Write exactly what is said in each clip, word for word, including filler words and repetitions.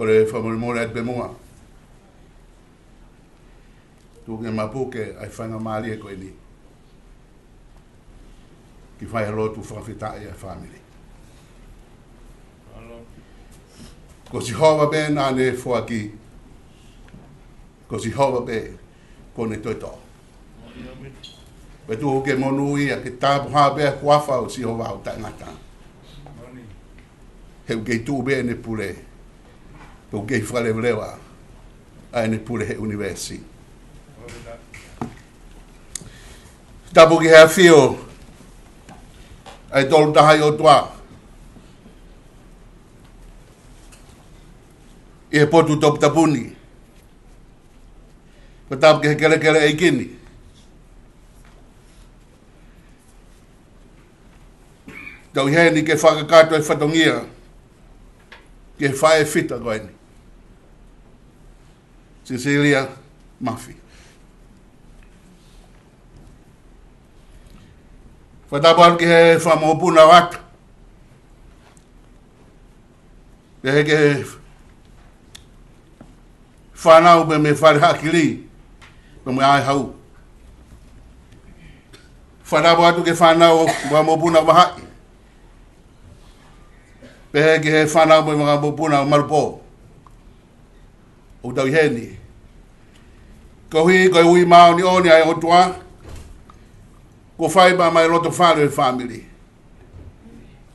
Kole fakamolemole atu pē muʻa. Tuku ke mapuke ʻa e faingamālie ko eni ke fai ha lotu fakafetaʻi ʻa e fāmili. Ko Sihova pē naʻa ne foaki. Ko Sihova pē kuo ne toitō. Pea tuku ke monūʻia, ke tāpuhā pē ʻa e huafa ʻo Sihova ʻo taʻengata. He ʻoku kei tuʻu pē ʻene pule, pea ʻoku kei fakaleveleva ʻa ʻene pule he ʻunivēsi. Tapu ki he ʻafio ʻa e Tolu Tahaʻi ʻOtua ʻi he potu toputapu ni. Pea tapu ki he kelekele ʻeiki ni. Tau ʻi heni ke fakakakato e fatongia ki he faʻē fita ko eni, Sisīlia Mafi. Fakatapu atu ki he fanga mokopuna ʻo ʻAta. Pehē ki he fānau pē mei Fale Haʻakili, pea mo ʻAi Hau. Fakatapu atu ki he fānau ʻo e fanga mokopuna ʻo Vahaʻi. Pehē ki he fānau pē mei he fanga mokopuna ʻo Malupō. ʻOku tau ʻi heni koeʻuhi ko e ui māʻoniʻoni ʻa e ʻOtua kuo fai pea maʻu ʻi loto fale ʻo e fāmili.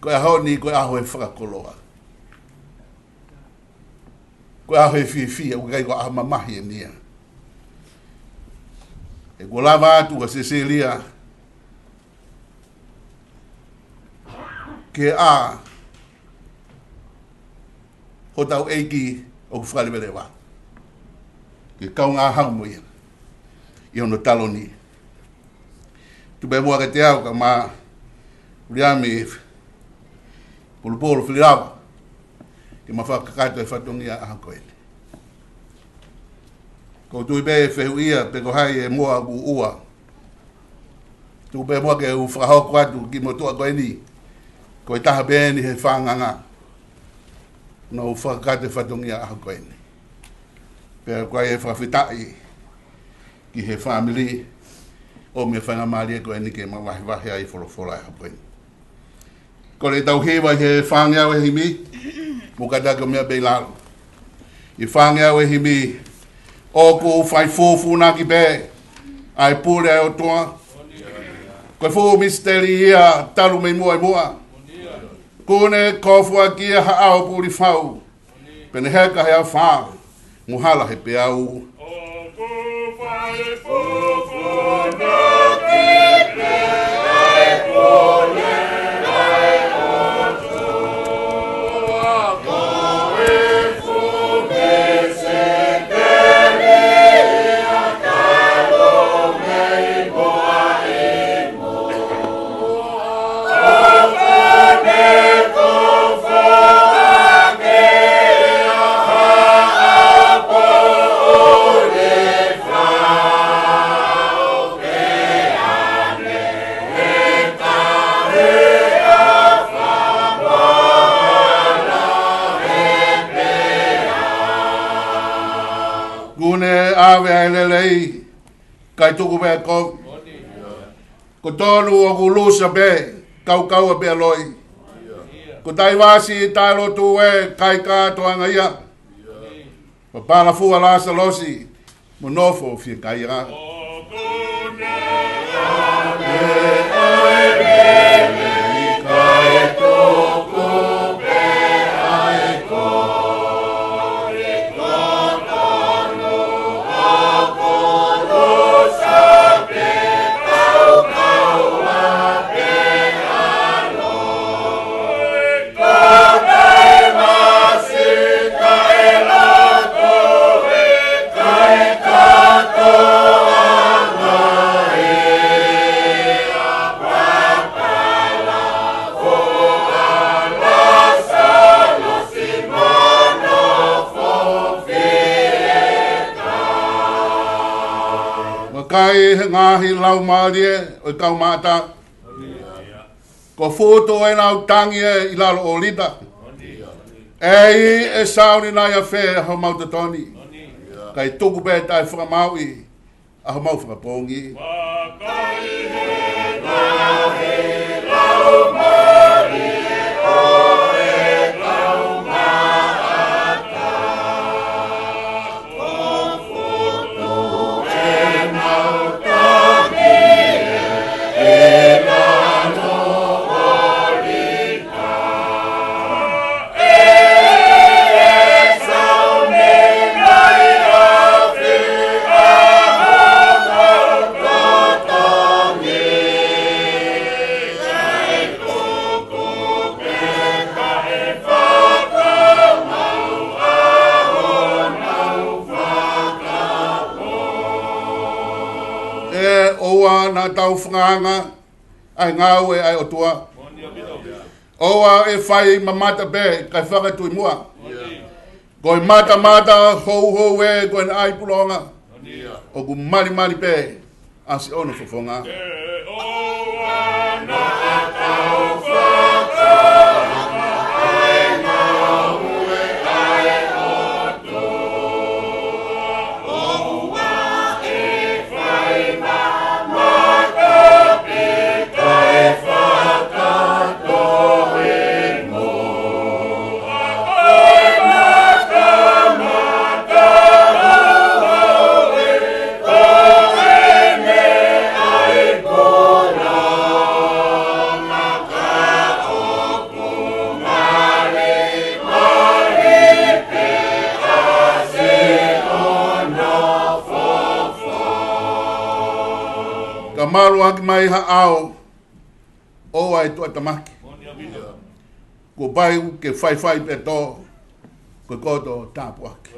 Ko e ʻaho ni, ko e ʻaho ʻo e fakakoloa. Ko e ʻaho ʻo e fiefia, ʻoku ʻikai ko e ʻaho mamahi eni ia. He kuo lava atu ʻa Sisīlia ke ʻā hotau ʻEiki ʻoku fakaleveleva, ke kaungā haʻu mo ia ʻi hono taloni. Tuku pē muʻa kiate au, kae ʻumaʻā Uliami Pulupulu Fililava, ke ma fakakakato e fatongia ʻaho ko eni. ʻOku ou tui pē ʻe fehuʻia pe ko hai e moa ʻoku ua. Tuku pē muʻa ke u fakahoko atu ki he motuʻa ko eni, ko e taha pē eni he fānganga naʻa ku fakakakato e fatongia ʻaho ko eni. Pea ko e fakafetaʻi ki he fāmili ʻomi e faingamālie ko eni ke ma vahevahe ai e folofola ʻaho ko eni. Kole ke tau hiva ʻi he fāngeau e himi, mo kātaki ʻo meʻa pē ʻi lalo. ʻI he fāngeau e himi, ʻoku fai fōfūnaki pē ʻa e pule ʻa e ʻOtua. Ko e fuʻu misiteli ia talu mei muʻa ʻi muʻa. Kuo ne kofuʻaki ʻa Haʻao Pulifau, pea ne heka he afā mo hala he peau. Kuo ne ʻave ʻa e lelei, kae tuku pē ʻa e kovi. Ko Tonu ʻoku lusa pē, kaukaua pē ʻa e loi. Ko Taivasi taʻelotu ē, kae kātoanga ia. Papala fua Lāsalosi, mo nofo fiekaia. Vakai he ngaahi laumālie ʻo e kau maʻata. Ko e fuʻu tuʻu ʻenau tangi ē ʻi lalo ʻo Lita. ʻEiki, ʻe sauni nai ʻafē homau totoni, kae tuku pē taʻefakamāuʻi ʻa homau fakapoongi. ʻE ʻoua naʻa tau fakaanga ʻa e ngāue ʻa e ʻOtua. ʻOua ʻe fai mamata pē kae fakatui muʻa. Ko e matamata houhou ē, ko e ʻai pulonga. ʻOku malimali pē ʻa siʻono fofonga. Ka malu ʻaki mai ha ʻao, ʻoua ʻe tuʻatamaki. Kuo pau ke faifai pē tō, ko e koto tāpuaki.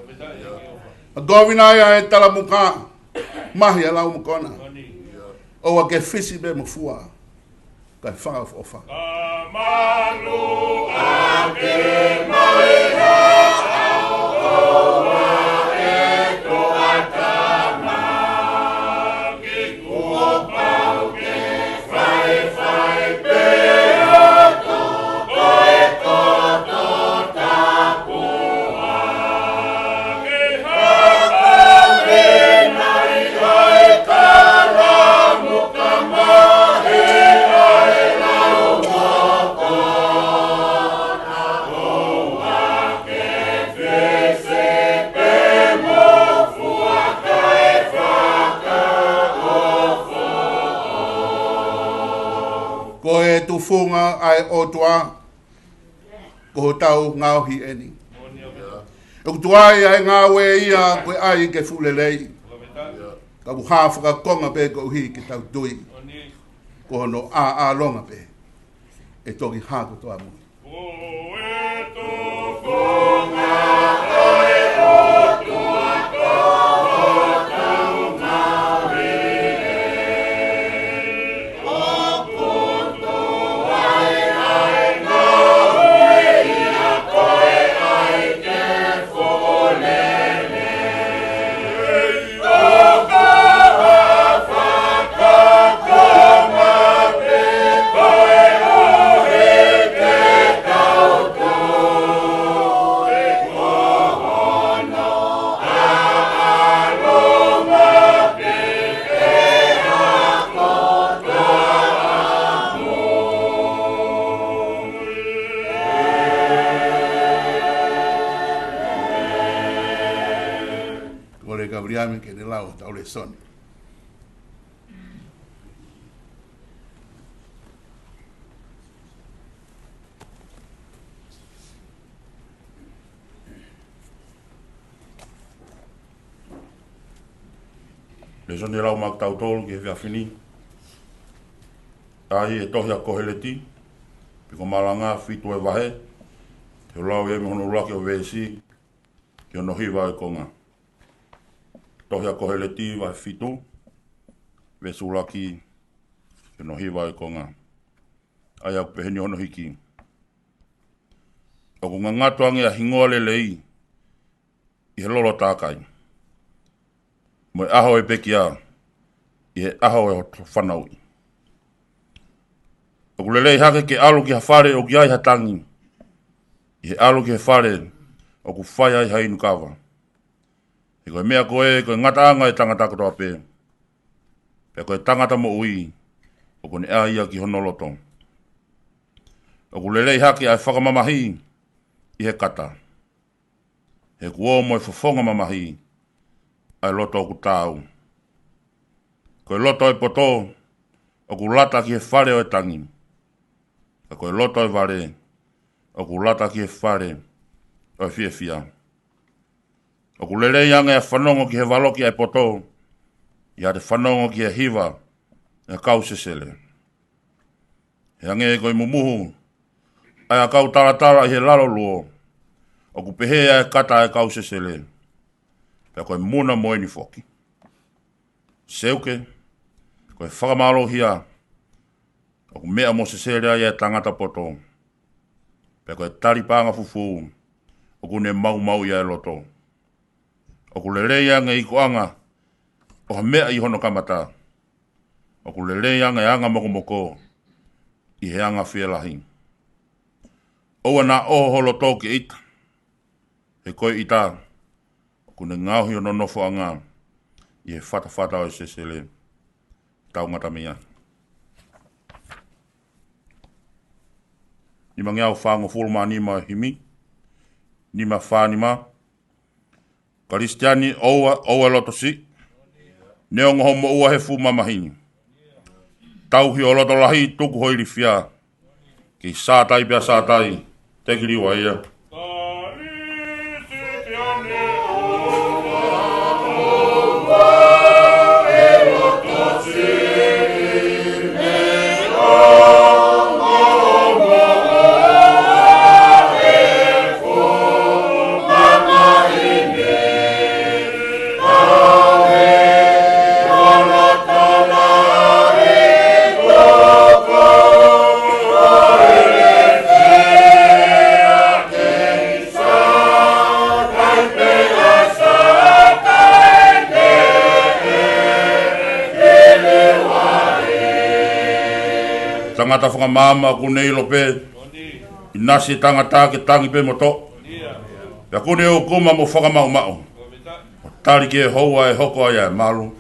ʻA kovi nai ʻa e talamuka, mahi ʻa e lau makona. ʻOua ke fisi pē mo fua, kae fakaʻofoʻofa. Ko e tufunga ʻa e ʻOtua, ko hotau ngaohi eni. ʻOku tuai ʻa e ngāue ia ko e ʻai ke fuʻu lelei. Ka ʻoku hā fakakonga pē koeʻuhi ke tau tui, ko hono ʻāʻālonga pē ʻe toki hā kotoa mui. Kole ka Viliami ke ne lau ʻetau lēsoni. Lēsoni ʻe lau maʻa kitautolu ki he efiafi ni, ʻa ia ʻi he tohi ʻa Koheleti, piko malanga fitu ʻo e vahe, te u lau ia mei hono ʻuluaki ʻo e veesi ki hono hiva ʻo e konga. Tohi ʻa Koheleti vahe fitu, veesi ʻuluaki ki hono hiva ʻo e konga. ʻA ia ʻoku pehē ni hono hiki: ʻOku ngangatu ange ʻa e hingoa lelei ʻi he lolo tākai, mo e ʻaho ʻo e pekia ʻi he ʻaho ʻo e fanauʻi. ʻOku lelei hake ke ʻalu ki ha fale ʻoku ʻi ai ha tangi, ʻi he ʻalu ki he fale ʻoku fai ai ha inu kava. He ko e meʻa ko ē ko e ngataʻanga ʻo e tangata kotoa pē, pea ko e tangata moʻui ʻoku ne ʻā ia ki hono loto. ʻOku lelei hake ʻa e fakamamahi ʻi he kata, he kuo ō mo e fofonga mamahi ʻa e loto ʻoku taau. Ko e loto ʻo e poto ʻoku lata ki he fale ʻo e tangi, ka ko e loto ʻo e vale ʻoku lata ki he fale ʻo e fiefia. ʻOku lelei ange ʻa e fanongo ki he valoki ʻa e poto ʻi heʻete fanongo ki he hiva ʻa e kau sesele. He hangē ko e mumuhu ʻa e ʻakau talatala ʻi he lalo luo, ʻoku pehē ʻa e kata ʻa e kau sesele, pea ko e muna mo eni foki. Seuke, ko e fakamālohia ʻoku meʻa mo sesele ai ʻa e tangata poto, pea ko e tali paʻanga fufū ʻoku ne maumauʻi ʻa e loto. ʻOku lelei ange ʻa e ikuʻanga ʻo ha meʻa ʻi hono kamata, ʻoku lelei ange ʻa e anga mokomoko ʻi he anga fielahi. ʻOua naʻa ʻoho ho loto ki he ʻita, he ko e ʻita ʻoku ne ngaohi hono nofoʻanga ʻi he fatafata ʻo e sesele. Tau ngata mei ai. Nimangeau fāngofulu mā nima, himi nima fā nima. Kalisitiane, ʻoua, ʻoua loto siʻi, neongo hoʻo moʻua he fuʻu mamahi. Tauhi ho loto lahi, tuku ho ilifia. Kei sātai pea sātai, te ki liua ia. Tangata fakamaama ʻoku ne ʻilo pē, ʻinasi e tangata ke tangi pē mo toʻo. Pea ʻoku ne ʻūkuma mo fakamaʻumaʻu, ʻo tali ki he houa ʻe hoko ai ʻa e malu.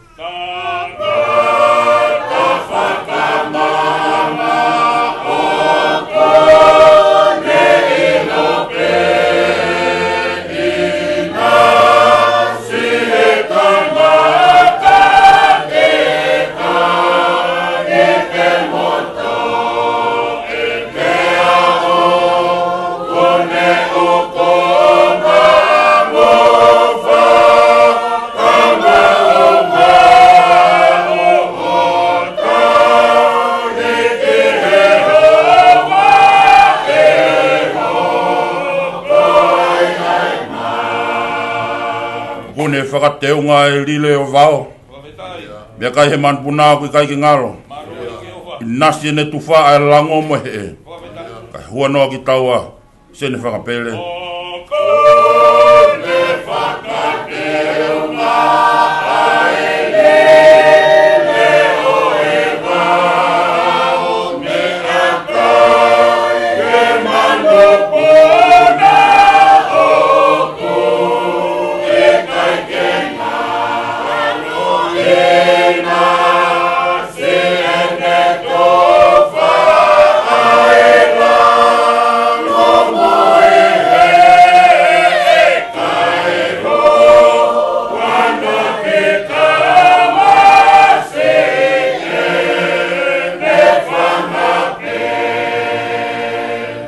ʻOku ne fakateunga ʻa e lile ʻo e vao, meʻakai he manupuna ʻoku ʻikai ke ngalo. ʻInasi ʻene tufa ʻa e lango mo e heʻe, kae huanoa kitaua siʻene fakapele.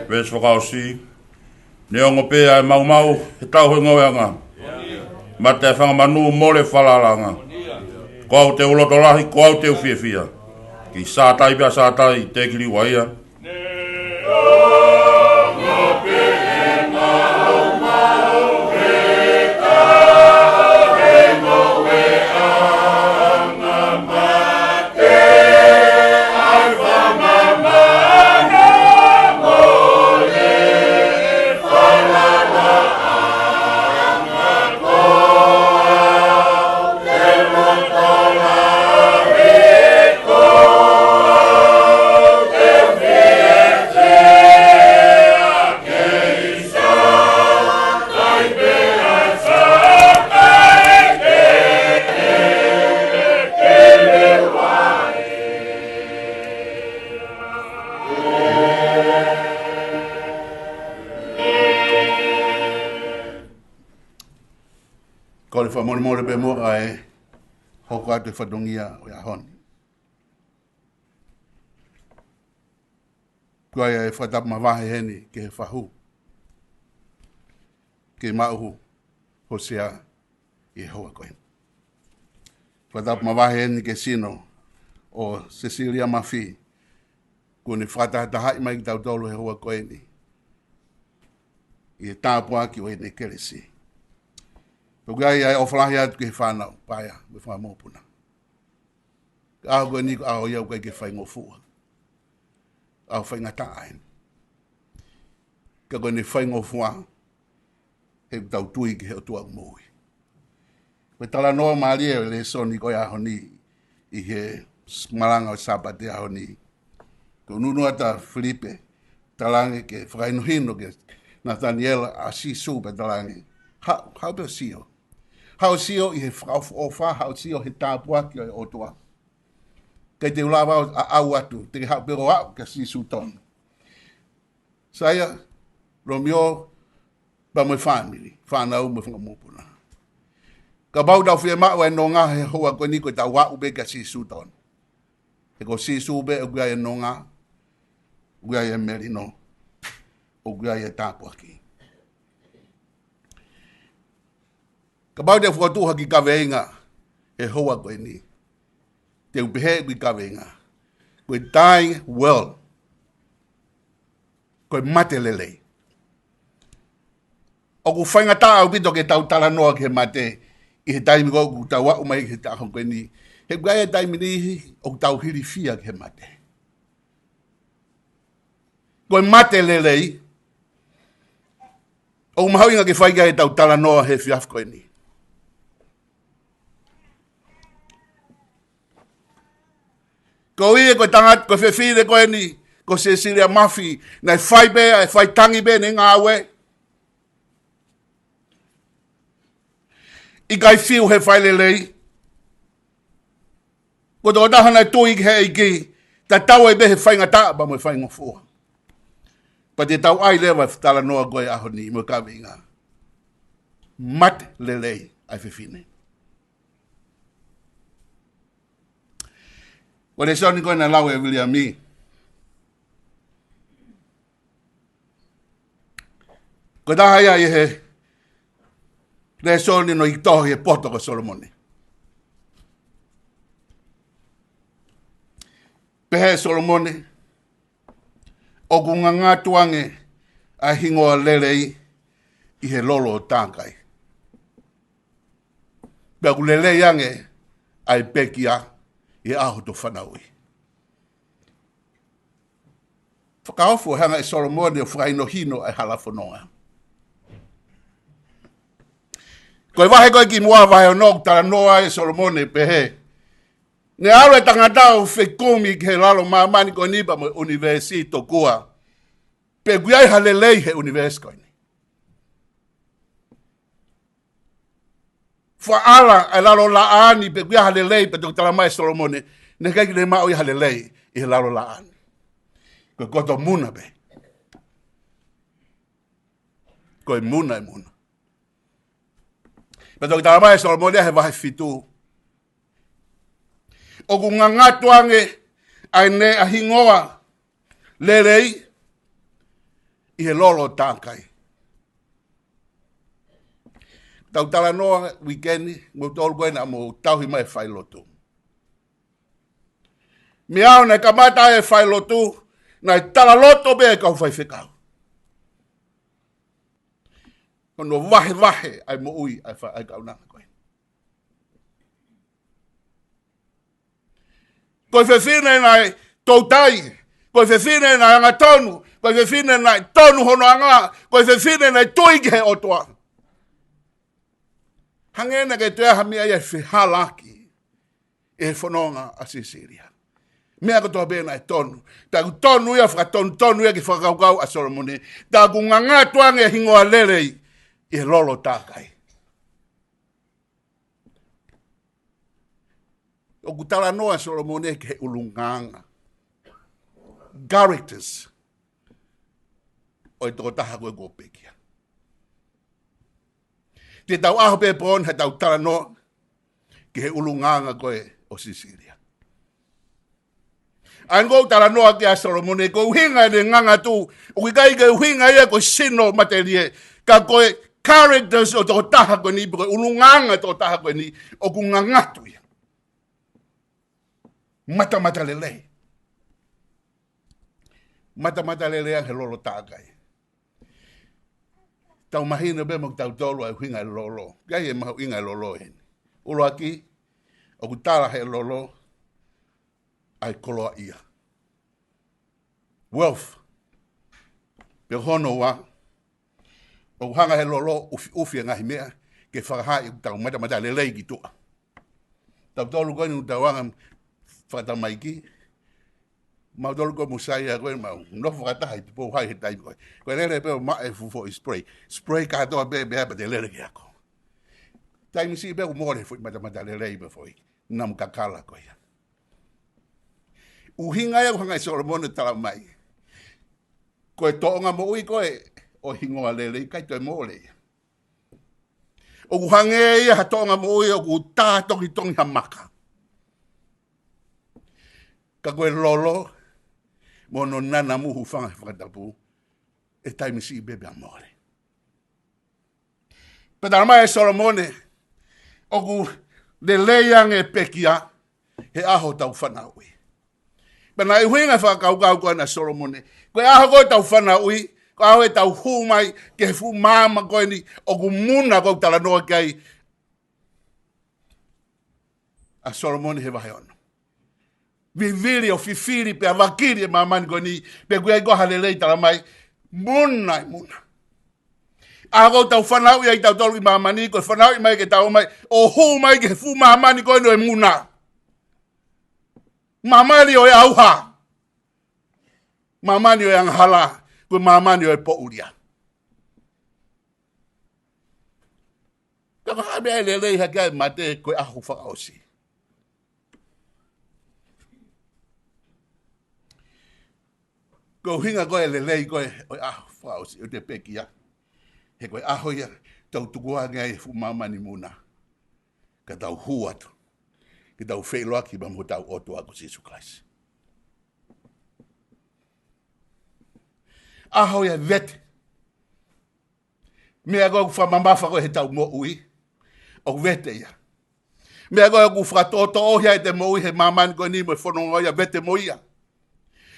Veesi fakaʻosi. Neongo pē ʻa e maumau, he tau he ngoueʻanga, mate ʻa e fanga manu, mole falalaʻanga, ko au te u loto lahi, ko au te u fiefia. Kei sātai pea sātai, te ki liua ia. Kole fakamolemole pē muʻa kae hoko atu e fatongia ʻo e ʻaho ni. Ko ia e fakatapu mavahe heni ki he fahu, ke maʻu hosea ʻi he houa ko eni. Fakatapu mavahe heni ki he sino ʻo Sesilia Mafi, kuo ne fakatahatahaʻi mai kitautolu he houa ko eni ʻi he tāpuaki ʻo ʻene kelesi. Pea ko ia ʻoku ou ʻofa lahi atu ki he fānau paea mo e fanga mokopuna. Ka ʻaho ko eni ko e ʻaho ia ʻoku ʻikai ke faingofua, ʻaho faingataʻa eni. Ka ko ʻene faingofua he ʻoku tau tui ki he ʻOtua ʻoku moʻui. Ko e talanoa mālie e lēsoni ko e ʻaho ni ʻi he malanga ʻo e Sāpate ʻaho ni. Ko e ʻunuʻunu atu ʻa Filipe, talaange ke fakahinohino kia Nataniela ʻa Sīsū pea talaange, haʻu, haʻu pē ʻo sio. Haʻu ʻo sio ʻi he fakaʻofoʻofa, haʻu ʻo sio he tāpuaki ʻo e ʻOtua. ʻIkai te u lava ʻo aʻu atu, te ke haʻu pē ʻo aʻu kia Sīsū tonu. Saia, Lomio, pea mo e fāmili, fānau mo e fanga mokopuna. Kapau ʻoku tau fiemaʻu e nonga he houa ko eni ko ʻetau aʻu pē kia Sīsū tonu. He ko Sīsū pē ʻoku ʻi ai e nonga, ʻoku ʻi ai e melino, ʻoku ʻi ai e tāpuaki. Kapau te u fokotuʻu ha kiʻi kaveinga he houa ko eni, te u pehē ʻeku kiʻi kaveinga, ko e dying world. Ko e mate lelei. ʻOku faingataʻa ʻaupito ke tau talanoa ki he mate ʻi he taimi ko ē ʻoku tau aʻu mai ki he ʻaho ko eni. He ʻoku ʻi ai e taimi niʻihi ʻoku tau hilifia ki he mate. Ko e mate lelei, ʻoku mahuʻinga ke fai ki ai ʻetau talanoa he efiafi ko eni. Ko ia ko e tangata, ko e fefine ko eni, ko Sesilia Mafi, naʻe fai pē, ʻe fai tangi pē ʻene ngāue. ʻIkai fiu he fai lelei. Ko e tokotaha naʻe tui ki he ʻEiki, tatau ai pē he faingataʻa pea mo e faingofua. Pea te tau ʻai leva e talanoa ko e ʻaho ni mo e kaveinga, mate lelei ʻa e fefine. Ko e lēsoni ko ē naʻe lau ʻe Viliami, ko e taha ia ʻi he lēsoni naʻe tohi ʻi he poto ko Solomone. Pehē ʻe Solomone, ʻoku ngangatu ange ʻa e hingoa lelei ʻi he lolo ʻo tākai. Pea ʻoku lelei ange ʻa e pekia ʻi he ʻaho hoto fanauʻi. Fakaofo e hanga ʻe Solomone ʻo fakahinohino ʻa e hala fononga. Ko e vahe ko ē kimuʻa, vahe ono, ʻoku talanoa ai ʻa Solomone pehē, naʻe ʻalu e tangata ʻo fekumi ki he lalo māmani ko eni pea mo e ʻunivēsi tokua, pe ʻoku ʻi ai ha lelei he ʻunivēsi ko eni. Fakaʻala e lalo laʻā ni pe ʻoku ʻi ai ha lelei, pea toki talamai ʻe Solomone, naʻe ʻikai ke ne maʻu ia ha lelei ʻi he lalo laʻā ni. Ko e koto muna pē. Ko e muna e muna. Pea toki talamai ʻe Solomone ia he vahe fitu, ʻoku ngangatu ange ʻa ʻene ʻa e hingoa lelei ʻi he lolo ʻo tākai. Tau talanoa uike ni, mo tolu ko ē naʻa mou tauhi mai e failotu. Meʻa ʻo naʻe kamata ai e failotu, naʻe talaloto pē e kau faifekau. Ko hono vahevahe ʻa e moʻui ʻa e fa-, ʻa e kaunanga ko ē. Ko e fefine naʻe toutai, ko e fefine naʻe angatonu, ko e fefine naʻe tonu hono anga, ko e fefine naʻe tui ki he ʻOtua. Hangē naʻe ʻikai toe ʻi ai ha meʻa ia ʻe fehālaaki ʻi he fononga ʻa Sesilia. Meʻa kotoa pē naʻe tonu. Tā ʻoku tonu ia, fakatonutonu ia ki he fakakaukau ʻa Solomone. Tā ʻoku ngangatu ange e hingoa lelei ʻi he lolo ʻo tākai. ʻOku talanoa ʻa Solomone ki he ʻulungaanga, characters, ʻo e tokotaha ko ē kuo pekia. Te tau ʻaho pē pō ni ha tau talanoa ki he ʻulungaanga ko ē ʻo Sisilia. ʻA ia ko e talanoa ki ai ʻa Solomone, ko e ʻuhinga ʻene ngangatu, ʻoku ʻikai ke ʻuhinga ia ko e sino matelie, ka ko e characters ʻo e tokotaha ko eni, pe ko e ʻulungaanga ʻo e tokotaha ko eni, ʻoku ngangatu ia. Matamata lelei. Matamata lelei ange he lolo takai. Tau mahino pē mo kitautolu ʻa e ʻuhinga e lolo. ʻIkai ke mahuʻinga e lolo heni. ʻUluaki, ʻoku tala he lolo ʻa e koloaʻia. Wealth. Pea hono ua, ʻoku hanga he lolo ʻufiʻufi e ngaahi meʻa ke fakahā ʻoku tau matamata lelei ki tuʻa. Tautolu ko eni ʻoku tau anga fakatamaiki, mautolu ko e mōsaia ko ē mau nofo fakataha ʻi Tupou Hai he taimi ko ē. Ko e lele pē ʻo maʻu e fuʻu foʻi spray. Spray kātoa pē pea pea te lele ki ako. Taimi siʻi pē ʻoku mole foʻi matamata lelei pē foʻi namu kakala ko ia. ʻUhinga ia ʻoku hanga ʻe Solomone ʻo tala mai. Ko e toʻonga moʻui ko ē ʻo e hingoa lelei ʻikai toe mole ia. ʻOku hangē ia ha toʻonga moʻui ʻoku tā tongitongi ha maka. Ka ko e lolo mo hono nanamu, hūfanga he fakatapu, ʻe taimi siʻi pē pea mole. Pea tala mai ʻe Solomone, ʻoku lelei ange pekia he ʻaho ʻo tau fanauʻi. Pea naʻe ʻuhinga e fakakaukau ko ena ʻa Solomone. Ko e ʻaho ko ē ʻo tau fanauʻi, ko e ʻaho ʻe tau hū mai ki he fuʻu maama ko eni ʻoku muna, ʻoku talanoa ki ai ʻa Solomone he vahe ono. Vivili ʻo fifili pea vakili e māmani ko eni, pe ʻoku ʻi ai ko ha lelei, tala mai, muna, muna. ʻAho ʻo tau fanauʻi ai tautolu ʻi māmani, ko e fanauʻi mai ke tau mai, ʻo hū mai ki he fuʻu māmani ko eni ʻo e muna. Māmani ʻo e ʻauha. Māmani ʻo e angahala, ko e māmani ʻo e poʻulia. Ka ko e hā e meʻa ʻe lelei hake ai e mate? Ko e ʻaho fakaʻosi. Ko e ʻuhinga ko ē e lelei ko ē ʻo e ʻaho fakaʻosi ʻo e pekia. He ko e ʻaho ia ʻoku tau tukuange ai e fuʻu māmani muna. Ka tau hū atu. Ke tau feʻiloaki pea mo hotau ʻOtua ko Sīsū Kalaisi. ʻAho ia e vete. Meʻa ko ē ʻoku fakamamafa ko ē heʻetau moʻui, ʻoku vete ia. Meʻa ko ē ʻoku fakatoʻotoʻohi ai ʻete moʻui he māmani ko eni mo e fononga ia, vete mo ia.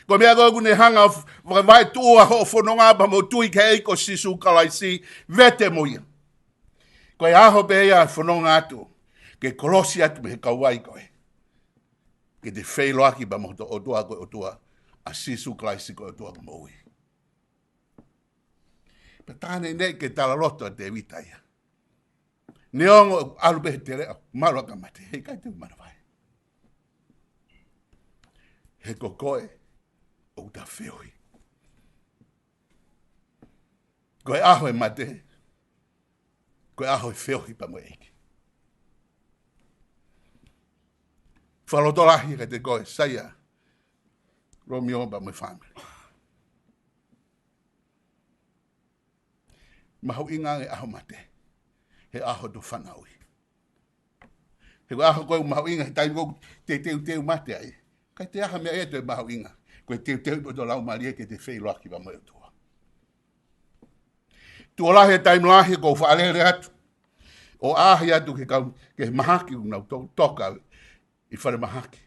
Ko e meʻa ko ē ʻoku ne hanga ʻo f-, fakavaʻe tuʻu ai hoʻo fononga pea mo e tui ki he ʻEiki ko Sīsū Kalaisi, vete mo ia. Ko e ʻaho pē ia ʻe fononga atu, ke kolosi atu mei he kauvai ko ē. Ke te feʻiloaki pea mo hoto ʻOtua ko e ʻOtua ʻa Sīsū Kalaisi ko e ʻOtua ko e moʻui. Pea tā neʻineʻi ke talaloto ʻa Tēvita ia. Neongo ʻalu pē he teleʻa, malu ʻa e mate, heʻikai te u manavahē. He ko koe ʻoku ta feohi. Ko e ʻaho e mate, ko e ʻaho e feohi pea mo e ʻEiki. Fakalotolahi kiate koe, Saia, Romeo pea mo e fāmili. Mahuʻinga ange e ʻaho mate he ʻaho ʻo e fanauʻi. He ko e ʻaho ko ē ʻoku mahuʻinga he taimi ko ē ʻoku te teuteu mate ai. ʻIkai toe ʻi ai ha meʻa ia ʻe toe mahuʻinga. Ko e teuteu ʻo e laumālie ke te feʻiloaki pea mo e ʻOtua. Tuʻo lahi e taimi lahi ʻoku ou faʻa lele atu ʻo ʻaʻahi atu ki he kau, ki he mahaki ʻoku nau to-, toka ʻi fale mahaki.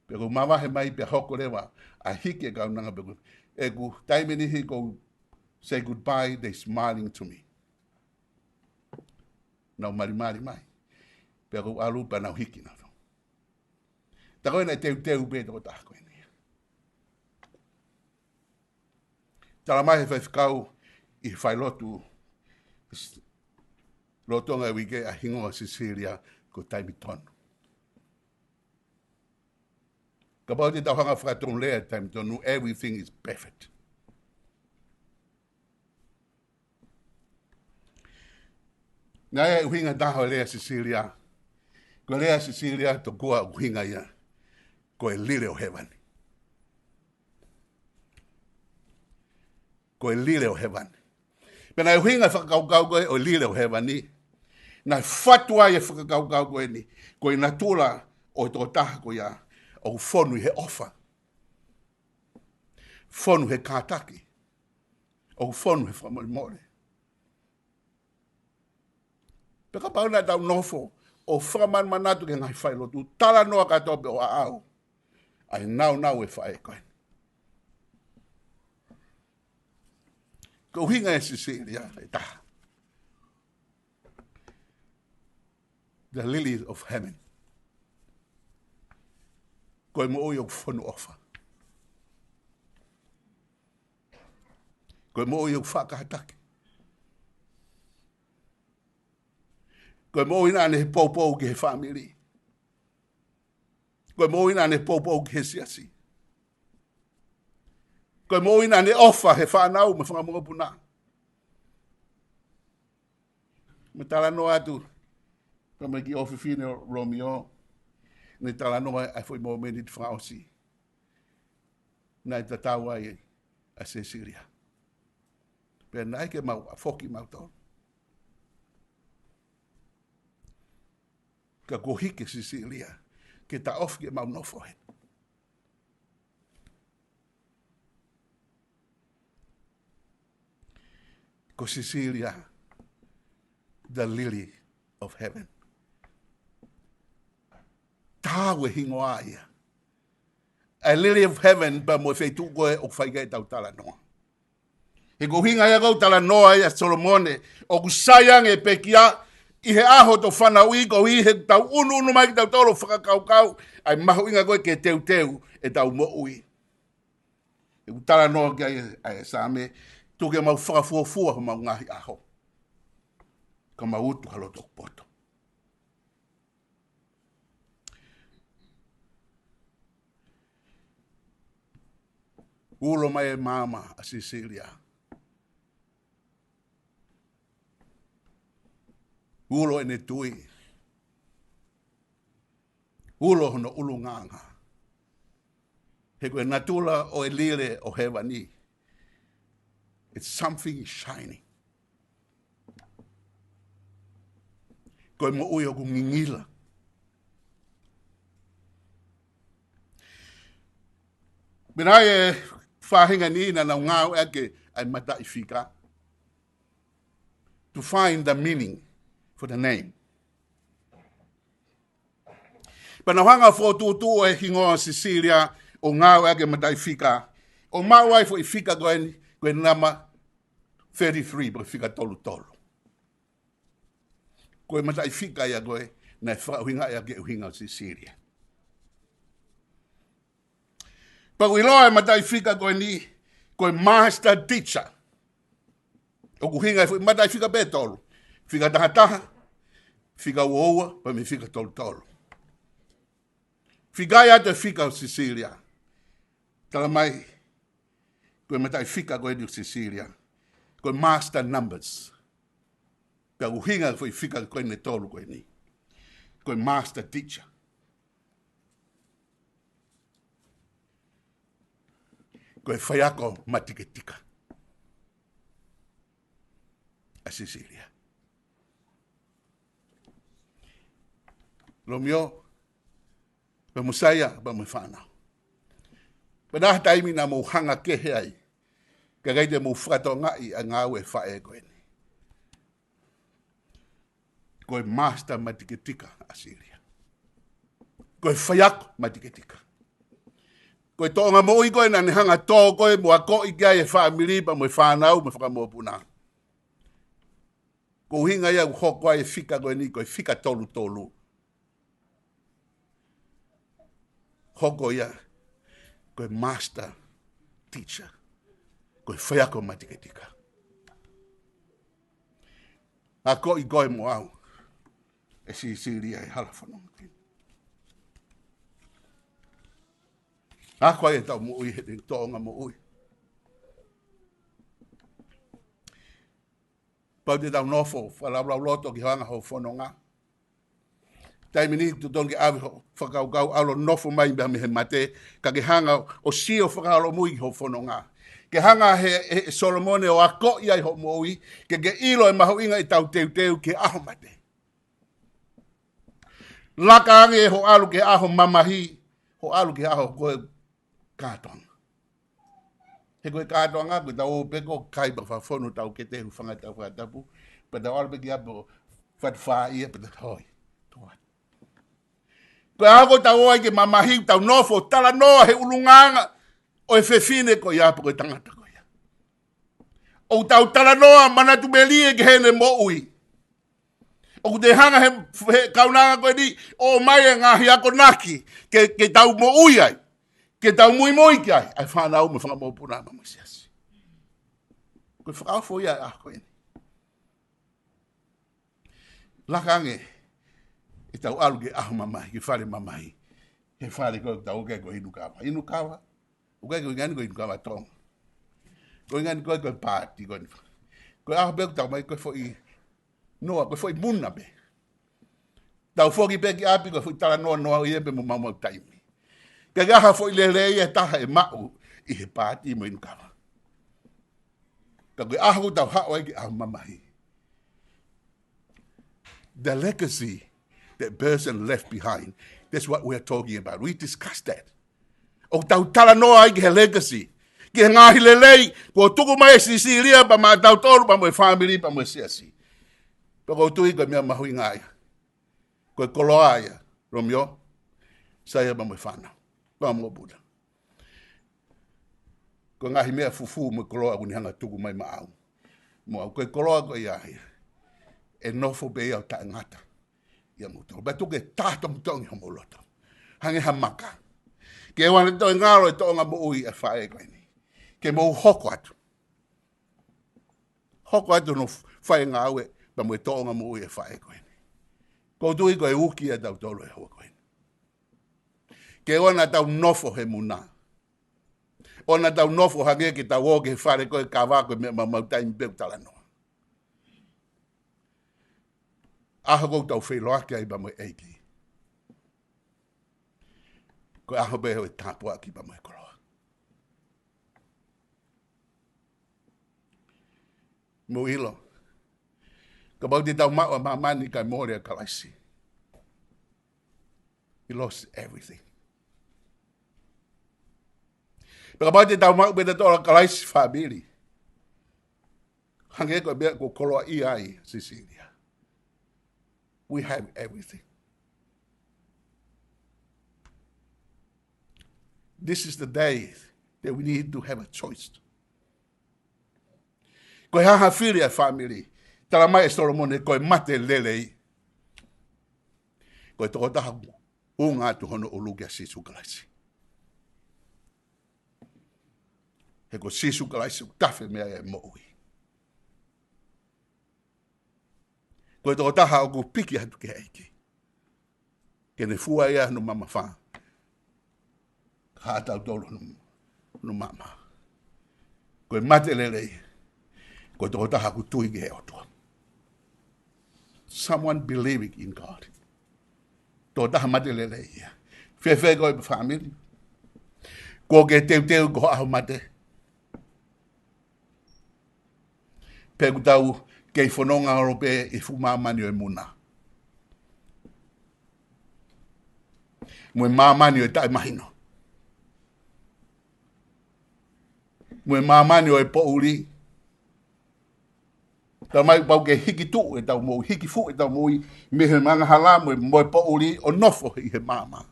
Pea ʻoku ou mavahe mai pea hoko leva ʻa e hiki e kaunanga pea ʻoku, ʻeku taimi niʻihi ʻoku ou say goodbye, they smiling to me. Nau malimali mai. Pea ʻoku ou ʻalu pea nau hiki nautolu. Tā ko ē naʻe teuteu pē tokotaha ko eni. Tala mai he faifekau ʻi he failotu lolotonga e uike ʻa e hingoa ʻo Sisilia ko Taimi Tonu. Kapau te tau hanga ʻo fakatonu lea he taimi tonu, everything is perfect. Naʻe ʻuhinga taha ʻo e lea Sisilia. Ko e lea Sisilia tokua ʻuhinga ia ko e lile ʻo hēvani. Ko e lile ʻo hēvani. Pea naʻe ʻuhinga e fakakaukau ko ē ʻo e lile ʻo hēvani, naʻe fatu ai e fakakaukau ko eni, ko e natula ʻo e tokotaha ko ia, ʻoku fonu ʻi he ʻofa, fonu he kātaki, ʻoku fonu he fakamolemole. Pea kapau naʻa tau nofo ʻo fakamanamanatu ki he ngaahi failotu, talanoa kātoa pē ʻo aʻau ʻa e naunau e faʻē ko eni. Ko e ʻuhinga ʻe Sisīlia ʻe taha, the lily of heaven. Ko e moʻui ʻoku fonu ʻofa. Ko e moʻui ʻoku faʻa kātaki. Ko e moʻui naʻa ne poupou ki he fāmili. Ko e moʻui naʻa ne poupou ki he siasi. Ko e moʻui naʻa ne ʻofa he fānau mo e fanga mokopuna. Mo e talanoa atu, pea mo e kiʻi ʻofefine ʻo Lomio, ne talanoa ʻa e foʻi mōmeniti fakaʻosi naʻe tatau ai ʻa Sisīlia. Pea naʻe ʻikai ke mau foki mautolu. Ka kuo hiki ʻe Sisīlia ke taʻofi ke mau nofo heni. Ko Sisīlia, the lily of heaven. Tau e hingoa ia. ʻA e lily of heaven, pea mo e feituʻu ko ē ʻoku fai ki ai ʻetau talanoa. He ko e ʻuhinga ia ʻoku talanoa ai ʻa Solomone, ʻoku sai ange e pekia ʻi he ʻaho ʻo e fanauʻi, koeʻuhi he ʻoku tau ʻunuʻunu mai kitautolu ʻo fakakaukau ʻa e mahuʻinga ko ē ke teuteu ʻetau moʻui. ʻOku talanoa ki ai ʻa e Saame, tuku ke mau fakafuofua homau ngaahi ʻaho, ka mau utu ha loto poto. Ulo mai e maama ʻa Sisīlia. Ulo ʻene tui. Ulo hono ʻulungaanga. He ko e natula ʻo e lile ʻo hēvani, it's something shining. Ko e moʻui ʻoku ngingila. Pea naʻe ʻi ai e faʻahinga ni naʻa nau ngāueʻaki ʻa e mataʻifika to find the meaning for the name. Pea nau hanga ʻo fokotuʻutuʻu e hingoa Sisīlia ʻo ngāueʻaki e mataʻifika, ʻo maʻu ai e foʻi fika ko eni, ko e namba thirty-three, pe ko e fika tolu tolu. Ko e mataʻifika ia ko ē naʻe fakaʻuhingaʻi ʻaki e ʻuhinga ʻo Sisīlia. Pea ʻoku ʻiloa e mataʻifika ko eni, ko e master teacher. ʻOku ʻuhinga e foʻi mataʻifika pē ʻe tolu. Fika taha taha, fika ua ua, pea mo e fika tolu tolu. Fika ia ʻa e fika ʻo Sisīlia. Tala mai, ko e mataʻifika ko eni ʻo Sisīlia, ko e master numbers. Pea ʻoku ʻuhinga e foʻi fika ko eni ʻe tolu ko eni, ko e master teacher. Ko e faiako matiketika ʻa Sisīlia. Lomio, pea mo Saia, pea mo e fānau. Pea naʻe ʻi ai e taimi naʻa mou hanga kehe ai, ka ʻikai te mou fakatokangaʻi ʻa e ngāue ʻa e faʻē ko eni. Ko e master matiketika ʻa Sisīlia. Ko e faiako matiketika. Ko e toʻonga moʻui ko ē naʻa ne hanga ʻo tō ko ē mo akoʻi ki ai e fāmili pea mo e fānau mo e fanga mokopuna. Ko e ʻuhinga ia ʻoku hoko ai e fika ko eni ko e fika tolu tolu. Hoko ia ko e master teacher, ko e faiako matiketika. Akoʻi koe mo au ʻe Sisīlia ʻi he hala fononga. Ako ai ʻetau moʻui he toʻonga moʻui. Pau te tau nofo, fakalaulauloto ki he anga hoʻo fononga. Taimi ni ʻoku totonu ke ʻave hoʻo fakakaukau, ʻalu ʻo nofo mai mei he mate, ka ke hanga ʻo sio fakaholomui ki hoʻo fononga. Ke hanga he, he Solomone ʻo akoʻi ai hoʻo moʻui, ke ke ʻilo e mahuʻinga ʻetau teuteu ki he ʻaho mate. Laka ange hoʻo ʻalu ki he ʻaho mamahi, hoʻo ʻalu ki he ʻaho ko e kātoanga. He ko e kātoanga, ko ʻetau ō pē ko e kai pea fakafonu ʻetau kete, hūfanga ʻetau fakatapu, pea tau ʻalu pē ki ʻapi ʻo fatu fā ia, pea tau hoi. Toa. Ko e ʻaho ko ē ʻoku tau ō ai ki he mamahi, tau nofo talanoa he ʻulungaanga ʻo e fefine ko ia pe ko e tangata ko ia. ʻOku tau talanoa manatu melie ki heʻene moʻui. ʻOku te hanga he, he kaunanga ko eni ʻo ʻomai e ngaahi akonaki ke, ke tau moʻui ai, ke tau muimui ki ai, ʻa e fānau mo e fanga mokopuna mo e siasi. Ko e fakaofo ia ʻa ko eni. Laka ange ʻetau ʻalu ki he ʻaho mamahi, ki he fale mamahi. He fale ko ē ʻoku tau ō ki ai ko e inu kava. Inu kava. ʻOku ʻikai ko e inu kava Tonga. Ko e inu ko ē ko e pāti ko eni. Ko e ʻaho pē ʻoku tau ō mai ko e foʻi noa, ko e foʻi muna pē. Tau foki pē ki ʻapi ko e foʻi talanoa noa ia pē mo maumau taimi. Ka ke ʻaha foʻi lelei ʻe taha ʻe maʻu ʻi he pāti mo e inu kava. Ka ko e ʻaho ʻoku tau haʻu ai ki he ʻaho mamahi. The legacy that person left behind. That's what we are talking about. We discussed that. ʻOku tau talanoa ai ki he legacy. Ki he ngaahi lelei, kuo tuku mai ʻe Sisilia pea maʻatautolu pea mo e fāmili pea mo e siasi. Pea ʻoku ou tui ko e meʻa mahuʻinga ia. Ko e koloa ia, Romeo, Saia pea mo e fānau. Pea mo Buda. Ko e ngaahi meʻa fufū mo e koloa ʻoku ne hanga tuku mai maʻau. Mo au ko e koloa ko ia ia. ʻE nofo pē ia ʻo taʻengata. Ia mo tau. Pea tuku e tā tongitongi homou loto. Hangē ha maka. Ke ʻoua naʻa toe ngalo e tōʻonga moʻui ʻa e faʻē ko eni. Ke mou hoko atu. Hoko atu hono fai ngāue, pea mo e tōʻonga moʻui ʻa e faʻē ko eni. ʻOku ou tui ko e uki ʻatautolu he houa ko eni. Ke ʻoua naʻa tau nofo he muna. ʻOua naʻa tau nofo hangē ke tau ō ki he fale ko e kava ko e meʻa maumau taimi pē ʻoku talanoa. ʻAho ʻoku tau feʻiloaki ai pea mo e ʻEiki. Ko e ʻaho pē ʻo e tāpuaki pea mo e koloa. Mou ʻilo. Kapau te tau maʻu ʻa māmani kae mole ʻa Kalaisi. He lost everything. Pea kapau te tau maʻu pē ʻa Kalaisi fāmili. Hangē ko e meʻa ʻoku koloaʻia ai Sisilia. We have everything. This is the day that we need to have a choice. Ko e hā ha fili ʻa e fāmili, tala mai ʻe Solomone ko e mate lelei. Ko e tokotaha ʻoku ʻunga atu hono ʻulu kia Sīsū Kalaisi. He ko Sīsū Kalaisi ʻoku tafe mei ai e moʻui. Ko e tokotaha ʻoku piki atu ki he ʻEiki. Ke ne fua ia hono mamafa. Ka ʻatautolu hono, hono maʻamaʻa. Ko e mate lelei. Ko e tokotaha ʻoku tui ki he ʻOtua. Someone believing in God. Tokotaha mate lelei ia. Fēfē koe pea fāmili. Kuo ke teuteu ki ho ʻaho mate. Pe ʻoku tau kei fononga holo pē ʻi he fuʻu māmani ʻo e muna. Mo e māmani ʻo e taʻemahino. Mo e māmani ʻo e poʻuli. Tala mai pau ke hiki tuʻu ʻetau moʻui, hiki fuʻu ʻetau moʻui, mei he angahala mo e, mo e poʻuli ʻo nofo ʻi he maama.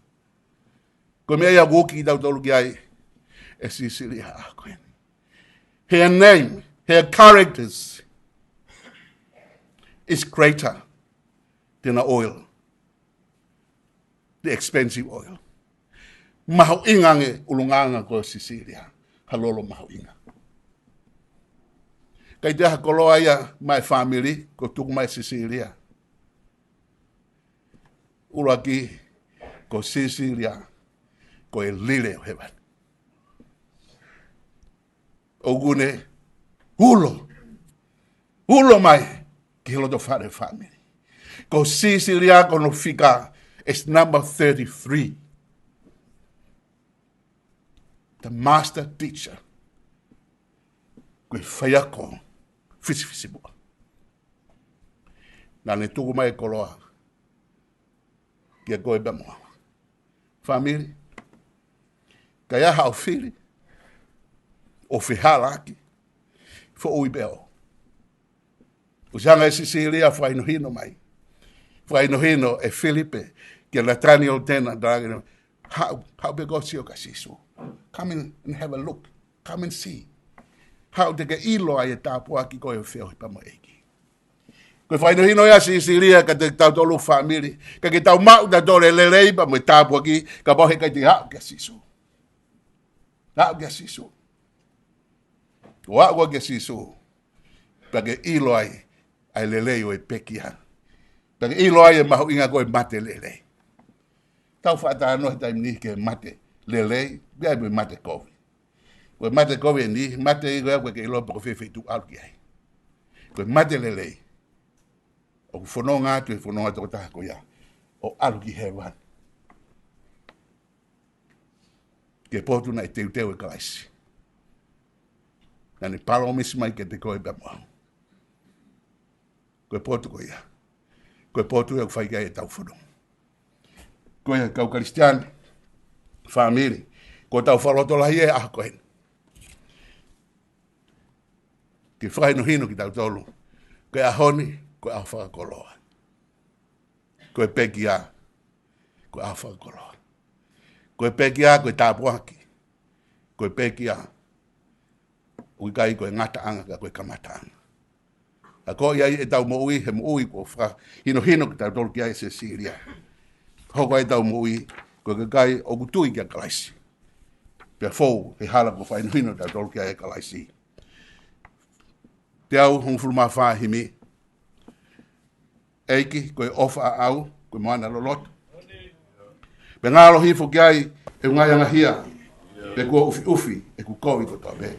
Ko e meʻa ia ʻoku uki kitautolu ki ai ʻe Sisilia ko eni. Her name, her characters is greater than the oil, the expensive oil. Mahuʻinga ange ʻulungaanga ko Sisilia, ha lolo mahuʻinga. Kai te ha koloa ia maʻa e fāmili, ʻoku tuku mai ʻe Sisilia. ʻUluaki, ko Sisilia, ko e lile ʻo hēvani. ʻOku ne ulo, ulo mai ki he loto fale fāmili. Ko Sisilia ko hono fika is number thirty-three. The master teacher. Ko e faiako fisifisimuʻa. Naʻa ne tuku mai e koloa kiate koe pea mo au. Fāmili, ka ʻi ai haʻo fili ʻo fehālaaki, foʻui pē ʻo ʻosi hanga ʻe Sisilia ʻo fakahinohino mai. Fakahinohino ʻe Filipe kia Nataniela Tena, talaange, haʻu, haʻu pē koe ʻo sio kia Sīsū. Come in and have a look. Come and see. Haʻu te ke ʻilo ai e tāpuaki ko ē ʻo e feohi pea mo e ʻEiki. Ko e fakahinohino ia ʻa Sisilia kiate kitautolu fāmili. Ka ke tau maʻu tautolu e lelei pea mo e tāpuaki, kapau he ʻikai te ke aʻu kia Sīsū. Aʻu kia Sīsū. ʻO aʻu koe kia Sīsū, pea ke ʻilo ai ʻa e lelei ʻo e pekia. Pea ke ʻilo ai e mahuʻinga ko ē e mate lelei. Tau faʻa talanoa he taimi ni ki he mate lelei, pea mo e mate kovi. Ko e mate kovi eni, mate ia ko ē ʻoku ʻikai ke ʻilo pe ko fē feituʻu ʻalu ki ai. Ko e mate lelei, ʻoku fononga atu e fononga tokotaha ko ia ʻo ʻalu ki hēvani. Ki he potu naʻe teuteu ʻe Kalaisi. Naʻa ne palōmesi mai kiate koe pea mo au. Ko e potu ko ia. Ko e potu ia ʻoku fai ki ai ʻetau fononga. Ko ia kau Kalisitiane, fāmili, ko ʻetau fakalotolahi he ʻaho ko eni ke fakahinohino kitautolu. Ko e ʻaho ni, ko e ʻaho fakakoloa. Ko e pekia, ko e ʻaho fakakoloa. Ko e pekia, ko e tāpuaki. Ko e pekia, ʻoku ʻikai ko e ngataʻanga ka ko e kamataʻanga. ʻA ko ia ʻi heʻetau moʻui, he moʻui kuo fakahinohino kitautolu ki ai ʻe Sisilia. Hoko ai ʻetau moʻui ko e kakai ʻoku tui kia Kalaisi. Pea fou he hala kuo fakahinohino kitautolu ki ai ʻe Kalaisi. Teau hongofulu mā fā, himi. ʻEiki, ko e ʻofa ʻaʻau, ko e moana loloto. Pea ngalo hifo ki ai ʻeku ngaahi angahia, pea kuo ʻufiʻufi ʻeku kovi kotoa pē.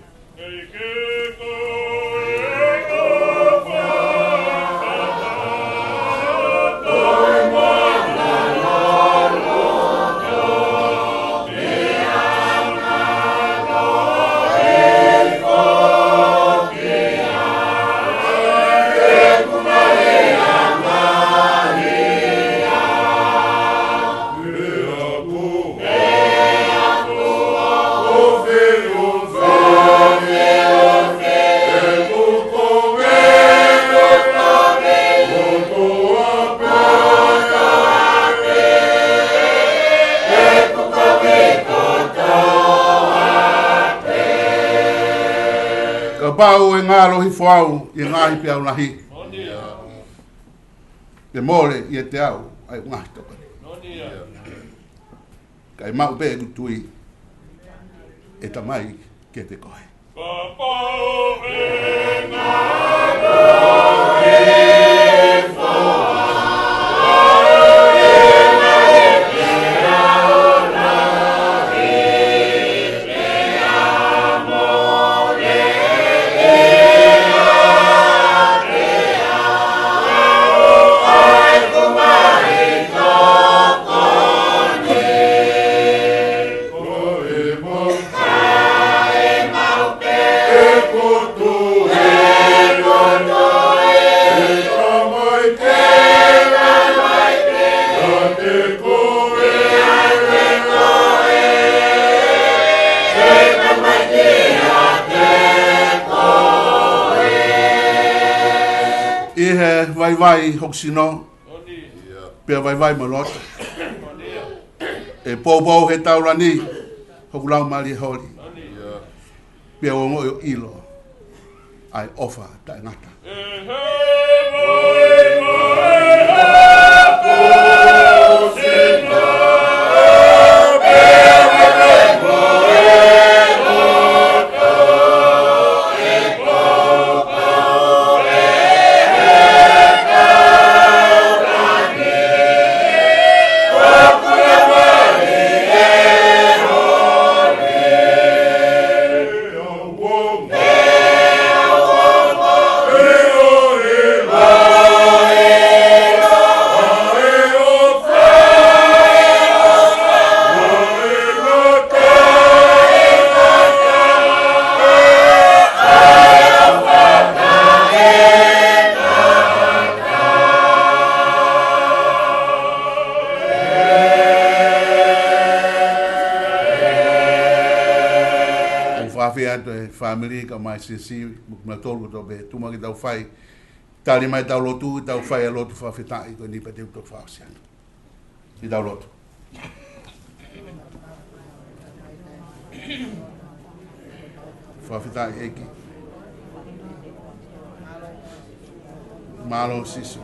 Kapau ʻe ngalo hifo au ʻi he ngaahi peau lahi, ʻe mole ʻiate au ʻa e ngaahi tokoni. Kae maʻu pē ʻeku tui, ʻe Tamai, kiate koe. ʻI he vaivai hoku sino, pea vaivai mo loto. ʻE poupou he taulani hoku laumālie holi. Pea u ongoʻi ʻo ʻilo ʻa e ʻofa taʻengata. atu e fāmili kae ʻumaʻā e siasi, mo kimoutolu kotoa pē, tuku muʻa ke tau fai. Tali mai ʻetau lotu, tau fai ʻa e lotu fakafetaʻi, ko eni pea te u toki fakaʻosi atu. Ke tau lotu. Fakafetaʻi ʻEiki. Mālō Sīsū.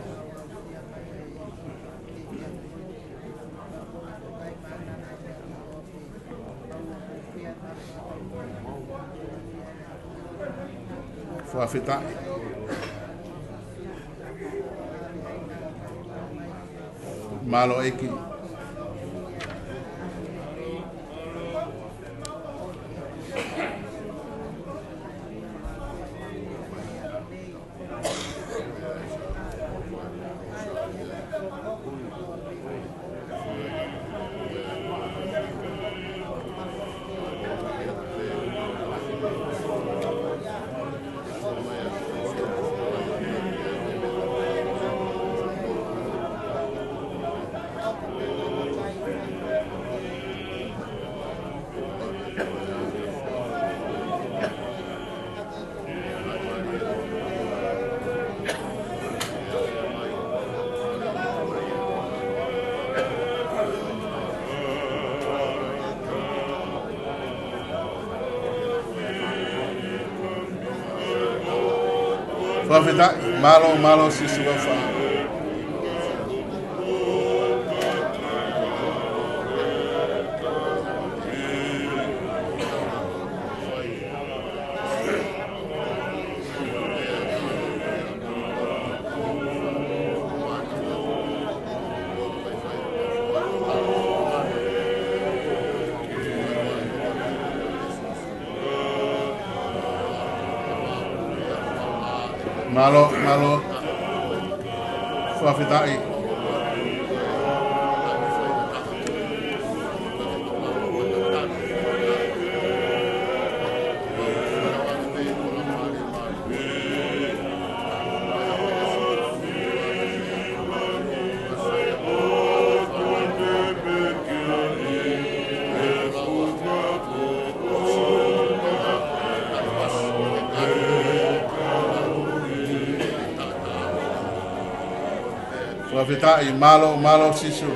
Fakafetaʻi. Mālō ʻEiki. Fakafetaʻi, mālō, mālō Sīsū ʻofa. Mālō, mālō. Fakafetaʻi. Fakafetaʻi, mālō, mālō Sīsū.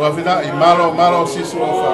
Fakafetaʻi, mālō, mālō Sīsū ʻofa.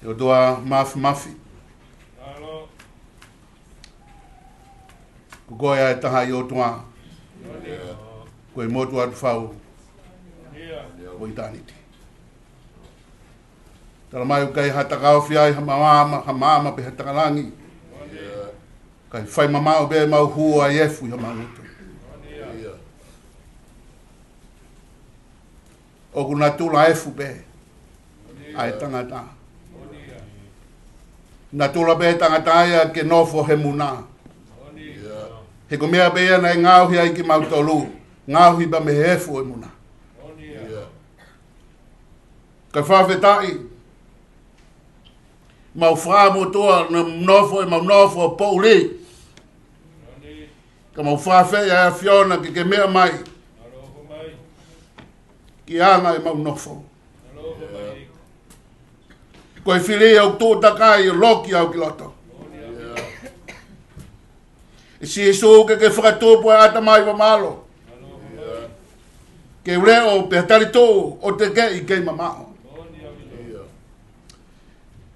ʻE ʻOtua Māfimafi. Ko koe ʻa e taha ʻi ʻOtua. Ko e motu atu fau ʻo ʻitāniti. Tala mai ʻoku ʻikai ha taka ofi ai ha maama, ha maama pe ha taka langi. Kae fai mamaʻo pē ʻemau hū ʻa e efu ʻi homau ngutu. ʻOku natula efu pē. ʻa e tangata. Natula pē tangata ia ke nofo he muna. He ko e meʻa pē ia naʻe ngaohi ai kimautolu, ngaohi pē mei he efu ʻo e muna. Ka fakafetaʻi, mau fakamotuʻa, mau nofo, ʻemau nofo poʻuli. Ka mau fakafeʻiloaki ʻe he ʻAfiona ke ke meʻa mai ki he anga ʻemau nofo. Ko e fili ʻoku tuʻu takai ʻo loki au ki loto. ʻE Sīsū, ke ke fakatupu e ʻatamai vamalo. Ke u leʻo pea tali tuʻu ʻo tekeʻi kei mamaʻo.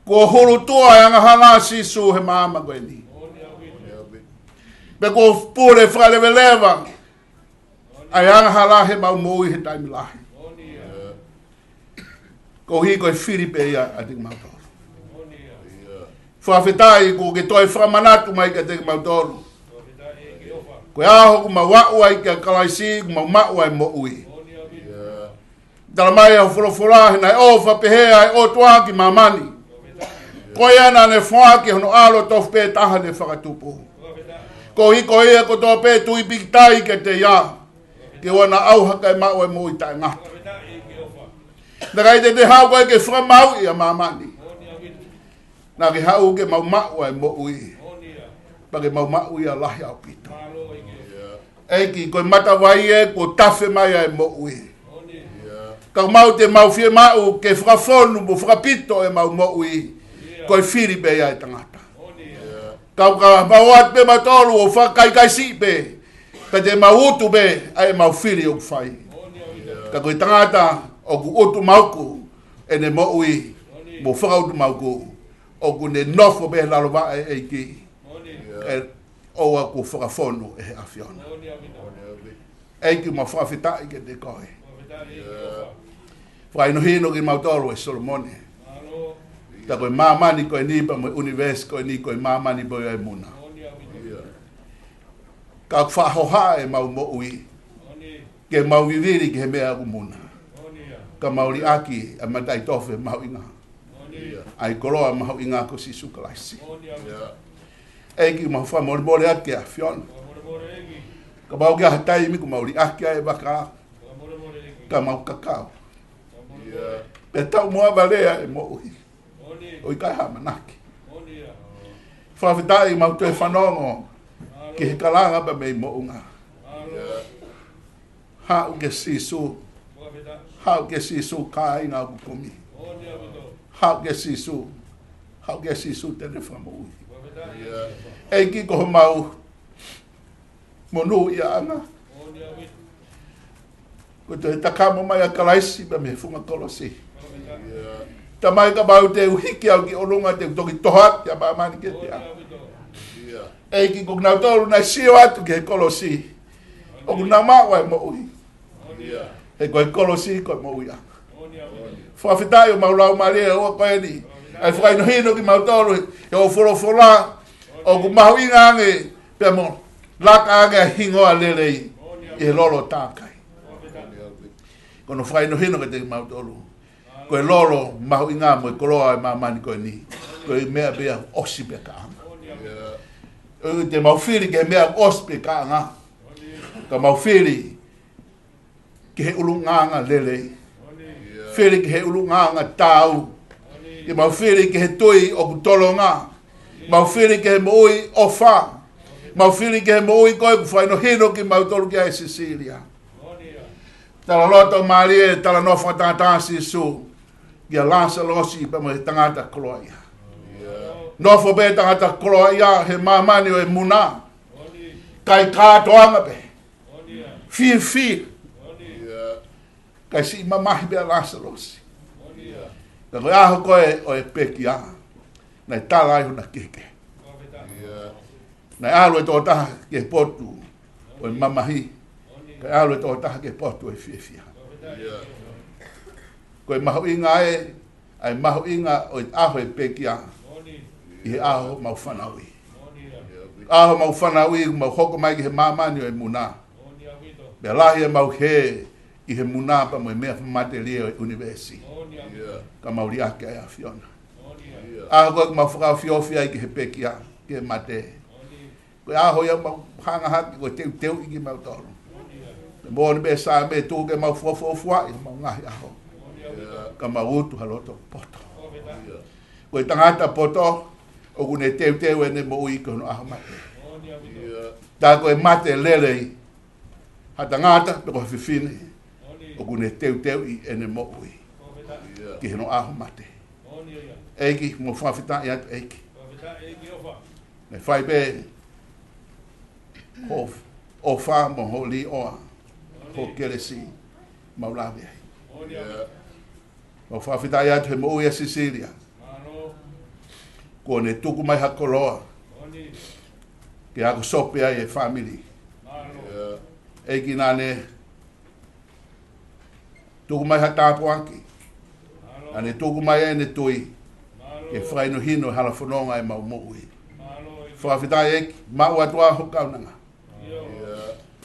Kuo hulu tuʻa e angahala, Sīsū, he māmani ko eni. Pea kuo pule fakaleveleva ʻa e angahala heʻemau moʻui he taimi lahi. Koeʻuhi ko e fili pē ia ʻa kimautolu. Fakafetaʻi kuo ke toe fakamanatu mai kiate kimautolu. Ko e ʻaho ʻoku mau aʻu ai kia Kalaisi, ʻoku mau maʻu ai e moʻui. Tala mai ʻe he folofola, he naʻe ʻofa pehē ʻa e ʻOtua ki māmani, ko ia naʻa ne foaki hono ʻAlo tofu pē taha ne fakatupu, koeʻuhi ko ia kotoa pē ʻe tui pīkitai kiate ia, ke ʻoua naʻa ʻauha kae maʻu e moʻui taʻengata. Naʻe ʻikai te te haʻu koe ke fakamāuʻi ʻa māmani. Naʻa ke haʻu ke mau maʻu ʻa e moʻui, pea ke mau maʻu ia lahi ʻaupito. ʻEiki, ko e matavai ē kuo tafe mai ʻa e moʻui. Ka ʻoku mau, te mau fiemaʻu ke fakafonu mo fakapito ʻemau moʻui. Ko e fili pē ia ʻa e tangata. Ka ʻoku mau ō atu pē mautolu ʻo fakakaikaisiʻi pē, pea te mau utu pē ʻa ʻemau fili ʻoku fai. Ka ko e tangata ʻoku utu mauku ʻene moʻui mo fakautu mauku, ʻoku ne nofo pē he lalo vaʻe, ʻEiki. ʻOua kuo fakafonu ʻe he ʻAfiona. ʻEiki, mau fakafetaʻi kiate koe. Fakahinohino kimautolu ʻe Solomone, tā ko e māmani ko eni pea mo e ʻunivēsi ko eni ko e māmani pē ia ʻo e muna. Ka ʻoku fakahohaʻa ʻemau moʻui ke mau vivili ki he meʻa ʻoku muna, ka mau liʻaki ʻa e mataʻitofe mahuʻinga, ʻa e koloa mahuʻinga ko Sīsū Kalaisi. ʻEiki, mau fakamolemole atu ki he ʻAfiona. Kapau ʻoku ʻi ai ha taimi ʻoku mau liʻaki ai e vaka, ka mau kakau, pea taumuʻa valea e moʻui ʻo ʻikai ha ʻamanaki. Fakafetaʻi mau toe fanongo ki he kalanga pea mei moʻunga. Haʻu kia Sīsū. Haʻu kia Sīsū, kāinga ʻoku kumi. Haʻu kia Sīsū. Haʻu kia Sīsū te ne fakamoʻui. ʻEiki, ko homau monūʻiaʻanga ko e toe takamo mai ʻa Kalaisi pea mei he funga kolosi. Tamai, kapau te u hiki au ki ʻolunga, te u toki toho atu ki māmani kiate au. ʻEiki, ko kinautolu naʻe sio atu ki he kolosi, ʻoku nau maʻu ʻa e moʻui. He ko e kolosi ko e moʻuiʻanga. Fakafetaʻi ʻo mau laumālie ʻo ko eni ʻa e fakahinohino kimautolu ʻe hoʻo folofola, ʻoku mahuʻinga ange pea mo laka ange ʻa e hingoa lelei ʻi he lolo tākai. Ko hono fakahinohino kiate kimautolu, ko e lolo mahuʻinga mo e koloa ʻo e māmani ko eni, ko e meʻa pē ia ʻosi pē kāʻanga. ʻOku te mau fili ki he meʻa ʻosi pē kāʻanga, ka mau fili ki he ʻulungaanga lelei. Fili ki he ʻulungaanga taau. Ke mau fili ki he tui ʻoku tolonga. Mau fili ki he moʻui ʻofa. Mau fili ki he moʻui ko ē ʻoku fakahinohino kimautolu ki ai ʻe Sisīlia. Talaloto mālie, talanoa fakatātā Sīsū kia Lāsalosi pea mo e tangata koloaʻia. Nofo pē tangata koloaʻia he māmani ʻo e muna, kai kātoanga pē, fiefia, kai siʻi mamahi pē ʻa Lāsalosi. Ka ko e ʻaho ko ē ʻo e pekia, naʻe tala ai hona kehekehe. Naʻe ʻalu e tokotaha ki he potu ʻo e mamahi, kae ʻalu e tokotaha ki he potu ʻo e fiefia. Ko e mahuʻinga ē, ʻa e mahuʻinga ʻo e ʻaho e pekia ʻi he ʻaho ʻoku mau fanauʻi. ʻAho ʻoku mau fanauʻi, mau hoko mai ki he māmani ʻo e muna. Pea lahi ʻemau hē, ʻi he muna pea mo e meʻa fakamatelie ʻo e ʻunivēsi. Ka mau liʻaki ʻa e ʻAfiona. ʻAho ko ē ʻoku mau fakaofiofi ai ki he pekia, ki he mate, ko e ʻaho ia ʻoku mau hanga hake ko e teuteuʻi kimautolu. Ko e moʻoni pē Saame, tuku ke mau fuafuafuaʻi ʻi homau ngaahi ʻaho, ka mau utu ha loto poto. Ko e tangata poto ʻoku ne teuteu ʻene moʻui ki hono ʻaho mate. Tā ko e mate lelei, ha tangata pe ko ha fefine ʻoku ne teuteuʻi ʻene moʻui ki hono ʻaho mate. ʻEiki, mau fakafetaʻi atu ʻEiki. Naʻe fai pē ho ʻofa mo ho līʻoa, ho kelesi, mau lave ai. Mau fakafetaʻi atu he moʻui ʻa Sisilia. Kuo ne tuku mai ha koloa ke ako sope ai e fāmili. ʻEiki, naʻa ne tuku mai ha tāpuaki. Naʻa ne tuku mai ʻene tui ke fakahinohino e hala fononga ʻemau moʻui. Fakafetaʻi ʻEiki, maʻu atu ʻa ho kaunanga.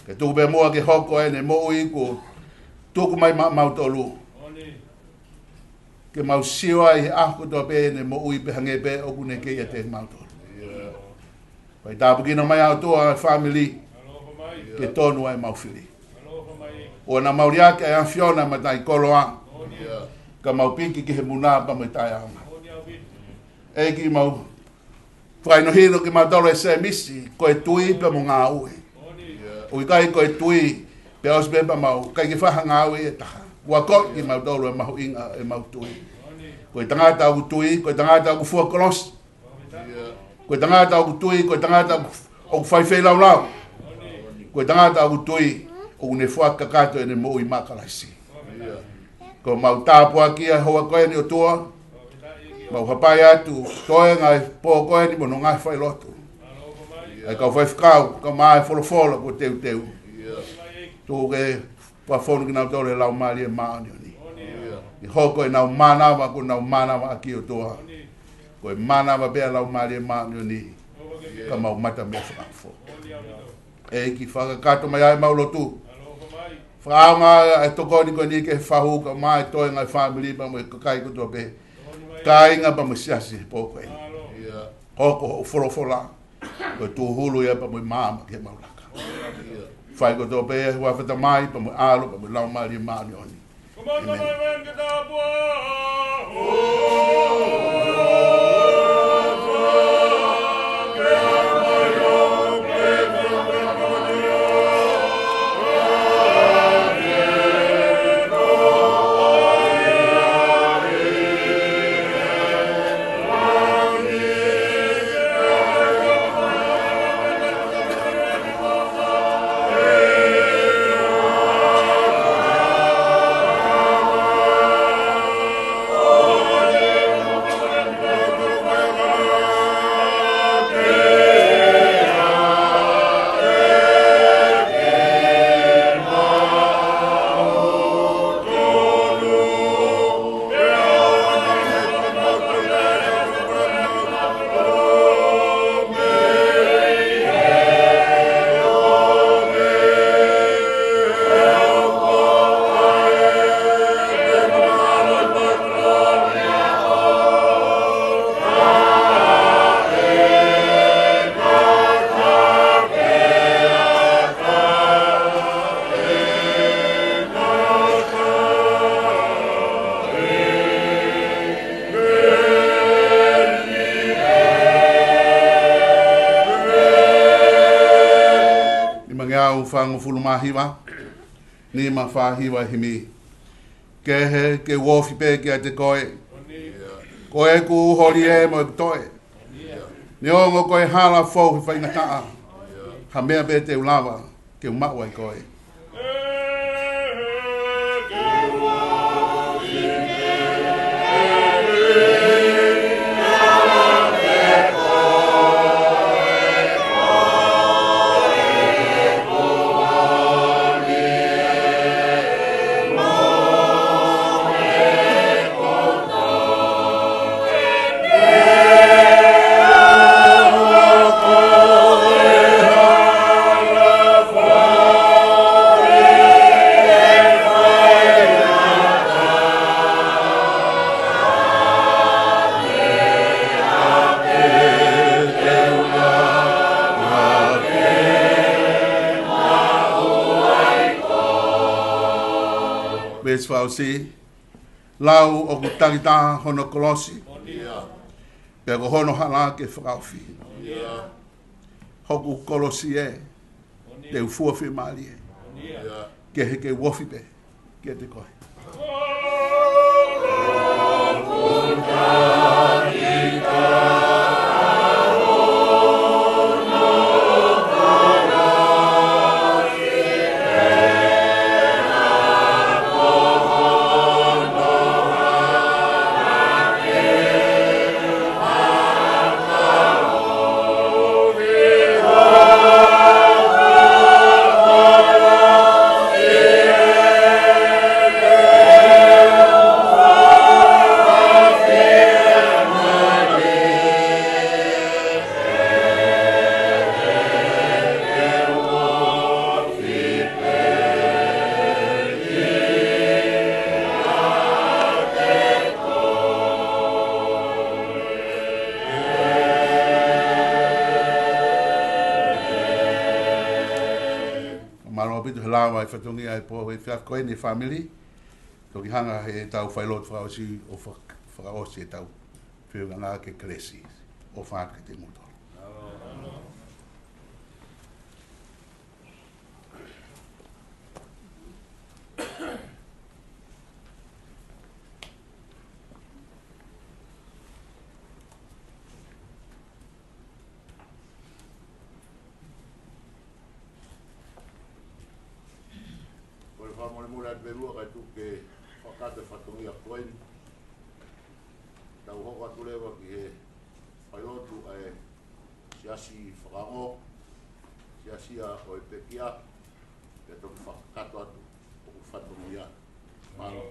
Ke tuku pē muʻa ke hoko ʻene moʻui kuo tuku mai maʻamautolu, ke mau sio ai he ʻaho kotoa pē ʻene moʻui pē hangē pē ʻoku ne kei ʻiate kimautolu. Fai tāpuekina mai ʻa e ʻOtua e fāmili ke tonu ai ʻemau fili. ʻOua naʻa mau liʻaki ʻa e ʻAfiona mataʻikoloa, ka mau piki ki he muna pea mo e taʻeʻaonga. ʻEiki, mau fakahinohino kimautolu ʻe Sēmisi, ko e tui pea mo e ngāue. ʻOku ʻikai ko e tui pea ʻosi pē pea mau ʻikai ke fai ha ngāue ʻe taha. Kuo akoʻi kimautolu e mahuʻinga ʻemau tui. Ko e tangata ʻoku tui, ko e tangata ʻoku fua kolosi. Ko e tangata ʻoku tui, ko e tangata ʻoku, ʻoku fai feilaulau. Ko e tangata ʻoku tui ʻoku ne foaki kakato ʻene moʻui maʻa Kalaisi. Ko ʻemau tāpuaki ʻa e houa ko eni ʻOtua, mau hapai atu, toenga e pō ko eni mo hono ngaahi failotu. ʻA e kau faifekau, kae ʻumaʻā e folofola kuo teuteu. Tuku ke fakafonu kinautolu ʻe he Laumālie Māʻoniʻoni, ke hoko ʻenau mānava kuo nau mānavaʻaki ʻOtua. Ko e mānava pē ʻa e Laumālie Māʻoniʻoni, ka mau mata mei he fakaofo. ʻEiki, fakakakato mai ʻa ʻemau lotu. Fakaʻaongaʻi ʻa e tokoni ko eni ki he fahu kae ʻumaʻā e toenga e fāmili pea mo e kakai kotoa pē, kāinga pea mo e siasi he pō ko eni. Hoko hoʻo folofola ko e tūhulu ia pea mo e maama ki heʻemau laka. Fai kotoa pē ʻi he huafa ʻo e Tamai pea mo e ʻAlo pea mo e Laumālie Māʻoniʻoni. ʻĒmeni. Nimangeau fāngofulu mā hiva, nima fā hiva e himi. Kehe ke u ofi pē kiate koe, ko ʻeku holi ē mo ʻeku toe. Neongo ko e hala fou he faingataʻa, ha meʻa pē te u lava ke u maʻu ai koe. Kelesi fakaʻosi, lau ʻoku takitaha hono kolosi, pea ko hono hala ke fakaofi. Hoku kolosi ē, te u fua fiemālie, ke he ke u ofi pē kiate koe. Mālō ʻaupito he lava e fatongia e pō he efiafi ko eni e fāmili. Toki hanga he tau failotu fakaʻosi ʻo fak-, fakaʻosi e tau feʻunga ke kelesi ʻo fātu ke te muto. Ko e fakamolemole atu pē muʻa kae tuku ke fakakakato e fatongia ko eni. Tau hoko atu leva ki he failotu ʻa e siasi fakaongo, siasi ʻo e pekia, pea toki fakakakato atu ʻoku fatongia. Mālō.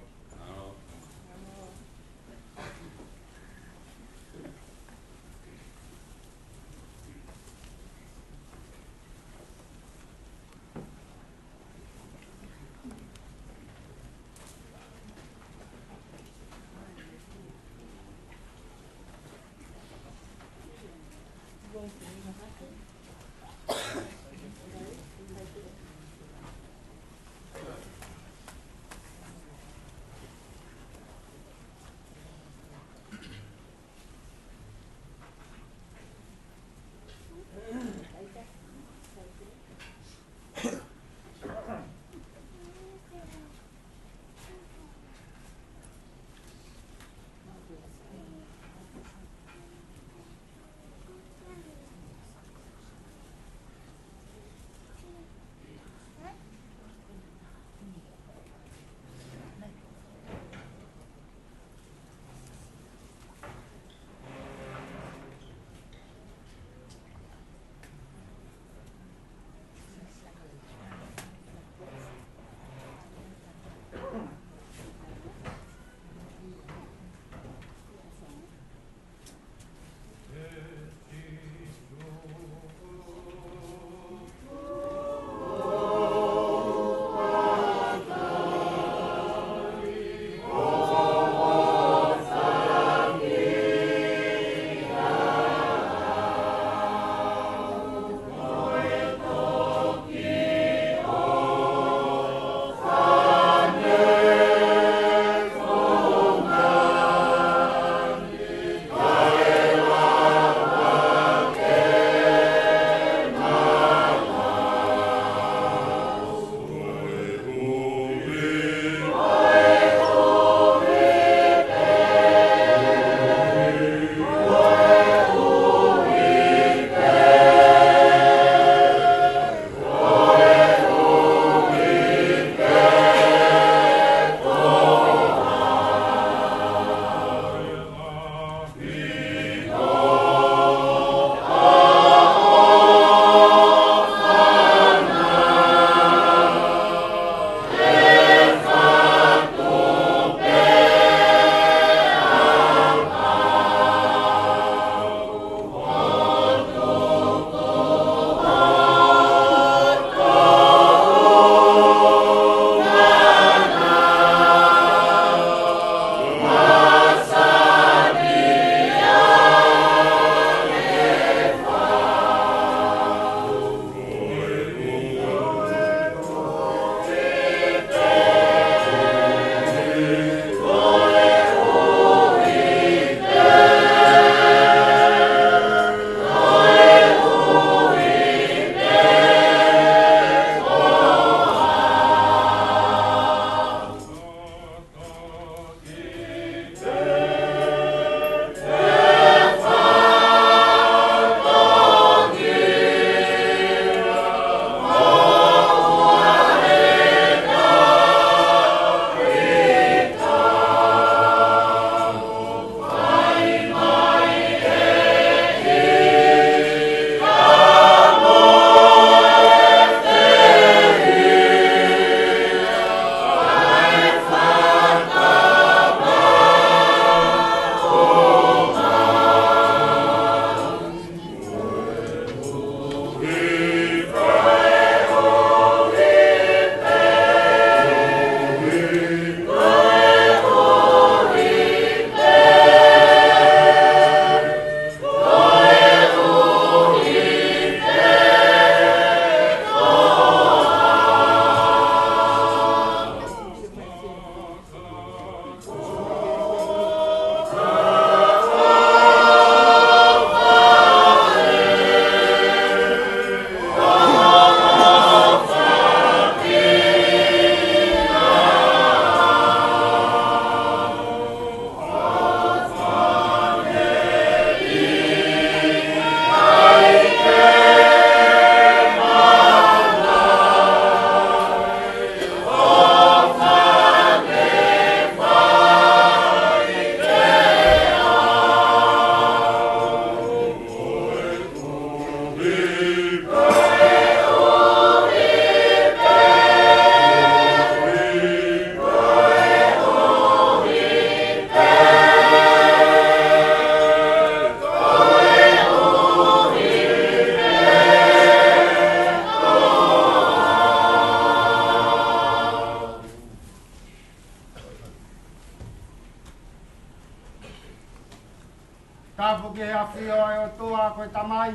ʻAfio ʻa e ʻOtua ko e Tamai,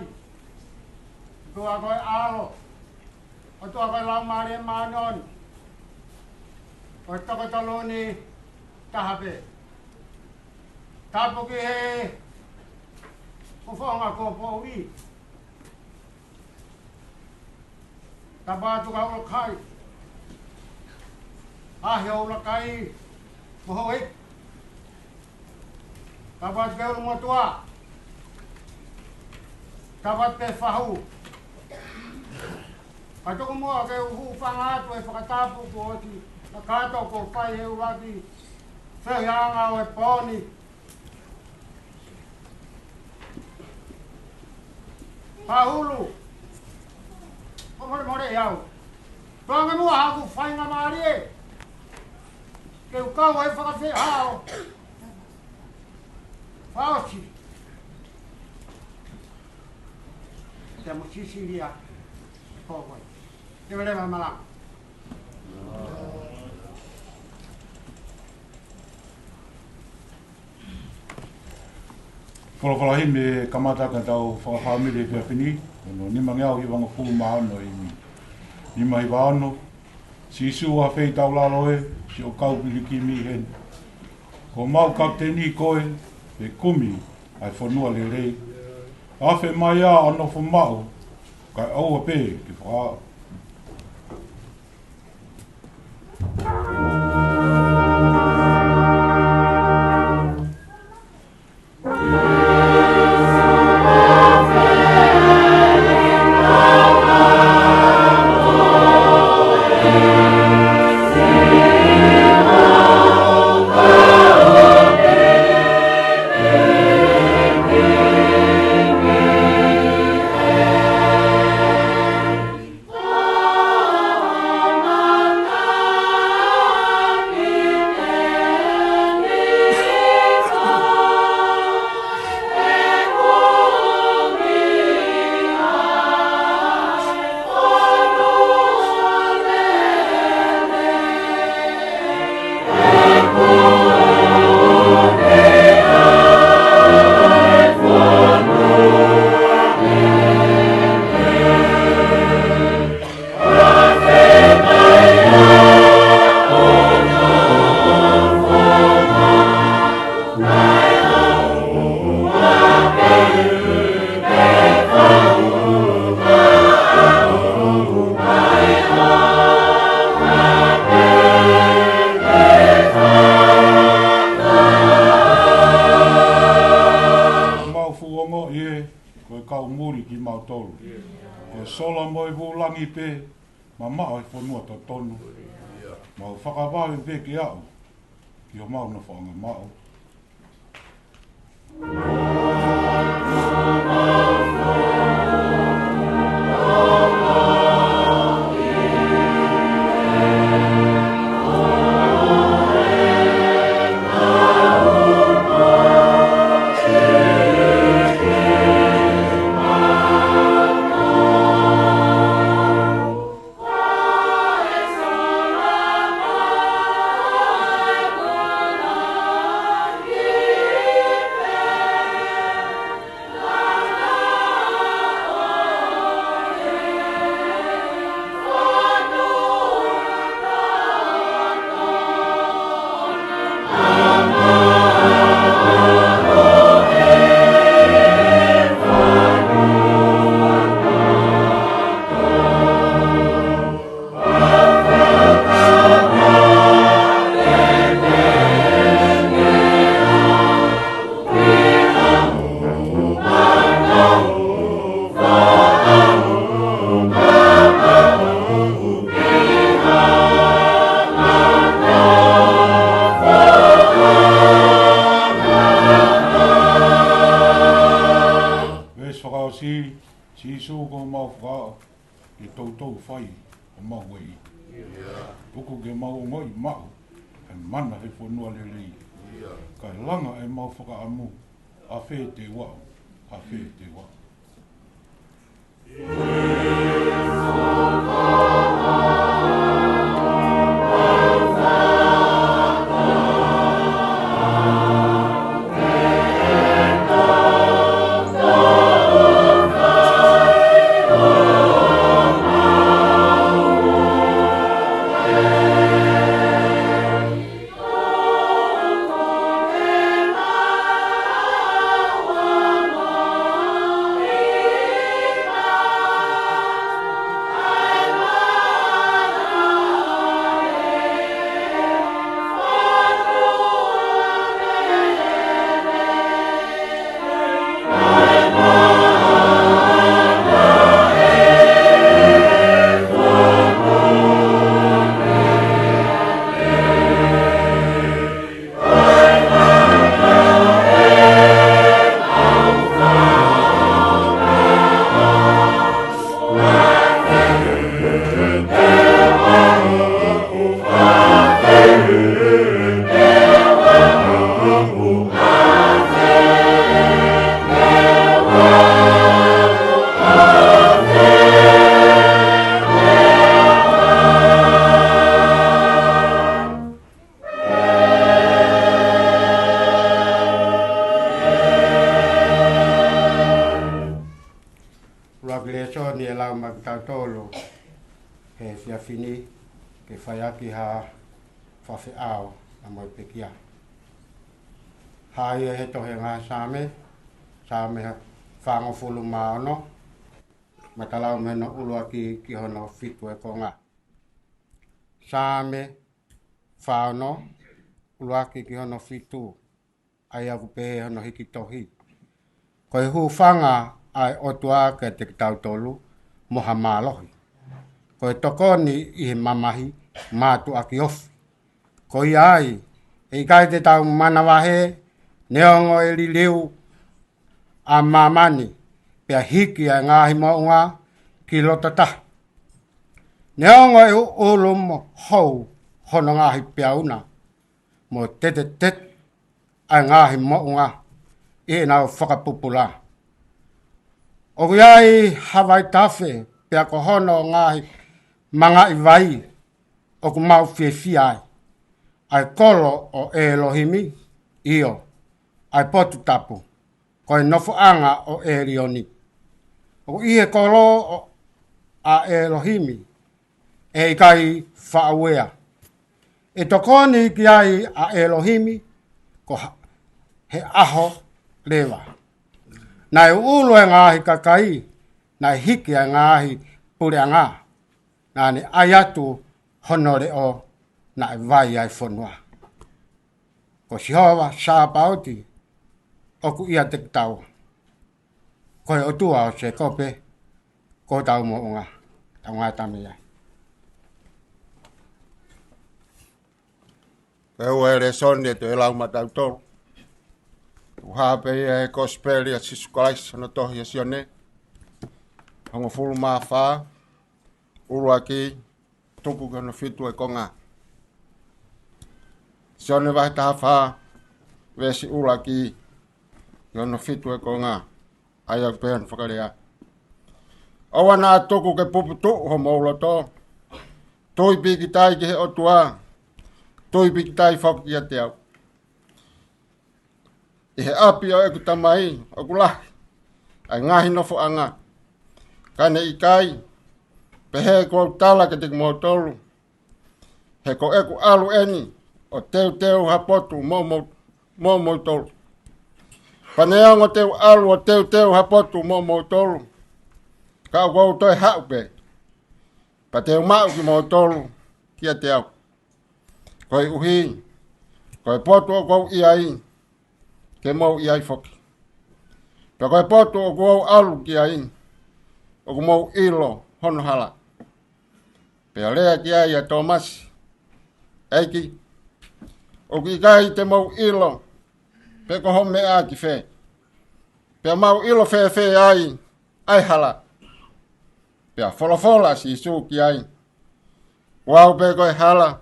ʻOtua ko e ʻAlo, ʻOtua ko e Laumālie Māʻoniʻoni, ko e toko tolu ni taha pē. Tapu ki he fofonga kuo poʻuli. Tapu atu ki he ʻuluaki, ʻa e ʻuluaki mo e houʻeiki. Tapu atu ki he ʻulumotuʻa. Tapu atu ki he fahu. Ka tuku muʻa ke u hūfanga atu he fakatapu kuo ʻosi kakato kuo fai ʻe he ʻuluaki feohiʻanga ʻo e pō ni. Pahulu. Ko mole mole au. Tuanga muʻa haku faingamālie ke u kau he fakafeʻao fakaʻosi. Te mo sisilia. Ko koe. Te vele malanga. Folofola himi kamata ka tau fakafāmili he efiafi ni, hono nimangeau hivangofulu mā ono ʻi ni. Nima hiva ono, Sīsū ʻa fei taulalo ē, siʻo kau pilikimi heni. Ko mau kapiteni koe, ʻe kumi ʻa e fonua lelei. Afe mai ā ʻo nofo maʻu, kae ʻoua pē ke fakaʻau. Mau fuʻu ongoʻi ē, ko e kau muli kimautolu. Ko e sola mo e vūlangi pē, mamaʻo he fonua totonu. Mau fakavave pē ke aʻu ki homau nofoʻanga maʻu. Veesi fakaʻosi, Sīsū ko homau fakaaʻu, ke toutou fai ʻo mau ueʻi. Tuku ke mau ongoʻi maʻu ʻa e mana he fonua lelei. Kae langa ʻemau fakaʻamu, ʻafē te u aʻu, ʻafē te u aʻu. efiafi ni ke fai ʻaki ha fakafeʻao ʻa mo e pekia. Hā ia he tohi ʻa e ngaahi Saame, Saame fāngofulu mā ono, matalau mei hono ʻuluaki ki hono fitu e konga. Saame fā ono, ʻuluaki ki hono fitu, ʻa ia ʻoku pehē hono hiki tohi: Ko e hūfanga ʻa e ʻOtua kiate kitautolu mo ha mālohi. Ko e tokoni ʻi he mamahi mātuʻaki ofi. Ko ia ai, ʻe ʻikai te tau manavahē, neongo e liliu ʻa māmani, pea hiki ʻa e ngaahi moʻunga ki loto tahi. Neongo e ʻuʻulu mo hou hono ngaahi peau na, mo tetetete ʻa e ngaahi moʻunga ʻi heʻenau fakapupula. ʻOku ʻi ai ha vaitafe, pea ko hono ngaahi mangaʻi vai ʻoku mau fiefia ai. ʻA e kolo ʻo ʻElohimi, ʻio, ʻa e potu tapu, ko e nofoʻanga ʻo ʻElioni. ʻOku ʻi he kolo ʻo, ʻa ʻElohimi, ʻe ʻikai faʻauea. ʻE tokoni ki ai ʻa ʻElohimi ko ha-, he ʻaho leva. Naʻe ʻuʻulu e ngaahi kakai, naʻe hiki ʻa e ngaahi puleʻanga, naʻa ne ʻai atu hono leʻo, naʻe vai ʻa e fonua. Ko Sihova Sāpaoti ʻoku ʻiate kitaua. Ko e ʻOtua ʻo Sēkope ko hotau moʻunga. Tau ngāue atu mei ai. Ko e ua e lēsoni ʻe toe lau maʻatautolu, ʻoku hā pē ia he Kosipeli ʻa Sīsū Kalaisi hono tohi ʻe Sione, hongofulu mā fā, ʻuluaki tuku ki hono fitu e konga. Sione vahe taha fā, veesi ʻuluaki ki hono fitu e konga. ʻA ia ʻoku pehē hono fakalea: ʻOua naʻa tuku ke puputuʻu homou loto. Tui pīkitai ki he ʻOtua, tui pīkitai foki kiate au. ʻI he ʻapi ʻo ʻeku Tamai ʻoku lahi ʻa e ngaahi nofoʻanga. Ka ne ʻikai pehē kuo u tala kiate kimoutolu, he ko ʻeku ʻalu eni ʻo teuteu ha potu mo, mo, mo moutolu. Pea neongo te u ʻalu ʻo teuteu ha potu mo moutolu, ka ʻoku ou toe haʻu pē, pea te u maʻu kimoutolu kiate au. Koeʻuhi, ko e potu ʻoku ou ʻi ai, ke mou ʻi ai foki. Pea ko e potu ʻoku ou ʻalu ki ai, ʻoku mou ʻilo hono hala. Pea lea ki ai ʻa Tōmasi: ʻEiki, ʻoku ʻikai te mou ʻilo pe ko hoʻo meʻa ki fē. Pea mau ʻilo fēfē ai ʻa e hala? Pea folofola ʻa Sīsū ki ai: Ko au pē ko e hala,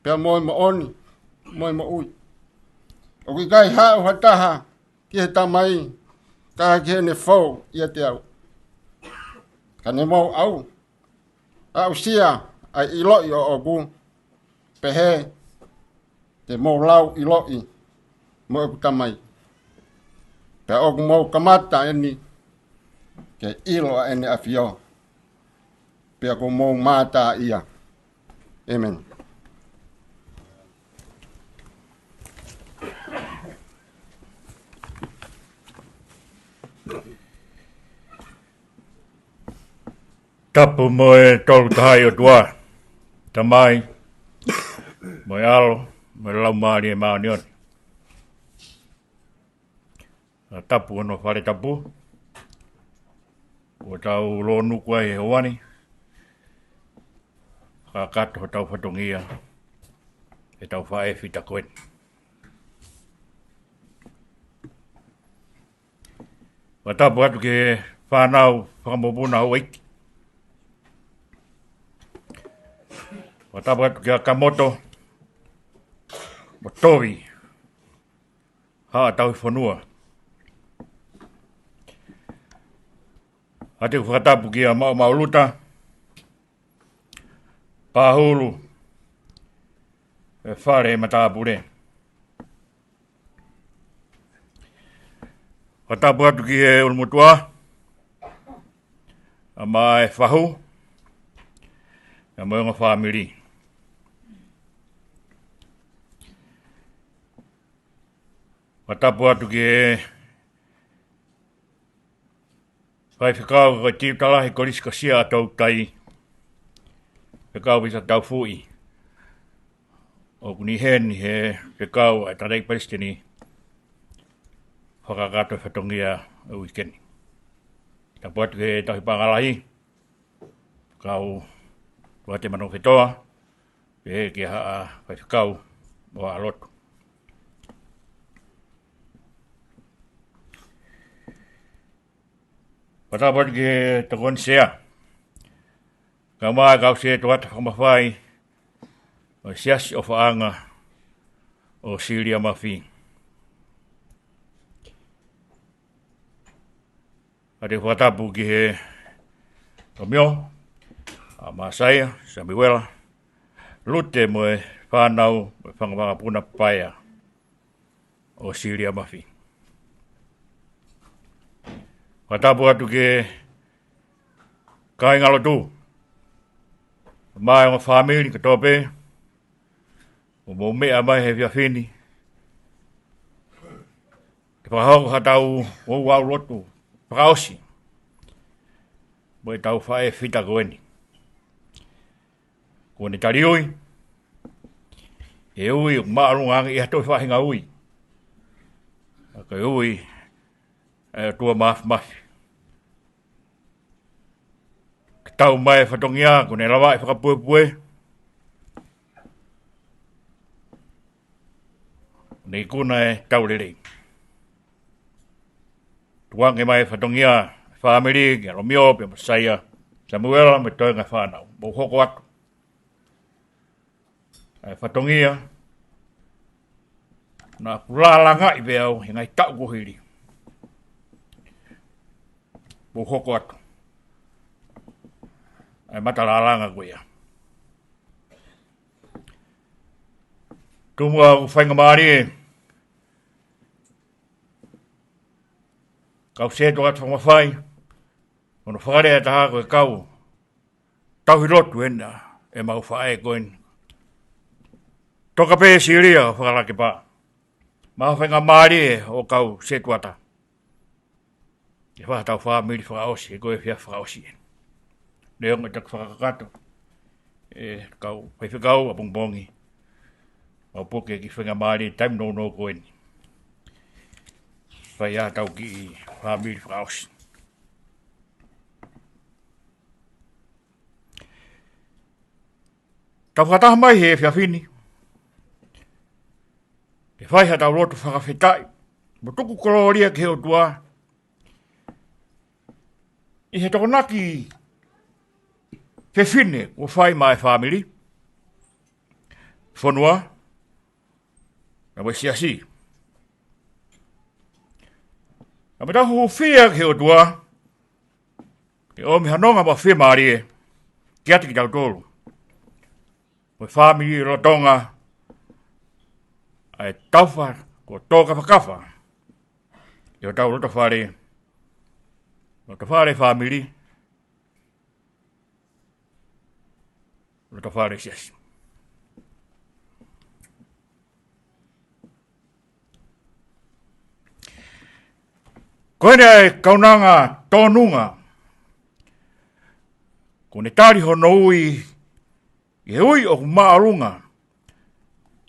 pea mo e moʻoni, mo e moʻui. ʻOku ʻikai haʻu ha taha ki he Tamai, ka ki heʻene fou ʻiate au. Ka ne mou ʻau, aʻusia ʻa e ʻiloʻi ʻoʻoku, pehē te mou lau ʻiloʻi mo ʻeku Tamai. Pea ʻoku mou kamata eni ke ʻilo ʻa ʻene ʻafio, pea kuo mou mātā ia. ʻĒmeni. Tapu mo e Tolu Tahaʻi ʻOtua, Tamai, mo e ʻAlo, mo e Laumālie Māʻoniʻoni. ʻA, tapu hono fale tapu, ʻoku tau lōnuku ai he ʻaho ni, kakato hotau fatongia, ʻetau faʻē fita ko eni. Fakatapu atu ki he fānau fakamokopuna houʻeiki. Fakatapu atu kia Kamoto mo Tovi, Haʻa Tauhi Fonua. Atu fakatapu kia Maʻumaʻuluta, Pahulu, e fale matāpule. Fakatapu atu ki he ʻulumotuʻa, ʻa Maʻae Fahu, Pea mo e ongo fāmili. Fakatapu atu ki he faifekau ko e Tiuta Lahi Kolisi Kasia ʻa Toutai, Faifekau Visa Taufuʻi, ʻoku ne ʻi heni he fekau ʻa e Tangataʻeiki Palesiteni fakakakato e fatongia ʻo e uike ni. Tapu atu ki he Tauhi Paʻanga Lahi, kau Tuate Manuofetoa, pehē ki he Haʻa Faifekau mo e Haʻa Lotu. Fakatapu atu ki he Tokoni Sea, kae ʻumaʻā e kau sētuata fakamafai ʻo e Siasi ʻOfaʻanga ʻo Silia Mafi. Pea te u fakatapu ki he Lomio, ʻa Masaia, Samuela, Lute mo e fānau, mo e fanga vakapuna paea ʻo Silia Mafi. Fakatapu atu ki he kāingalotu, mo e ongo fāmili kotoa pē, ʻoku mou meʻa mai he efiafi ni ke fakahoko haʻatau ouau lotu fakaʻosi mo ʻetau faʻē fita ko eni. Kuo ne tali ui, he ui ʻoku māʻolunga ange ʻi ha toe faʻahinga ui. Ka ko e ui ʻa e ʻOtua Māfimafi. Ke tau mai e fatongia kuo ne lavaʻi fakapuepue, ne ikuna e tau lelei. Tukuange mai e fatongia, fāmili, kia Lomio, pea Masaia, Samuela, mo e toenga fānau. Mou hoko atu. ʻA e fatongia naʻa ku lālangaʻi pē au he ngaahi taʻu kuo hili. Mou hoko atu. ʻA e mata lālanga ko ia. Tuku muʻa ʻeku faingamālie, kau sētuata fakamafai, mo hono fakalea ʻe taha ko e kau tauhi lotu ena ʻemau faʻē ko eni. Toka pē Silia ʻo fakalake pā. Maʻu ha faingamālie ʻo kau sētuata ke fai haʻatau fāmili fakaʻosi, he ko e efiafi fakaʻosi eni. Neongo ʻetau fakakakato, ʻe kau faifekau ʻapongipongi, mau puke ki he faingamālie taimi nounou ko eni. Fai haʻatau kiʻi fāmili fakaʻosi. Tau fakataha mai he efiafi ni ke fai haʻatau lotu fakafetaʻi mo tuku kolōlia ki he ʻOtua ʻi he tokonaki fefine kuo fai maʻa e fāmili, fonua, pea mo e siasi. Ka mo tau hūfia ki he ʻOtua ke ʻomi ha nonga mo e fiemālie kiate kitautolu mo e fāmili lolotonga ʻa e taufa kuo tō kafakafa ʻi hotau lotofale, lotofale fāmili, lotofale siasi. Ko eni ʻa e kaunanga tōnunga kuo ne tali hono ui ʻi he ui ʻoku māʻolunga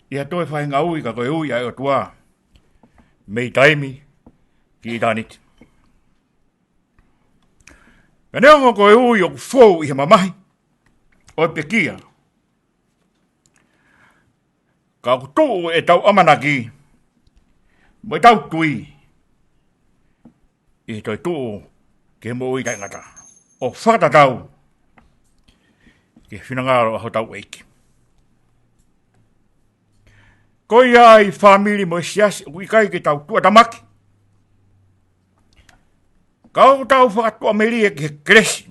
ʻi ha toe faʻahinga ui ka ko e ui ʻa e ʻOtua mei taimi ki ʻitāniti. Pea neongo ko e ui ʻoku fou ʻi he mamahi ʻo e pekia, ka ʻoku tuʻu ʻetau ʻamanaki mo ʻetau tui ʻi he toetuʻu ki he moʻui taʻengata ʻo fakatatau ki he finangalo ʻa hotau ʻEiki. Ko ia ʻa e fāmili mo e siasi ʻoku ʻikai ke tau tuʻatamaki, ka ʻoku tau fakatuʻamelie ki he kelesi,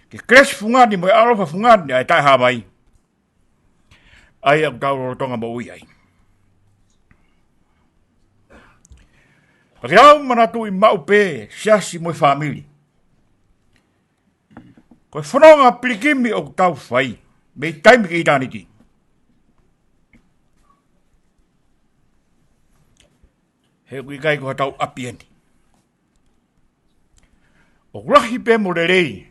ki he kelesi fungani mo e ʻaloʻofa fungani ʻa e Taʻehāmai, ʻa ia ʻoku tau lolotonga moʻui ai. Pea ke tau manatuʻi maʻu pē siasi mo e fāmili, Ko e fononga pilikimi ʻoku tau fai mei taimi ki ʻitāniti. He ʻoku ʻikai ko hotau ʻapi eni. ʻOku lahi pē mo lelei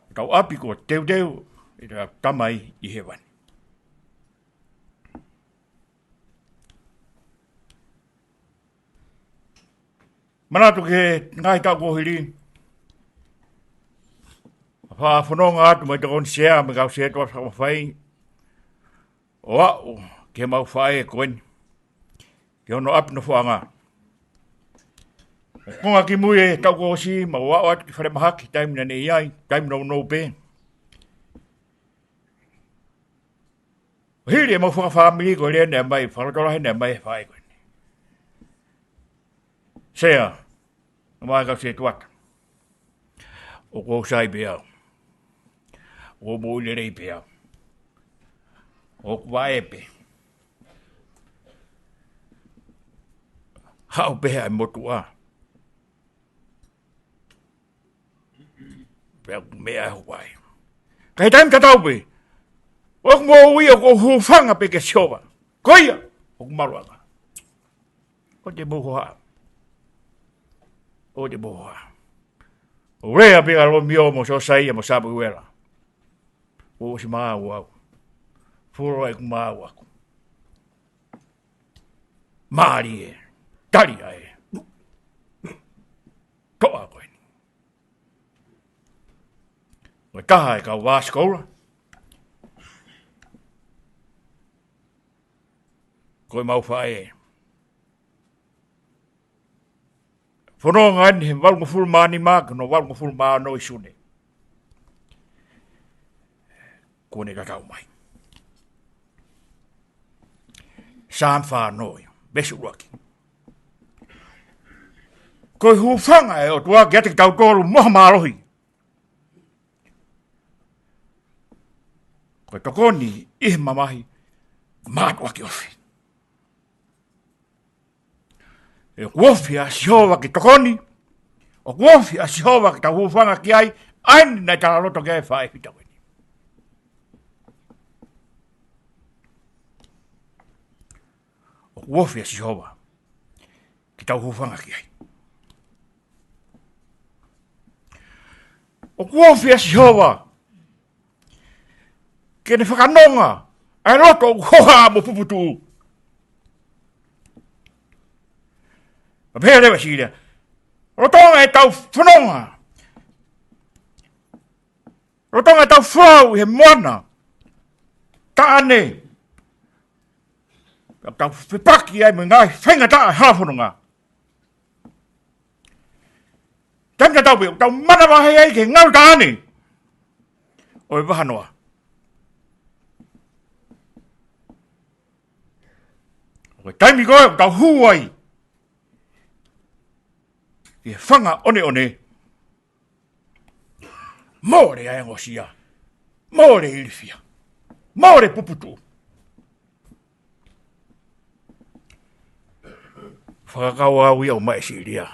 hotau ʻapi kuo teuteu ʻe hotau Tamai ʻi hēvani. Manatu ki he ngaahi taʻu kuo hili, faʻa fononga atu mai tokoni sea mo e kau sētuata fakamafai ʻo aʻu ki he mau faʻē ko eni, ki hono ʻapi nofoʻanga. Konga kimui e taʻu kuo ʻosi, mau aʻu atu ki falemahaki, taimi naʻe ʻi ai, taimi nounou pē. Hili e mau fakafāmili ko e lea naʻe ʻomai, fakalotolahi naʻe ʻomai he faʻē ko eni. Sea, ʻomai kau sētuata. ʻOku ou sai pē au. ʻOku ou moʻui lelei pē au. ʻOku ou vaʻe pē. Haʻu pē he ʻai motuʻa. Pea ʻoku meʻa ʻe hoku vaʻe. Ka ʻi he taimi tatau pē, ʻoku ou moʻui ʻoku ou hūfanga pē kia Sihova. Ko ia ʻoku maluʻanga. ʻOua te mou hohaʻa. ʻOua te mou hohaʻa. ʻOku lea pē ʻa Lomio mo Sosaia mo Samuela. ʻOsi maau au. Fuoloa ʻeku maau aku. Mālie. Tali ʻa e toʻa ko eni. Ko e taha e kau vāsikoula. Ko e mau faʻē. Fononga eni he valungofulu mā nima ki hono valungofulu mā ono ʻi Sune. Kuo ne tatau mai. Saame fā ono ia, veesi ʻuluaki. Ko e hūfanga ʻa e ʻOtua kiate kitautolu mo ha mālohi. Ko e tokoni ʻi he mamahi mātuʻaki ofi. ʻOku ofi ʻa Sihova ke tokoni. ʻOku ofi ʻa Sihova ke tau hūfanga ki ai, ʻa eni naʻe talaloto ki ai e faʻē fita ko eni. ʻOku ofi ʻa Sihova ke tau hūfanga ki ai. ʻOku ofi ʻa Sihova ke ne fakanonga ʻa e loto ʻoku hohaʻa mo puputuʻu. Pea pehē leva ʻe Siria, lolotonga ʻetau fononga, lolotonga ʻetau folau ʻi he moana, taʻane, pea tau fepaki ai mo e ngaahi faingataʻa hala fononga. Taimi tatau pē, tau manavahē ai ki he ngalu taʻane ʻo e vahanoa. Ko e taimi ko ē ʻoku tau hū ai ki he fanga ʻoneʻone, mole ʻa e ongosia, mole ilifia, mole puputuʻu. Fakakaukau ia ʻomai ʻe Siria.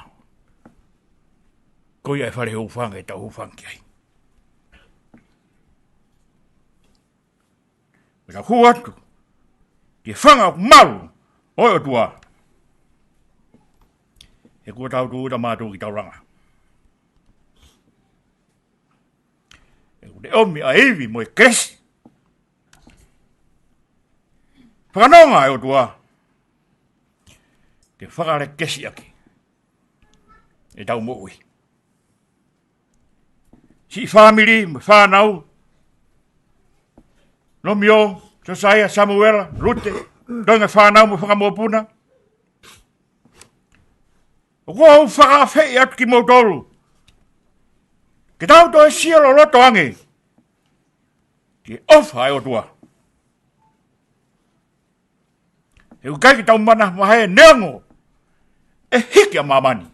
Ko ia e fale hūfanga ke tau hūfanga ki ai. Ke tau hū atu ki he fanga ʻoku malu ʻo e ʻOtua. He kuo tau tūʻuta mātou ki taulanga. He kuo ne ʻomi ʻa e ivi mo e kelesi. Fakanonga ʻa e ʻOtua ke fakalekesiʻaki ʻetau moʻui. Siʻi fāmili mo e fānau, Lomio, Sosaia, Samuela, Lute, toenga fānau mo e fanga mokopuna. ʻOku ou fakaafeʻi atu kimoutolu ke tau toe sio loloto ange ki he ʻofa ʻa e ʻOtua. He ʻoku ʻikai ke tau manavahē neongo ʻe hiki ʻa māmani,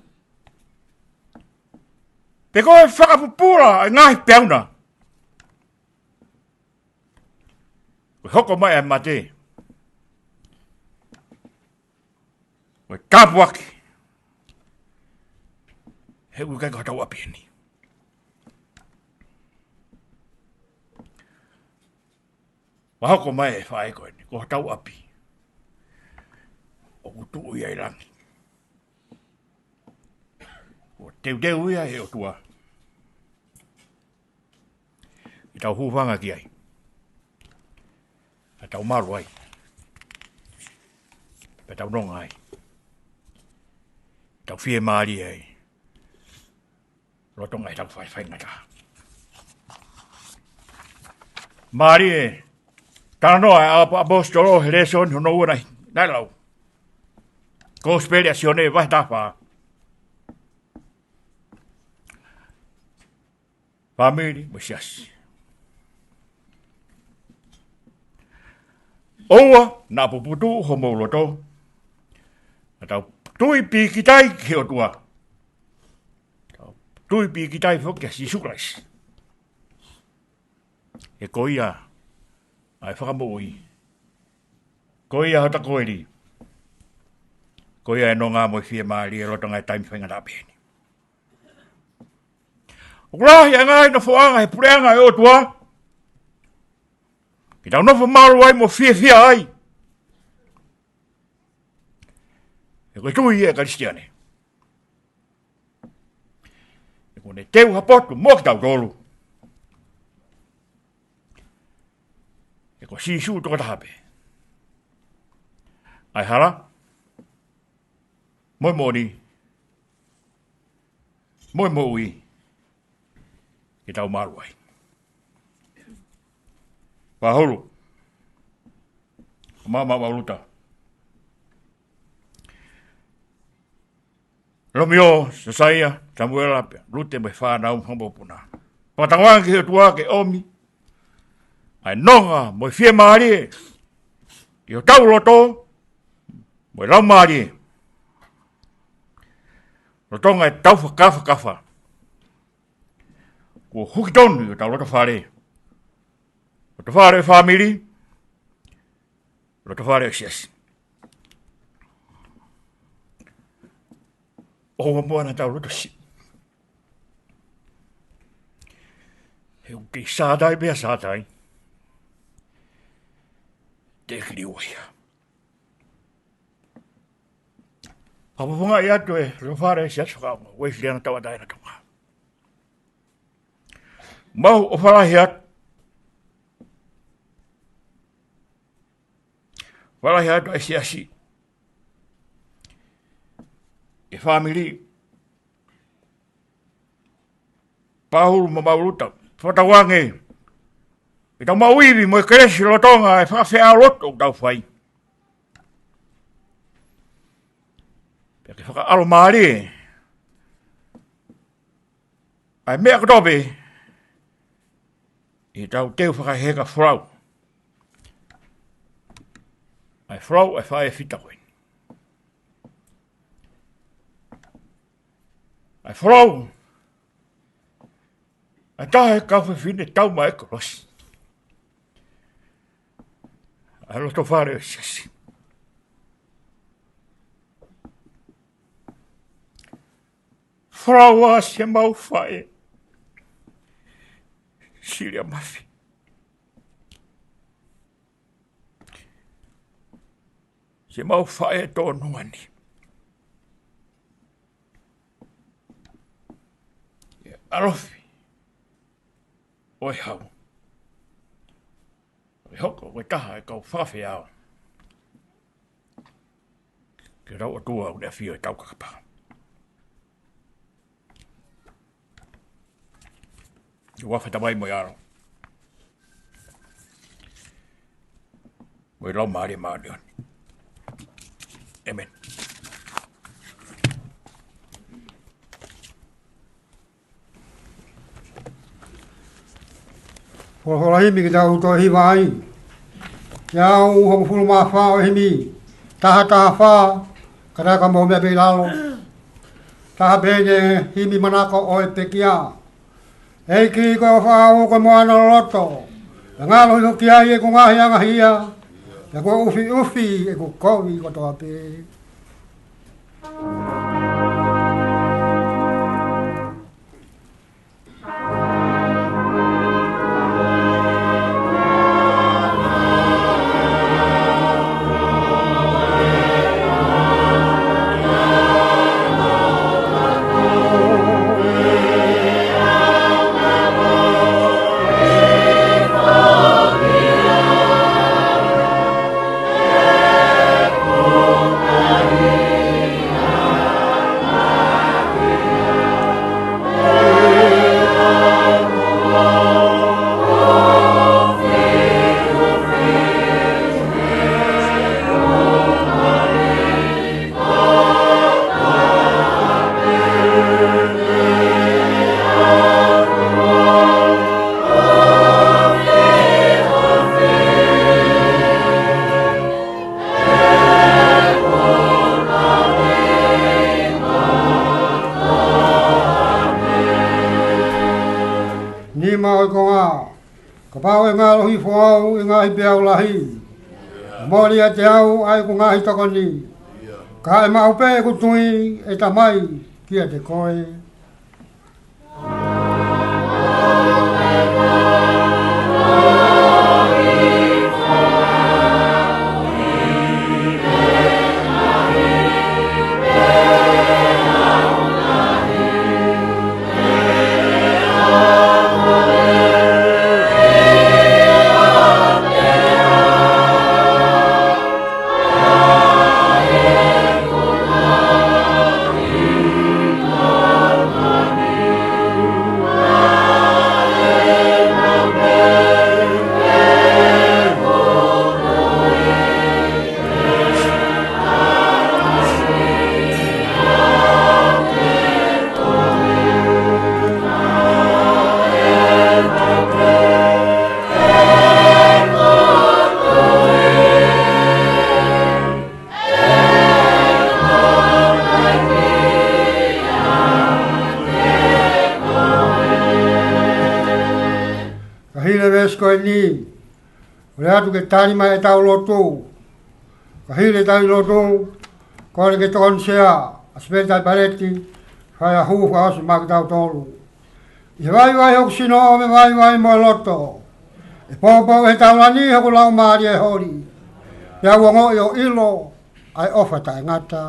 pe ko e fakapupula ʻa e ngaahi peau na, ko e hoko mai ʻa e mate, ko e tāpuaki. He ʻoku ʻikai ko hotau ʻapi eni. Pea hoko mai e faʻē ko eni, ko hotau ʻapi. ʻOku tuʻu ia ʻi langi. ʻOku teuteu ia ʻe he ʻOtua ke tau hūfanga ki ai, ke tau malu ai, ke tau nonga ai, ke tau fiemālie ai lolotonga ʻetau fai faingataʻa. Mālie e talanoa ʻa e ʻapo-, ʻaposetolo he lēsoni hono ua naʻe, naʻe lau. Kosipeli ʻa Sione vahe taha fā. Fāmili mo e siasi. ʻOua naʻa puputuʻu homou loto, ka tau tui pīkitai ki he ʻOtua. Tau tui pīkitai foki kia Sīsū Kalaisi. He ko ia ʻa e Fakamoʻui. Ko ia hota koeli. Ko ia e nonga mo e fiemālie lolotonga e taimi faingataʻa pehē ni. ʻOku lahi ʻa e ngaahi nofoʻanga he puleʻanga ʻo e ʻOtua ke tau nofo malu ai mo fiefia ai. He ko e tui ia ʻa e Kalisitiane. He ʻoku ne teu ha potu mo kitautolu. He ko Sīsū tokotaha pē ʻa e hala, mo e moʻoni, mo e moʻui, ke tau malu ai. Pāhulu, Maʻamaʻuluta, Lomiō, Sosaia, Samuela, pea Lute mo e fānau mo e mokopuna. Fakatauange ki he ʻOtua ke ʻomi ʻa e nonga mo e fiemālie ki hotau loto mo e laumālie. Lolotonga ʻetau fakafakafa kuo huki tonu ʻi hotau lotofale. Lotofale ʻo e fāmili, lotofale ʻo e siasi. ʻOua muʻa naʻa tau loto siʻi. He ʻoku kei sātai pea sātai, teʻeki liliu ia. Fakafofongaʻi atu e lotofale ʻo e Siasi Fakaʻamu Uēsiliana Tauʻatāina ʻo Tonga. Mau ʻofa lahi atu. ʻOfa lahi atu ʻa e siasi, e fāmili, Pāhulu mo Maʻamaʻuluta, fakatauange ke tau maʻu ivi mo e kelesi lolotonga e fakafeʻao lotu ʻoku tau fai. Pea ke fakaʻalomālie ʻa e meʻa kotoa pē ʻi heʻetau teu fakaheka folau. ʻA e folau ʻa e faʻē fita ko eni. ʻA e folau ʻa e taha e kau fefine tau mai e kolosi. ʻA e lotofale ʻo e siasi. Folau ʻa siʻemau faʻē, Silia Mafi. Siʻemau faʻē tōnunga ni. ʻAlofi ʻo e hau. ʻE hoko ko e taha e kau fakafeʻao ki hotau ʻOtua ʻoku ne ʻafio ʻi hotau kakapa. ʻI he huafa ʻo e Tamai mo e ʻAlo mo e Laumālie Māʻoniʻoni. ʻĒmeni. Folofola himi ke tau toe hiva ai. Teau hongofulu mā fā ʻo e himi. Taha taha fā, kātaki mo e meʻa pē ʻi lalo. Taha pē eni e himi manako ʻo e pekia. ʻEiki ko e ʻofa ʻaʻau ko e moana loloto. Pea ngalo hifo ki ai ʻeku ngaahi angahia. Pea kuo ʻufiʻufi ʻeku kovi kotoa pē. Kapau ʻe ngalo hifo au ʻi he ngaahi peau lahi, mole ʻiate au ʻa ʻeku ngaahi tokoni. Ka ʻe maʻu pē ʻeku tui, ʻe Tamai, kiate koe. Ka hili e veesi ko eni, ʻoku lea atu ke tali mai ʻetau lotu. Ka hili ʻetau lotu, kole ke tokoni Sea ʻa Sipeni Taipaleti, fai ʻa e hū fakaʻosi maʻa kitautolu. ʻI he vaivai hoku sino ʻo me vaivai mo e loto, ʻe poupou ʻi he taulani hoku laumālie holi, pea u ongoʻi ʻo ʻilo ʻa e ʻofa taʻengata.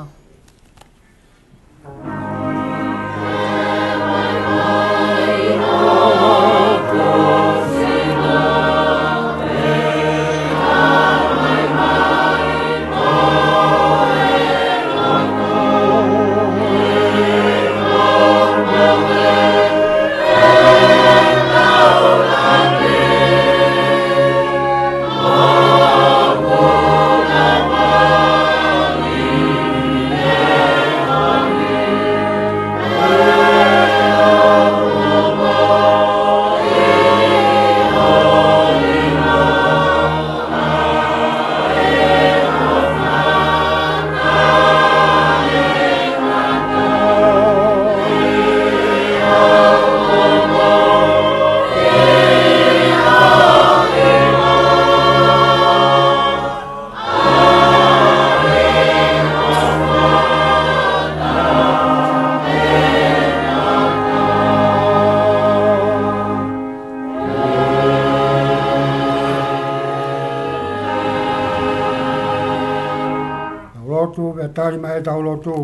Tau lotu, pea tali mai ʻetau lotu.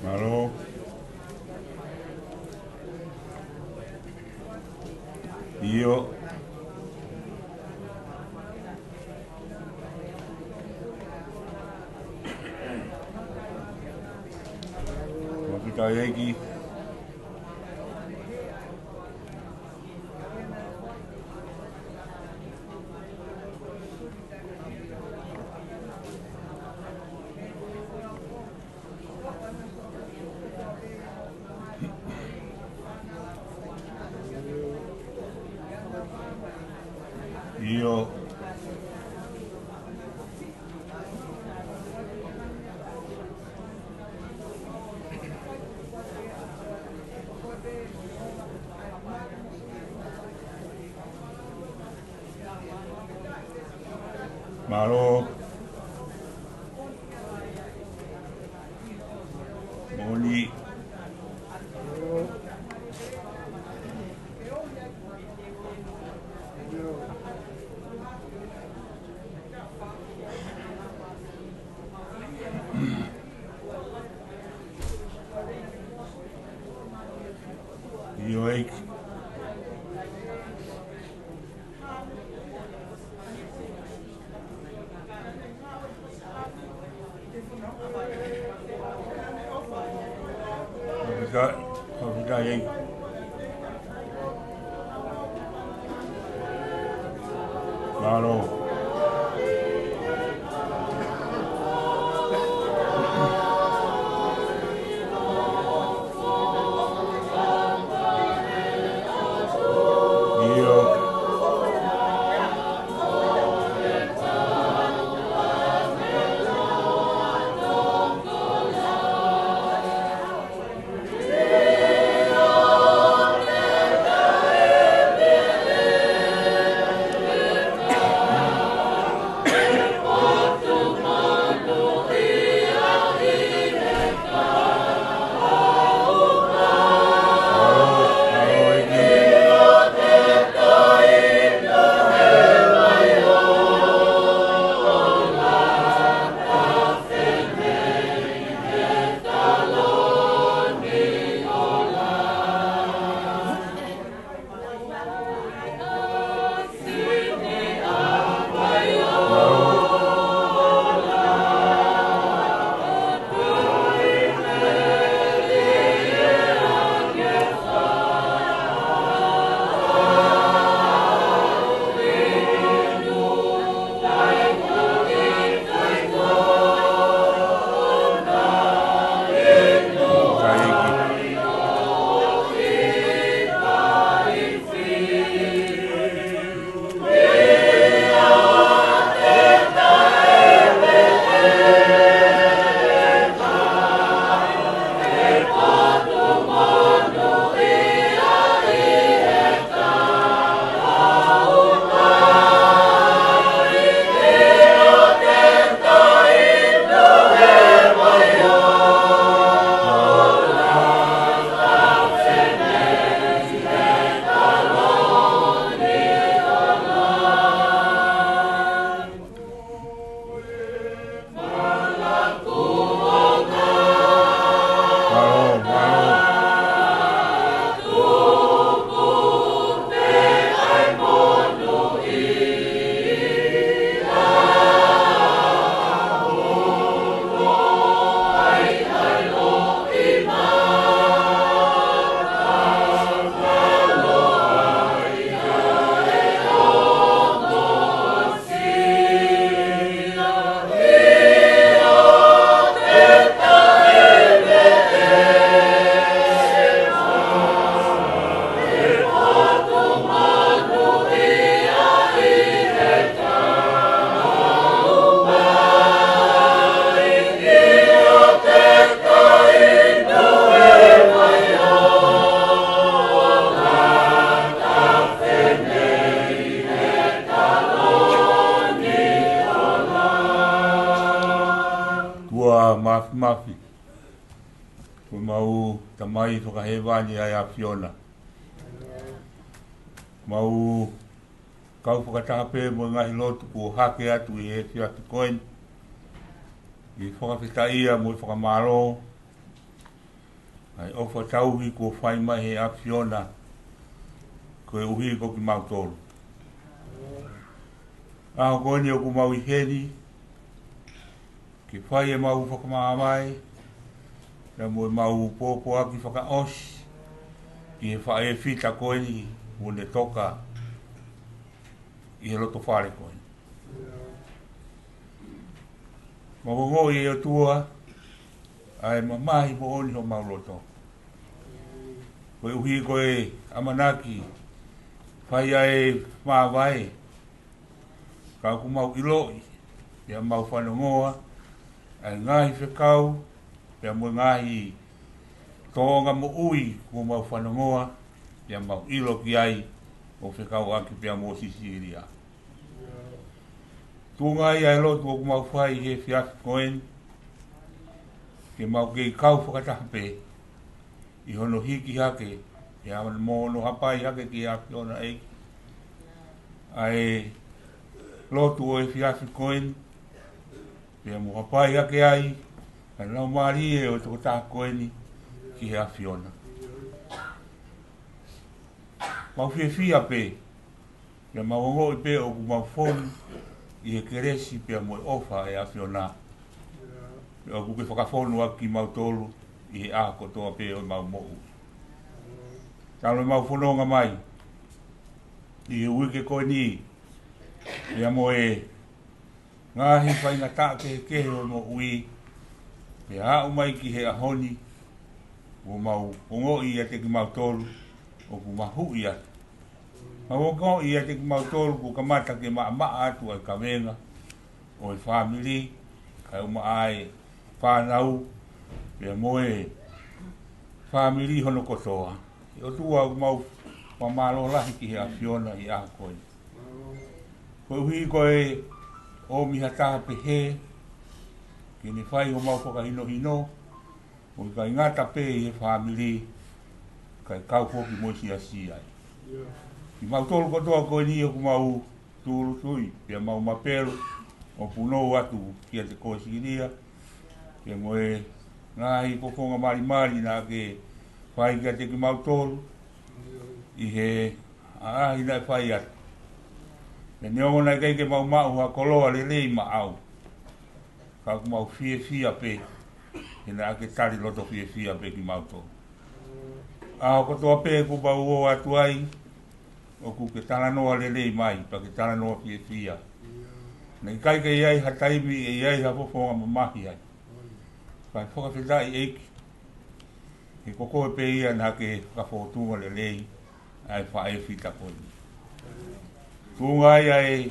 Mālō. ʻIo. Fakafetaʻi ʻEiki. ʻIo. Mālō. Moʻoni. ʻIo ʻEiki. Fakafetaʻi, fakafetaʻi ʻEiki. Mālō. ʻIo. Tuʻa māfimafi, ko homau Tamai fakahēvani ʻa e ʻAfiona. Mau kau fakataha pē mo e ngaahi lotu kuo hake atu ʻi he efiafi ko eni, ʻi he fakafetaʻia mo e fakamālō ʻa e ʻofa tauhi kuo fai mai he ʻAfiona koeʻuhi ko kimautolu. ʻAho ko eni ʻoku mau ʻi heni ke fai ʻemau fakamāvae, pea mo ʻemau pōpoaki fakaʻosi ki he faʻē fita ko eni kuo ne toka ʻi he loto fale ko eni. Mau ongoʻi, ʻe ʻOtua, ʻa e mamahi moʻoni homau loto. Koeʻuhi ko e ʻamanaki fai ʻa e māvae, ka ʻoku mau ʻiloʻi, pea mau fanongoa ʻa e ngaahi fekau, pea mo e ngaahi tōʻonga moʻui kuo mau fanongoa, pea mau ʻilo ki ai ʻo fekauʻaki pea mo Sisīlia. Tuʻunga ia ʻa e lotu ʻoku mau fai he efiafi ko eni, ke mau kei kau fakataha pē ʻi hono hiki hake, pea mo hono hapai hake ki he ʻAfiona ʻEiki, ʻa e lotu ʻo e efiafi ko eni, pea mo hapai hake ai ʻa e laumālie ʻo e tokotaha ko eni ki he ʻAfiona. Mau fiefia pē, pea mau ongoʻi pē ʻoku mau fonu ʻi he kelesi pea mo e ʻofa ʻa e ʻAfiona. Pea ʻoku ke fakafonu ʻaki kimautolu ʻi he ʻaho kotoa pē ʻo ʻemau moʻui. Talu ʻemau fononga mai ʻi he uike ko eni, Pea mo e ngaahi faingataʻa kehekehe ʻo e moʻui, pea aʻu mai ki he ʻaho ni, ʻoku mau ongoʻi ʻiate kimautolu ʻoku mahuʻi atu. Mau ongoʻi ʻiate kimautolu kuo kamata ke maʻamaʻa atu ʻa e kavenga ʻo e fāmili, kae ʻumaʻā e fānau, pea mo e fāmili hono kotoa. ʻE ʻOtua, ʻoku mau fakamālō lahi ki he ʻAfiona ʻi he ʻaho ko eni. Koeʻuhi ko e ʻomi ha taha pehē ke ne fai homau fakahinohino, ʻo ʻikai ngata pē ʻi he fāmili, kae kau foki mo e siasi ai. Kimautolu kotoa ko eni ʻoku mau tūʻulutui, pea mau mapelu ʻo punou atu kiate koe Sīlia, pea mo e ngaahi fofonga malimali naʻa ke fai kiate kimautolu ʻi he ʻaʻahi naʻe fai atu. Pea neongo naʻe ʻikai ke mau maʻu ha koloa lelei maʻau, ka ʻoku mau fiefia pē, he naʻa ke tali loto fiefia pē kimautolu. ʻAho kotoa pē kuo mau ō atu ai, ʻoku ke talanoa lelei mai, pea ke talanoa fiefia. Naʻe ʻikai ke ʻi ai ha taimi ʻe ʻi ai ha fofonga mamahi ai. Kae fakafetaʻi ʻEiki, he ko koe pē ia naʻa ke fakafōtunga lelei ʻa e faʻē fita ko eni. Tuʻunga ai ʻa e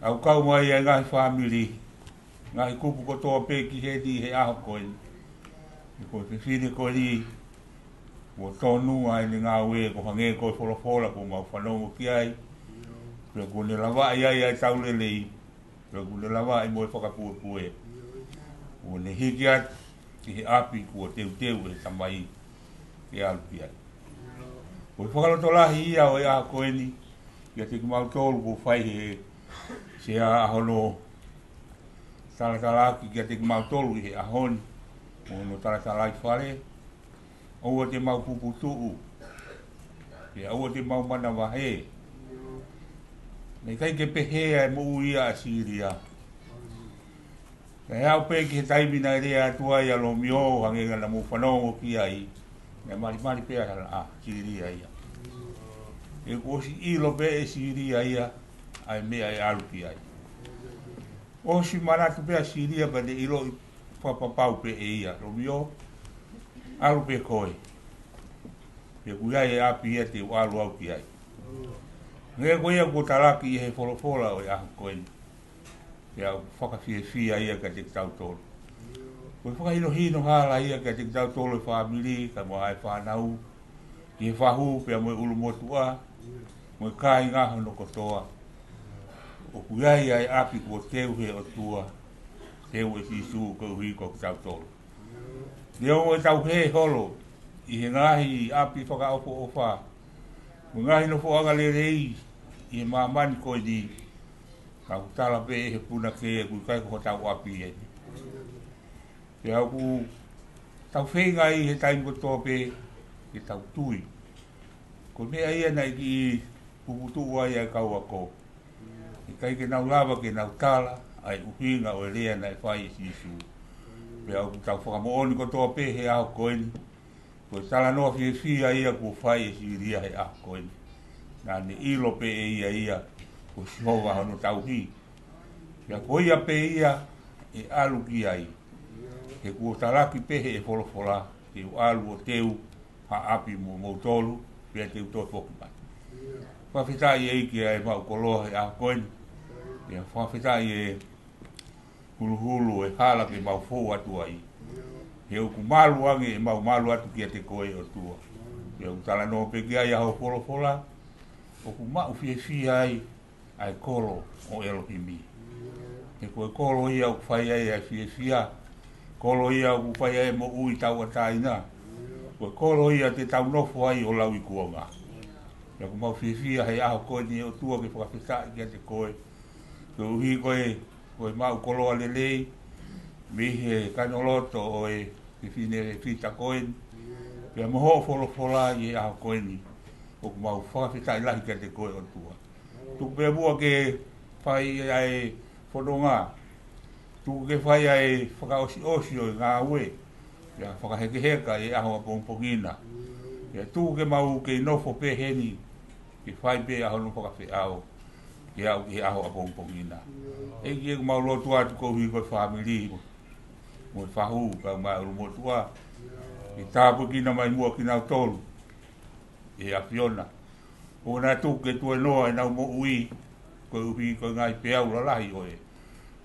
ʻaukau mai ʻa e ngaahi fāmili, ngaahi kupu kotoa pē ki heni he ʻaho ko eni. He ko e fefine ko eni, kuo tonu ʻa ʻene ngāue, ʻo hangē ko e folofola kuo mau fanongo ki ai. Pea kuo ne lavaʻi ai ʻa e tau lelei, pea kuo ne lavaʻi mo e fakapuepue. Kuo ne hiki atu ki he ʻapi kuo teuteu ʻe he Tamai ke ʻalu ki ai. Ko e fakalotolahi ia ʻo e ʻaho ko eni, kiate kimautolu kuo fai he Sea ʻa hono talatalaaki kiate kimautolu ʻi he ʻaho ni, mo hono talatalaifale, ʻoua te mau puputuʻu, pea ʻoua te mau manavahē. Naʻe ʻikai ke pehē ʻa e moʻui ʻa Sīlia. Kae aʻu pē ki he taimi naʻe lea atu ai ʻa Lomio, hangē naʻa mou fanongo ki ai, naʻe malimali pē ʻa Sīlia ia. He kuo ʻosi ʻilo pē ʻe Sīlia ia ʻa e meʻa ʻe ʻalu ki ai. ʻOsi manatu pē ʻa Sīlia pea ne ʻiloʻi fakapapau pē ʻe ia, Lomio, ʻalu pē koe. He ʻoku ʻi ai e ʻapi ia te u ʻalu au ki ai. Hangē ko ia kuo talaki ʻi he folofola ʻo e ʻaho ko eni. Pea ʻoku fakafiefia ia kiate kitautolu. Ko e fakahinohino hala ia kiate kitautolu e fāmili, kae ʻumaʻā e fānau, ki he fahu, pea mo e ʻulumotuʻa, mo e kāinga hono kotoa. ʻOku ʻi ai ʻa e ʻapi kuo teu ʻe he ʻOtua, teu ʻe Sīsū koeʻuhi ko kitautolu. Neongo ʻetau hē holo ʻi he ngaahi ʻapi fakaʻofoʻofa, mo e ngaahi nofoʻanga lelei ʻi he māmani ko eni, ka ʻoku tala pē ʻe he punake ʻoku ʻikai ko hotau ʻapi eni. Pea ʻoku tau feinga ʻi he taimi kotoa pē ke tau tui. Ko e meʻa ia naʻe kiʻi puputuʻu ai ʻa e kau ako. ʻIkai ke nau lava ke nau tala ʻa e ʻuhinga ʻo e lea naʻe fai ʻe Sīsū. Pea ʻoku tau fakamoʻoni kotoa pē he ʻaho ko eni, ko e talanoa fiefia ia kuo fai ʻe Sīlia he ʻaho ko eni. Naʻa ne ʻilo pē ʻe ia ia, ko Sihova hono tauhi. Pea ko ia pē ia ʻe ʻalu ki ai. He kuo talaki pē ʻe he folofola, te u ʻalu ʻo teu ha ʻapi mo moutolu, pea te u toe foki mai. Fakafetaʻi ʻEiki ʻa e maʻu koloa he ʻaho ko eni. Pea fakafetaʻi e huluhulu e hala ke mau fou atu ai. He ʻoku malu ange ʻemau malu atu kiate koe ʻOtua. Pea ʻoku talanoa pē ki ai ʻa hoʻo folofola, ʻoku maʻu fiefia ai ʻa e kolo ʻo ʻElohimi. He ko e kolo ia ʻoku fai ai ʻa e fiefia. Kolo ia ʻoku fai ai e moʻui tauʻatāina. Ko e kolo ia te tau nofo ai ʻo lauikuonga. Pea ʻoku mau fiefia he ʻaho ko eni ʻOtua ke fakafetaʻi kiate koe. Koeʻuhi ko e, ko e maʻu koloa lelei, mei he kanoloto ʻo e fefine fita ko eni. Pea mo hoʻo folofola ʻi he ʻaho ko eni. ʻOku mau fakafetaʻi lahi kiate koe ʻOtua. Tuku pē muʻa ke fai ʻa e fononga. Tuku ke fai ʻa e fakaʻosiʻosi ʻo e ngāue. Pea fakahekeheka e ʻaho ʻapongipongi na. Pea tuku ke mau kei nofo pē heni. Ke fai pē ʻa hono fakafeʻao. ke aʻu ki he ʻaho ʻapongipongi na. ʻEiki, ʻoku mau lotu atu koeʻuhi ko e fāmili mo e fahu, kae ʻumaʻā e ʻulumotuʻa. Ke tāpuekina mai muʻa kinautolu ʻe he ʻAfiona. ʻOua naʻa tuku ke tuenoa ʻenau moʻui, koeʻuhi ko e ngaahi peau lalahi ʻo e,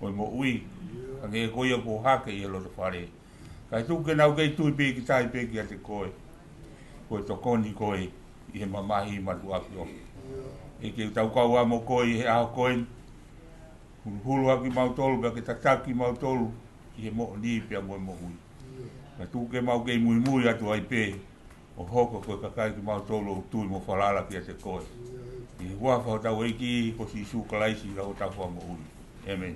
ʻo e moʻui. Hangē ko ia kuo hake ʻi he loto fale. Kae tuku ke nau kei tui pīkitai pē kiate koe. Ko e tokoni koe ʻi he mamahi mātuʻa ʻAfiona. ʻEiki, ʻoku tau kau ā mo koe ʻi he ʻaho ko eni. Huluhulu ʻa kimautolu, pea ke tataki kimautolu ʻi he moʻoni pea mo e moʻui. Kae tuku ke mau kei muimui atu ai pē, ʻo hoko ko e kakai kimautolu ʻoku tui mo falala kiate koe. ʻI he huafa hotau ʻEiki ko Sīsū Kalaisi ko hotau Fakamoʻui. ʻĒmeni.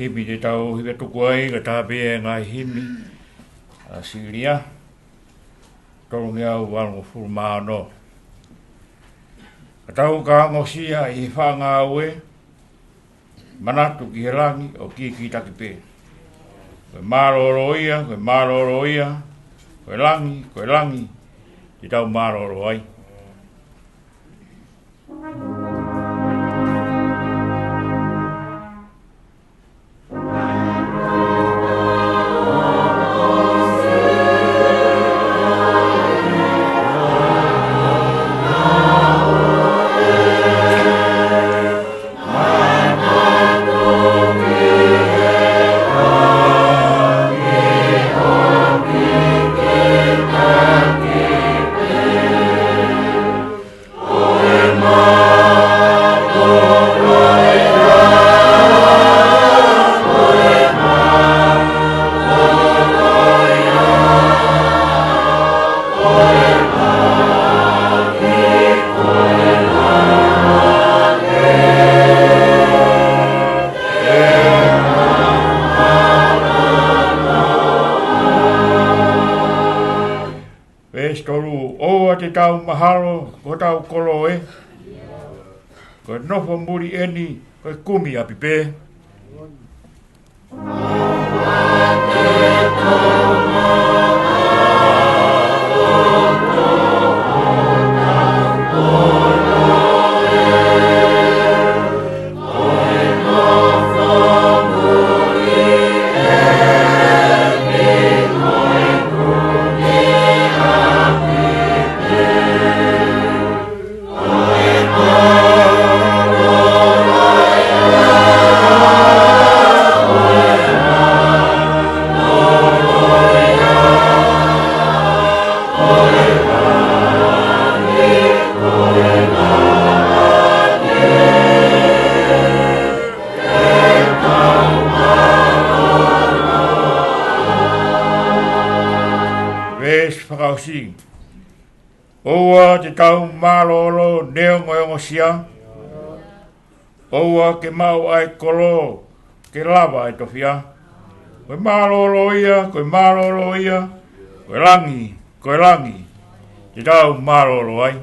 Himi te tau hiva tuku ai, ka taha pē e ngaahi himi ʻa Siria, tolungeau valungofulu mā ono. Ka tau ka ngosia ʻi he faʻangāue, manatu ki he langi ʻo kikitaki pē. Ko e mālōlō ia, ko e mālōlō ia, ko e langi, ko e langi, te tau mālōlō ai. Veesi tolu, ʻoua te tau mahalo ko hotau kolo ē, ko e nofo muli ʻeni ko e kumi ʻapi pē. Veesi fakaʻosi. ʻOua te tau mālōlō neongo e ongosia. ʻOua ke maʻu ʻa e kolo ke lava ʻa e tofiʻa. Ko e mālōlō ia, ko e mālōlō ia, ko e langi, ko e langi te tau mālōlō ai.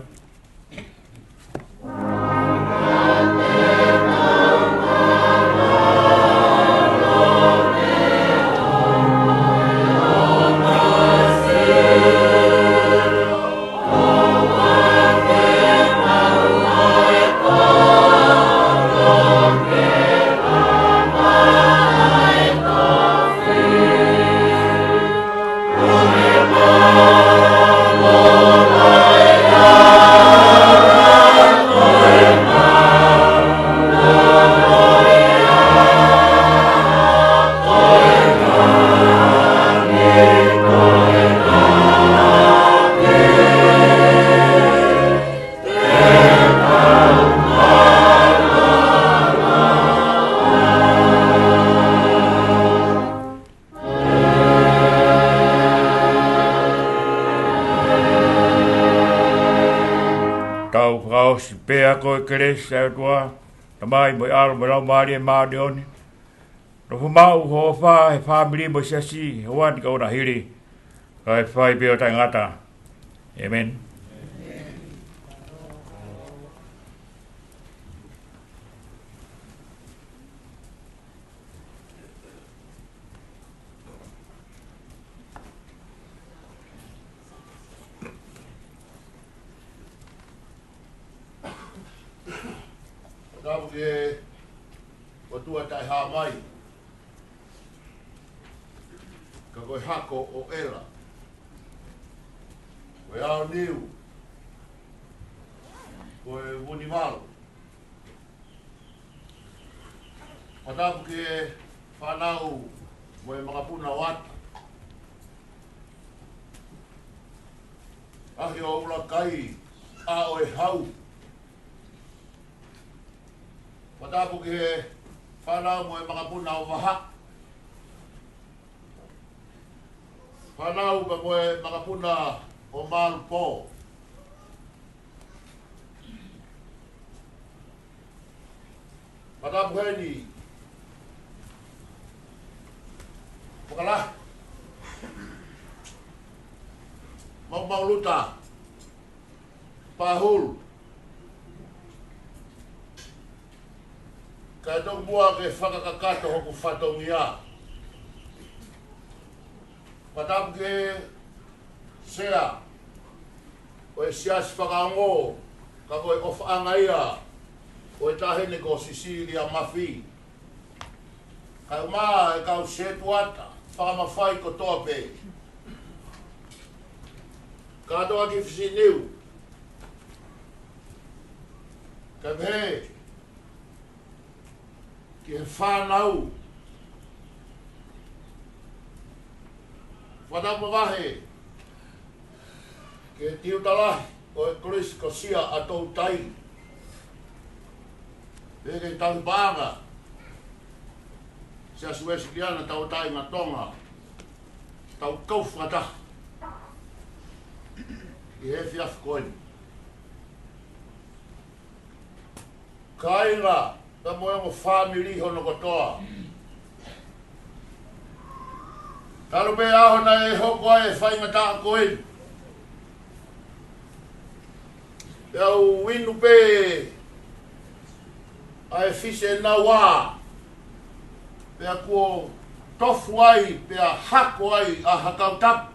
Tau fakaʻosi pē ʻa e kelesi ʻa e ʻOtua, Tamai mo e ʻAlo mo e Laumālie Māʻoniʻoni. Nofo maʻu hoʻo ʻofa he fāmili mo e siasi, he ʻaho ni kae ʻumaʻā hili, kae fai pē ʻo taʻengata. ʻĒmeni. Tapu ki he ʻOtua taʻehāmai, ka ko e hako ʻo ʻEla, ko e aoniu, ko e vunivalu. Fakatapu ki he fānau mo e makapuna ʻo ʻAta, ʻahi ʻo ʻUlakai, ʻa ʻo e Hau. Fakatapu ki he fānau mo e makapuna ʻo Vahaʻa, fānau pea mo e makapuna ʻo Malupō. Fakatapu heni fakalahi, Maumauluta, Pahulu, kae tomuʻa ke fakakakato hoku fatongia. Fakatapu ki he sea ʻo e Siasi Fakaongo, ka ko e ʻofaʻanga ia ʻo e taʻahine ko Sisilia Mafi. Kae ʻumaʻā e kau setuata fakamafai kotoa pē. Kātoa ki Fisiniu, kae pehē ki he fānau. Fakatapu mavahe ki he tiuta lahi ʻo e Kolisi ko Sia ʻa Toutai, pehē ki he tauhi paʻanga Siasi Uēsiliana Tauʻatāina Tonga, tau kau fakataha ʻi he efiafi ko eni. Kāinga, pea mo e ongo fāmili hono kotoa. Talu pē ʻaho naʻe hoko ai e faingataʻa ko eni, Pea u inu pē ʻa e fisi ʻe naua, pea kuo tofu ai, pea hako ai ʻa ha kau tapu.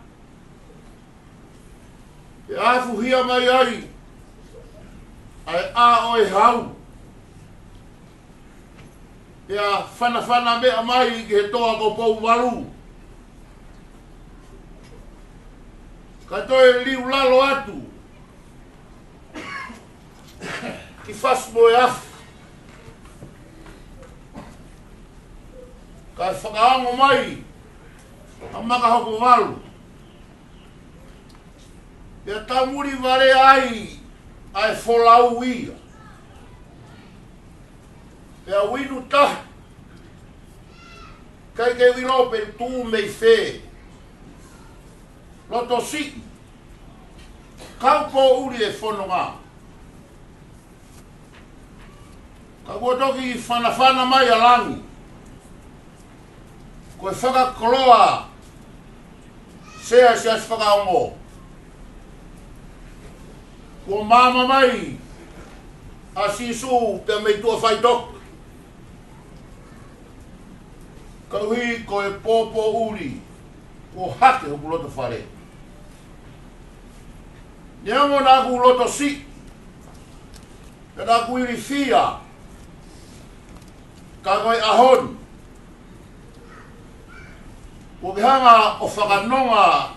Pea afuhia mai ai ʻa e ʻā ʻo e hau, pea fanafana meʻa mai ki he toa ko Pouvalu, kae toe liu lalo atu ki Fasi mo e Afi, kae fakaongo mai ʻa Makahokovalu, pea taumuli vale ai ʻa e folau ia. Pea u inu taha, ʻikai ke u ʻilo pe tuʻu mei fē, loto siʻi, kau poʻuli e fononga. Ka kuo toki fanafana mai ʻa langi, ko e fakakoloa Sea ʻa e Siasi Fakaongo. Kuo maama mai ʻa Sīsū pea mei tuʻa faʻitoka, koeʻuhi ko e pōpoʻuli kuo hake hoku loto fale. Neongo naʻa ku loto siʻi, pea naʻa ku ilifia, ka ko e ʻaho ni, kuo ke hanga ʻo fakanonga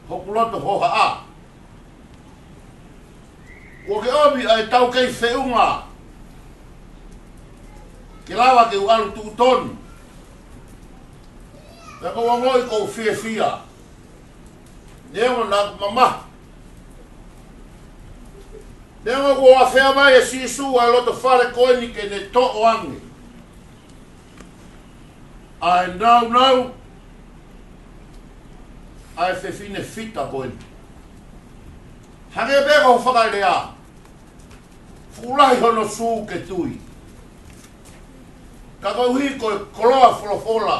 hoku loto hohaʻa. Kuo ke ʻomi ʻa e taukei feʻunga ke lava ke u ʻalu tuʻu tonu. Pea ʻoku ou ongoʻi ʻoku ou fiefia, neongo naʻa ku mamahi. Neongo kuo afea mai ʻe Sīsū ʻa e loto fale ko eni ke ne toʻo ange ʻa e naunau ʻa e fefine fita ko eni. Hangē pē ko hoʻo fakalea, fuʻu lahi hono sū ke tui, ka koeʻuhi ko e koloa folofola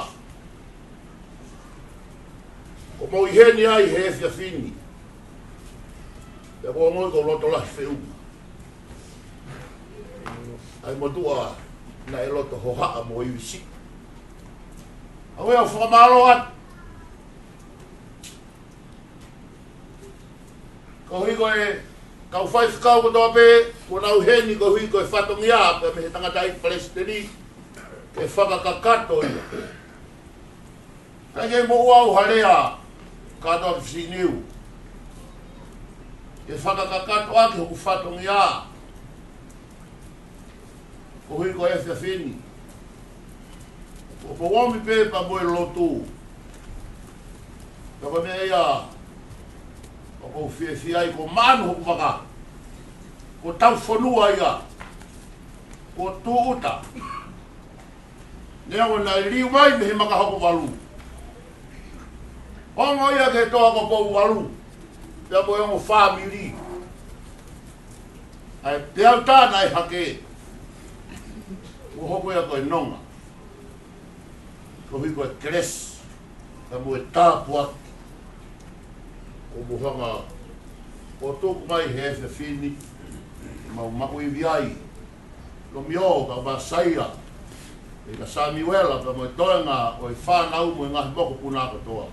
ʻoku mou ʻi heni ai he efiafi ni, pea ʻoku ou ongoʻi ʻoku ou loto lahi feʻunga. ʻA e motuʻa naʻe loto hohaʻa mo ivi siʻi. ʻOku ou fakamālō atu koeʻuhi ko e kau faifekau kotoa pē kuo nau ʻi heni, koeʻuhi ko e fatongia pē mei he tangataʻeiki palesiteni ke fakakakato ia. ʻIkai ke moʻua au ha lea kātoa ki Fisi Niu ke fakakakato ʻaki hoku fatongia koeʻuhi ko e efiafi ni. ʻOku ou ʻomi pē pea mo e lotu. Ka ko e meʻa ia ʻoku ou fiefia ai, kuo maʻanu hoku vaka, kuo tau fonua ia, kuo tūʻuta. Neongo naʻe liu mai mei he Makahokovalu, ongo ia ki he toa ko Pouvalu, pea mo e ongo fāmili. ʻA e peau tā naʻe hake, kuo hoko ia ko e nonga, koeʻuhi ko e kelesi pea mo e tāpuaki kuo mou hanga ʻo tuku mai he efiafi ni, mau maʻu ivi ai. Lomio ka Masaia, ʻe ka Samiuela, pea mo e toenga ʻo e fānau mo e ngaahi mokopuna kotoa.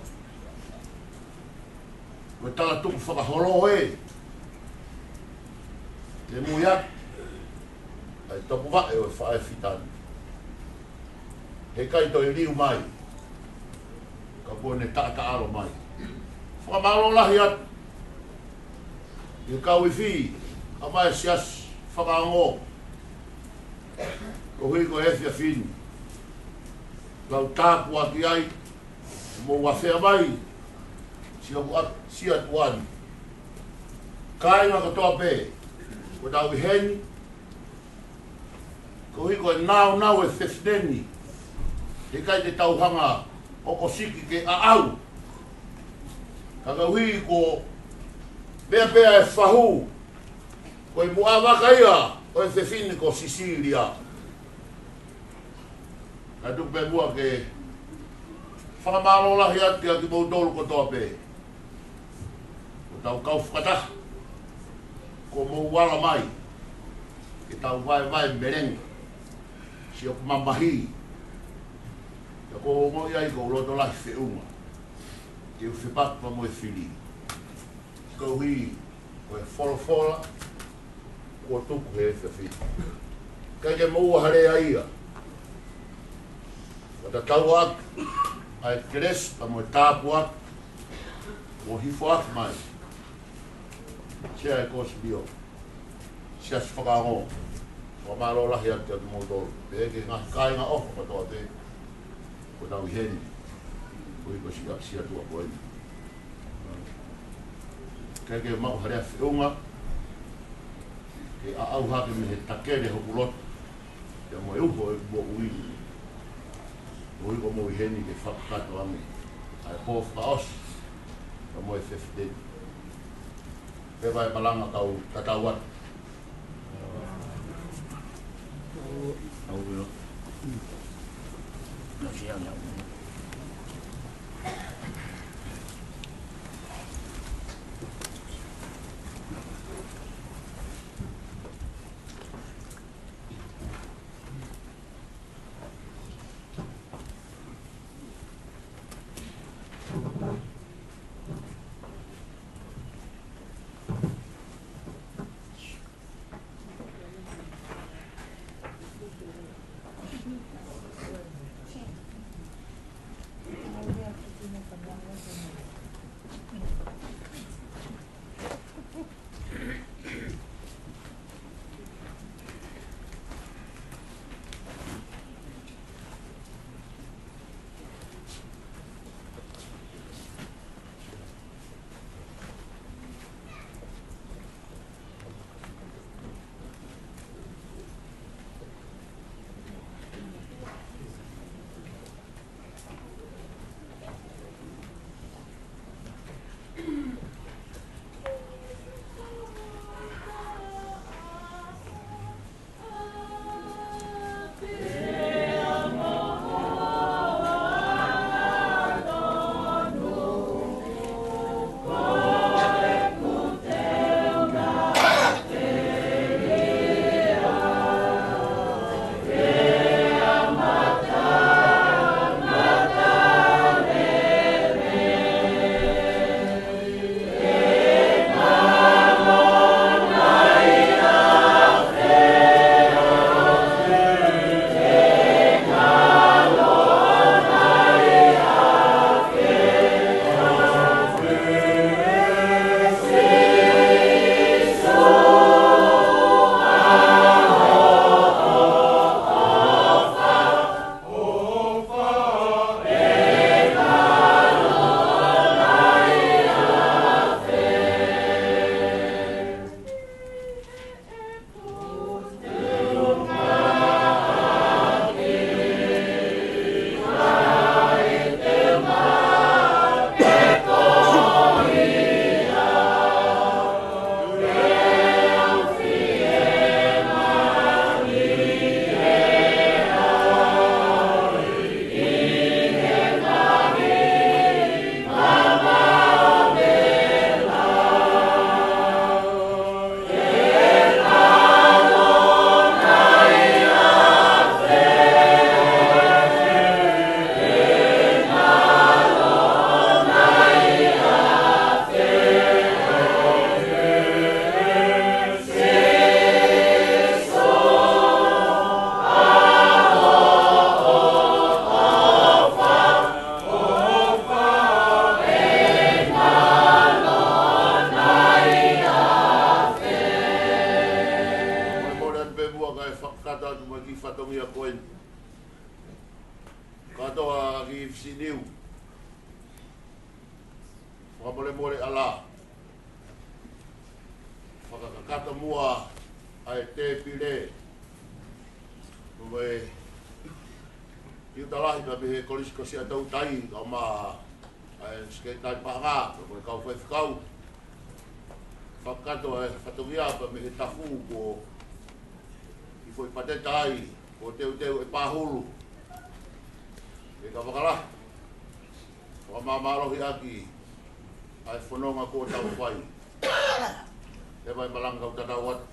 Ko e tala tuku fakaholo ē, ke mui atu ʻa e tapuvaʻe ʻo e faʻē fita ni. Heʻikai toe liu mai, ka kuo ne taʻataʻalo mai. Fakamālō lahi atu ʻi he kau ifi ʻa e Siasi Fakaongo, koeʻuhi ko e efiafi ni, lau tāpuaki ai, mou afea mai siʻoku ʻa-, siʻa tuʻa ni. Kāinga kotoa pē kuo tau ʻi heni, koeʻuhi ko e naunau e fefine ni, heʻikai te tau hanga ʻo ʻosiki ke ʻaʻau, ka koeʻuhi ko e meʻa pē ʻa e fahu, ko e muʻa vaka ia ʻo e fefine ko Sisīlia. Kae tuku pē muʻa ke fakamālō lahi atu kiate kimoutolu kotoa pē kuo tau kau fakataha Kuo mou ala mai ke tau vaevae melenge siʻoku mamahi. Pea ʻoku ou ongoʻi ai ʻoku ou loto lahi feʻunga ke u fepaki pea mo e fili koeʻuhi ko e folofola kuo tuku he efiafi ni. Kae ke mou ʻohake ai ia, ʻo tatau ʻaki ʻa e kelesi pea mo e tāpuaki kuo hifo ʻaki mai Sea ʻo e Kōsilio, Siasi Fakaongo. Fakamālō lahi atu kiate kimoutolu pea ki he ngaahi kāinga ʻofa kotoa pē kuo tau ʻi heni, koeʻuhi ko e siasi ʻa e ʻOtua ko eni. Kae ke maʻu ha lea feʻunga ke aʻau hake mei he takele hoku loto pea mo e uho ʻeku moʻui, koeʻuhi ko hoʻomou ʻi heni ke fakakakato ange ʻa e pō fakaʻosi pea mo e fefine. Pea ʻe malanga kau tatau atu. Mole atu pē muʻa kae fakakakato atu mo e kiʻi fatongia ko eni. Kātoa ki he fisi niu. Fakamolemole ʻa e lā. Fakakakato muʻa ʻa e tēpile. Ko e tiuta lahi pea mei he Kolisi ko Siaʻatoutai, kae ʻumaʻā ʻa e Sekelitali Paʻanga, pea mo e kau faifekau. Fakakakato ʻa e fatongia pea mei he tafu kuo ʻi foʻi pateta ai, kuo teuteu ʻe Pahulu. ʻE ka fakalahi, fakamāmālohi ʻaki ʻa e fononga kuo tau fai. Leva e malanga, kau tatau atu.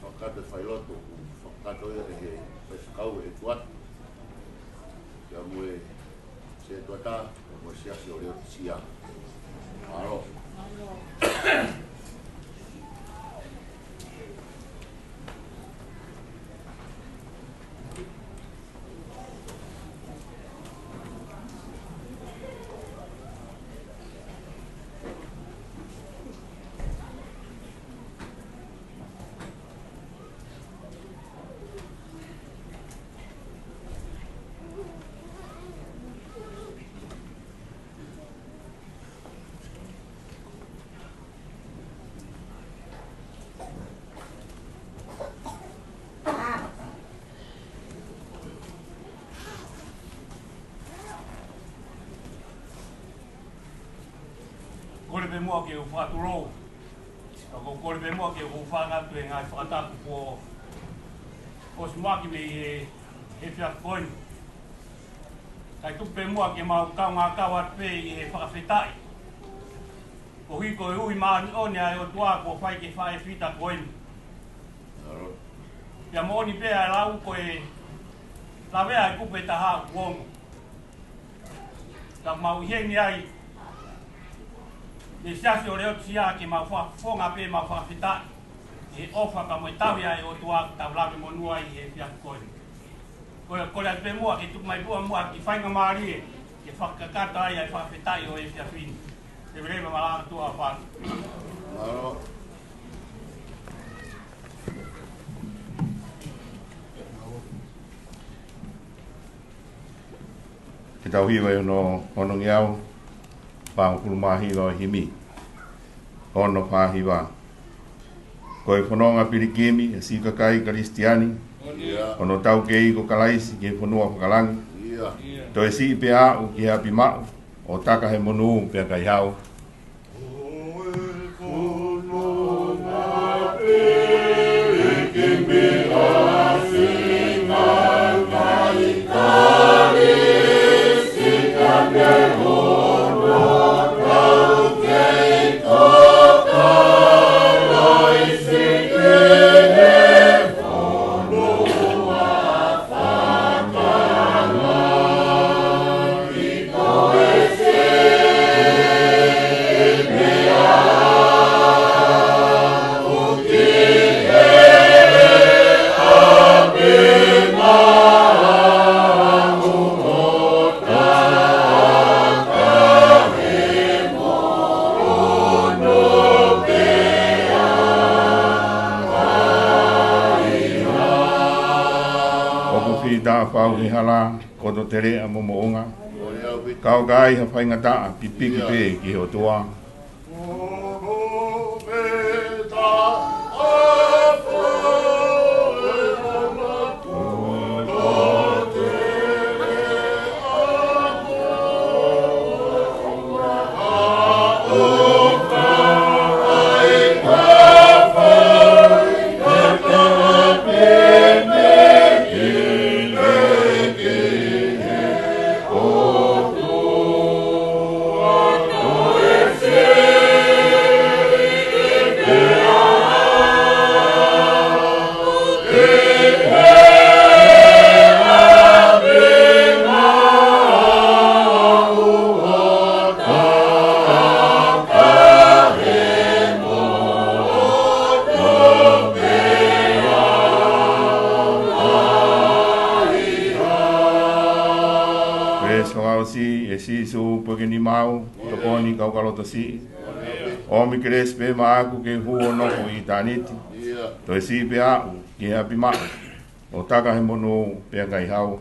Fakakakato e failotu, fakakakato ia ʻe he faifekau ʻe tuʻu atu. Pea mo e setuata, mo e siasi ʻo Leotisia. Mālō. Kole pē muʻa ke u fakatulou. Ka ko e kole pē muʻa ke u fakangata e ngaahi fakatapu kuo ʻosi mahaki mei he, he efiafi ko eni. Kae tuku pē muʻa ke mau kaungā kau atu pē ʻi he fakafetaʻi. Koeʻuhi ko e ui māʻoniʻoni ʻa e ʻOtua kuo fai ki he faʻē fita ko eni. Pea moʻoni pē ʻa e lau ko e lavea ʻa e kupu ʻe taha ʻoku ongo. Ka mau ʻi heni ai, ʻi he siasi ʻo Leotisia ke mau fakafofonga pē mau fakafetaʻi. ʻI he ʻofa pea mo e tauhi ʻa e ʻOtua ke tau lave monū ai he efiafi ko eni. Ko e kole atu pē muʻa ke tuku mai pē muʻa kiʻi faingamālie, ke fakakakato ai ʻa e fakafetaʻi ʻo e efiafi ni. Leveleva malanga tuʻa fatu. Mālō. Ke tau hiva ʻi hono, hono ngeau, fāngofulu mā hiva ʻo e himi. Ono fā hiva. Ko e fononga pilikimi ʻa e siʻi kakai Kalisitiane, ʻa hono taukei ko Kalaisi ki he fonua fakalangi. Toe siʻi pē aʻu ki he ʻapi maʻu, ʻo taka he monū pea ʻikai hao. ʻOku fita fau he hala, koto teleʻa mo moʻunga. Ka ʻoku ʻi ai ha faingataʻa, pipiki pē ki he ʻOtua. Pea ʻosi fakaʻosi ʻe Sīsū, puke ni mau, tokoni kau ka loto siʻi. ʻOmi kelesi pē maʻaku ke u hū ʻo nofo ʻi ʻitāniti. Toe siʻi pē aʻu ki he ʻapi maʻu, ʻo taka he monū pea ʻikai hao.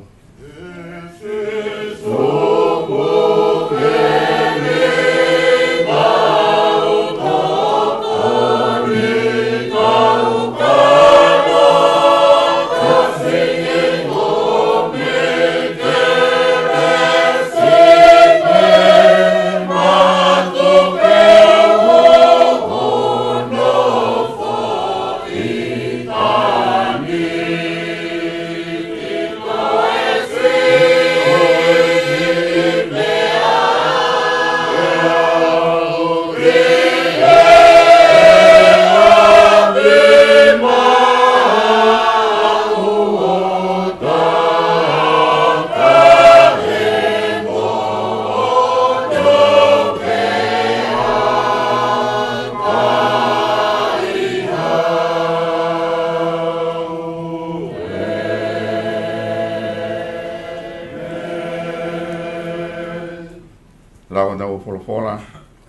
Folofola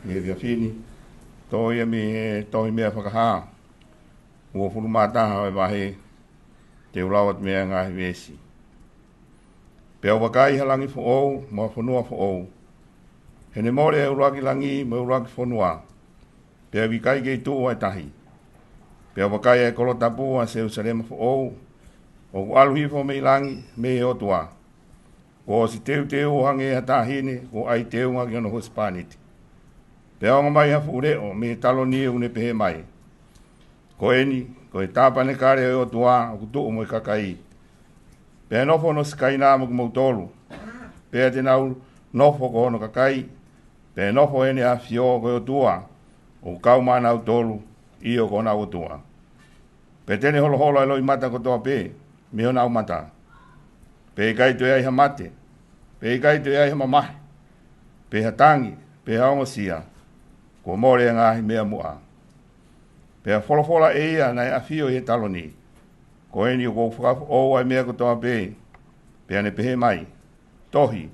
ʻi he efiafi ni, toʻo ia mei he tohi Meʻa Fakahā, uofulu mā taha ʻo e vahe, te u lau atu mei ai e ngaahi veesi. Pea u vakai ha langi foʻou mo ha fonua foʻou, he ne mole ʻa e ʻuluaki langi mo e ʻuluaki fonua, pea ʻoku ʻikai kei tuʻu ʻa e tahi. Pea u vakai ʻa e kolo tapu, ʻa Selūsalema foʻou, ʻoku ʻalu hifo mei langi, mei he ʻOtua, kuo ʻosi teuteu ʻo hangē ha taʻahine kuo ʻai teunga ki hono husepāniti. Pea ongo mai ha fuʻu leʻo mei he taloni, ʻoku ne pehē mai: Ko eni, ko e tāpanekale ʻo e ʻOtua, ʻoku tuʻu mo e kakai. Pea nofo hono Sikaina mo kimoutolu, pea te nau nofo ko hono kakai. Pea nofo ʻene ʻAfio ko e ʻOtua, ʻoku kau maʻanautolu, ʻio, ko honau ʻOtua. Pea te ne holoholo ʻa e loʻimata kotoa pē mei honau mata. Pea ʻe ʻikai toe ai ha mate, pea ʻe ʻikai toe ai ha mamahi, pe ha tangi, pe ha ongosia; kuo mole ʻa e ngaahi meʻa muʻa. Pea folofola ʻe ia naʻe ʻafio ʻi he taloni: Ko eni, ʻoku ou fakafoʻou ʻa e meʻa kotoa pē. Pea ne pehē mai: Tohi,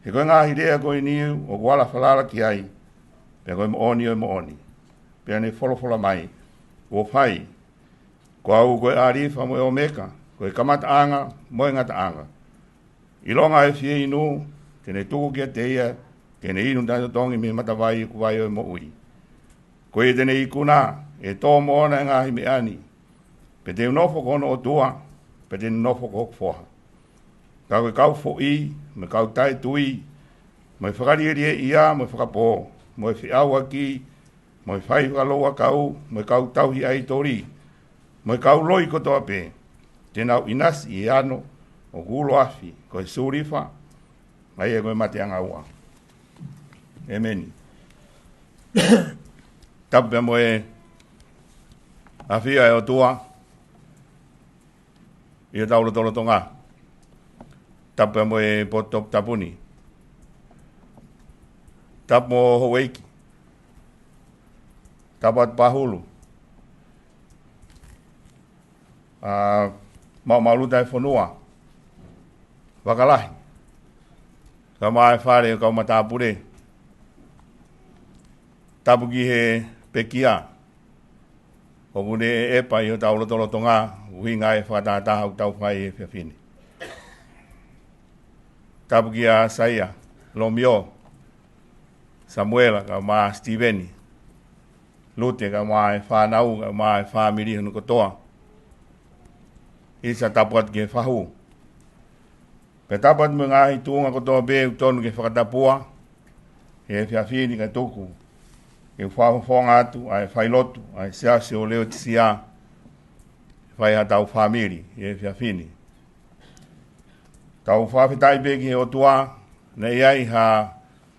he ko e ngaahi lea ko eni ʻoku ala falala ki ai, pea ko e moʻoni ʻo e moʻoni. Pea ne folofola mai: Kuo fai. Ko au ko e ʻAlifa mo e ʻOmeka, ko e kamataʻanga mo e ngataʻanga. ʻIlonga ʻa e fieinu, te ne tuku kiate ia ke ne inu taʻetotongi mei he matavai ʻoku vai ʻo e moʻui. Ko ia te ne ikuna, ʻe tō moʻona ʻa e ngaahi meʻa ni. Pea te u nofo ko hono ʻOtua, pea te ne nofo ko hoku foha. Ka ko e kau foʻi, mo e kau taʻetui, mo e fakalielia ia, mo e fakapō, mo e feʻauaki, mo e fai fakalouʻakau, mo e kau tauhi ʻaitoli, mo e kau loi kotoa pē, te nau ʻinasi ʻi he ano ʻoku ulo afi, ko e sulifa, ʻa ia ko e mateʻanga ua. ʻEmeni. Tapu pea mo e ʻafio ʻa e ʻOtua ʻi hotau lotolotonga. Tapu pea mo e potu toputapu ni. Tapu mo houʻeiki. Tapu atu Pahulu. ʻA, maʻu maʻuluta e fonua. Vakalahi. Kae ʻumaʻā e fale ʻo e kau matāpule. Tapu ki he pekia ʻoku ne ʻepa ʻi hotau lotolotonga, ʻuhinga e fakatātā ʻoku tau fai he efiafi ni. Tapu kia Saia, Lomio, Samuela, kae ʻumaʻā Sitīveni, Lute, kae ʻumaʻā e fānau, kae ʻumaʻā e fāmili hono kotoa. ʻIsa, tapu atu ki he fahu. Pea tapu atu mo e ngaahi tuʻunga kotoa pē ʻoku totonu ke fakatapua he efiafi ni, kae tuku ke u fakafofonga atu ʻa e failotu ʻa e Siasi ʻo Leotisia, fai haʻatau fāmili he efiafi ni. Tau fakafetaʻi pē ki he ʻOtua, naʻe ʻi ai ha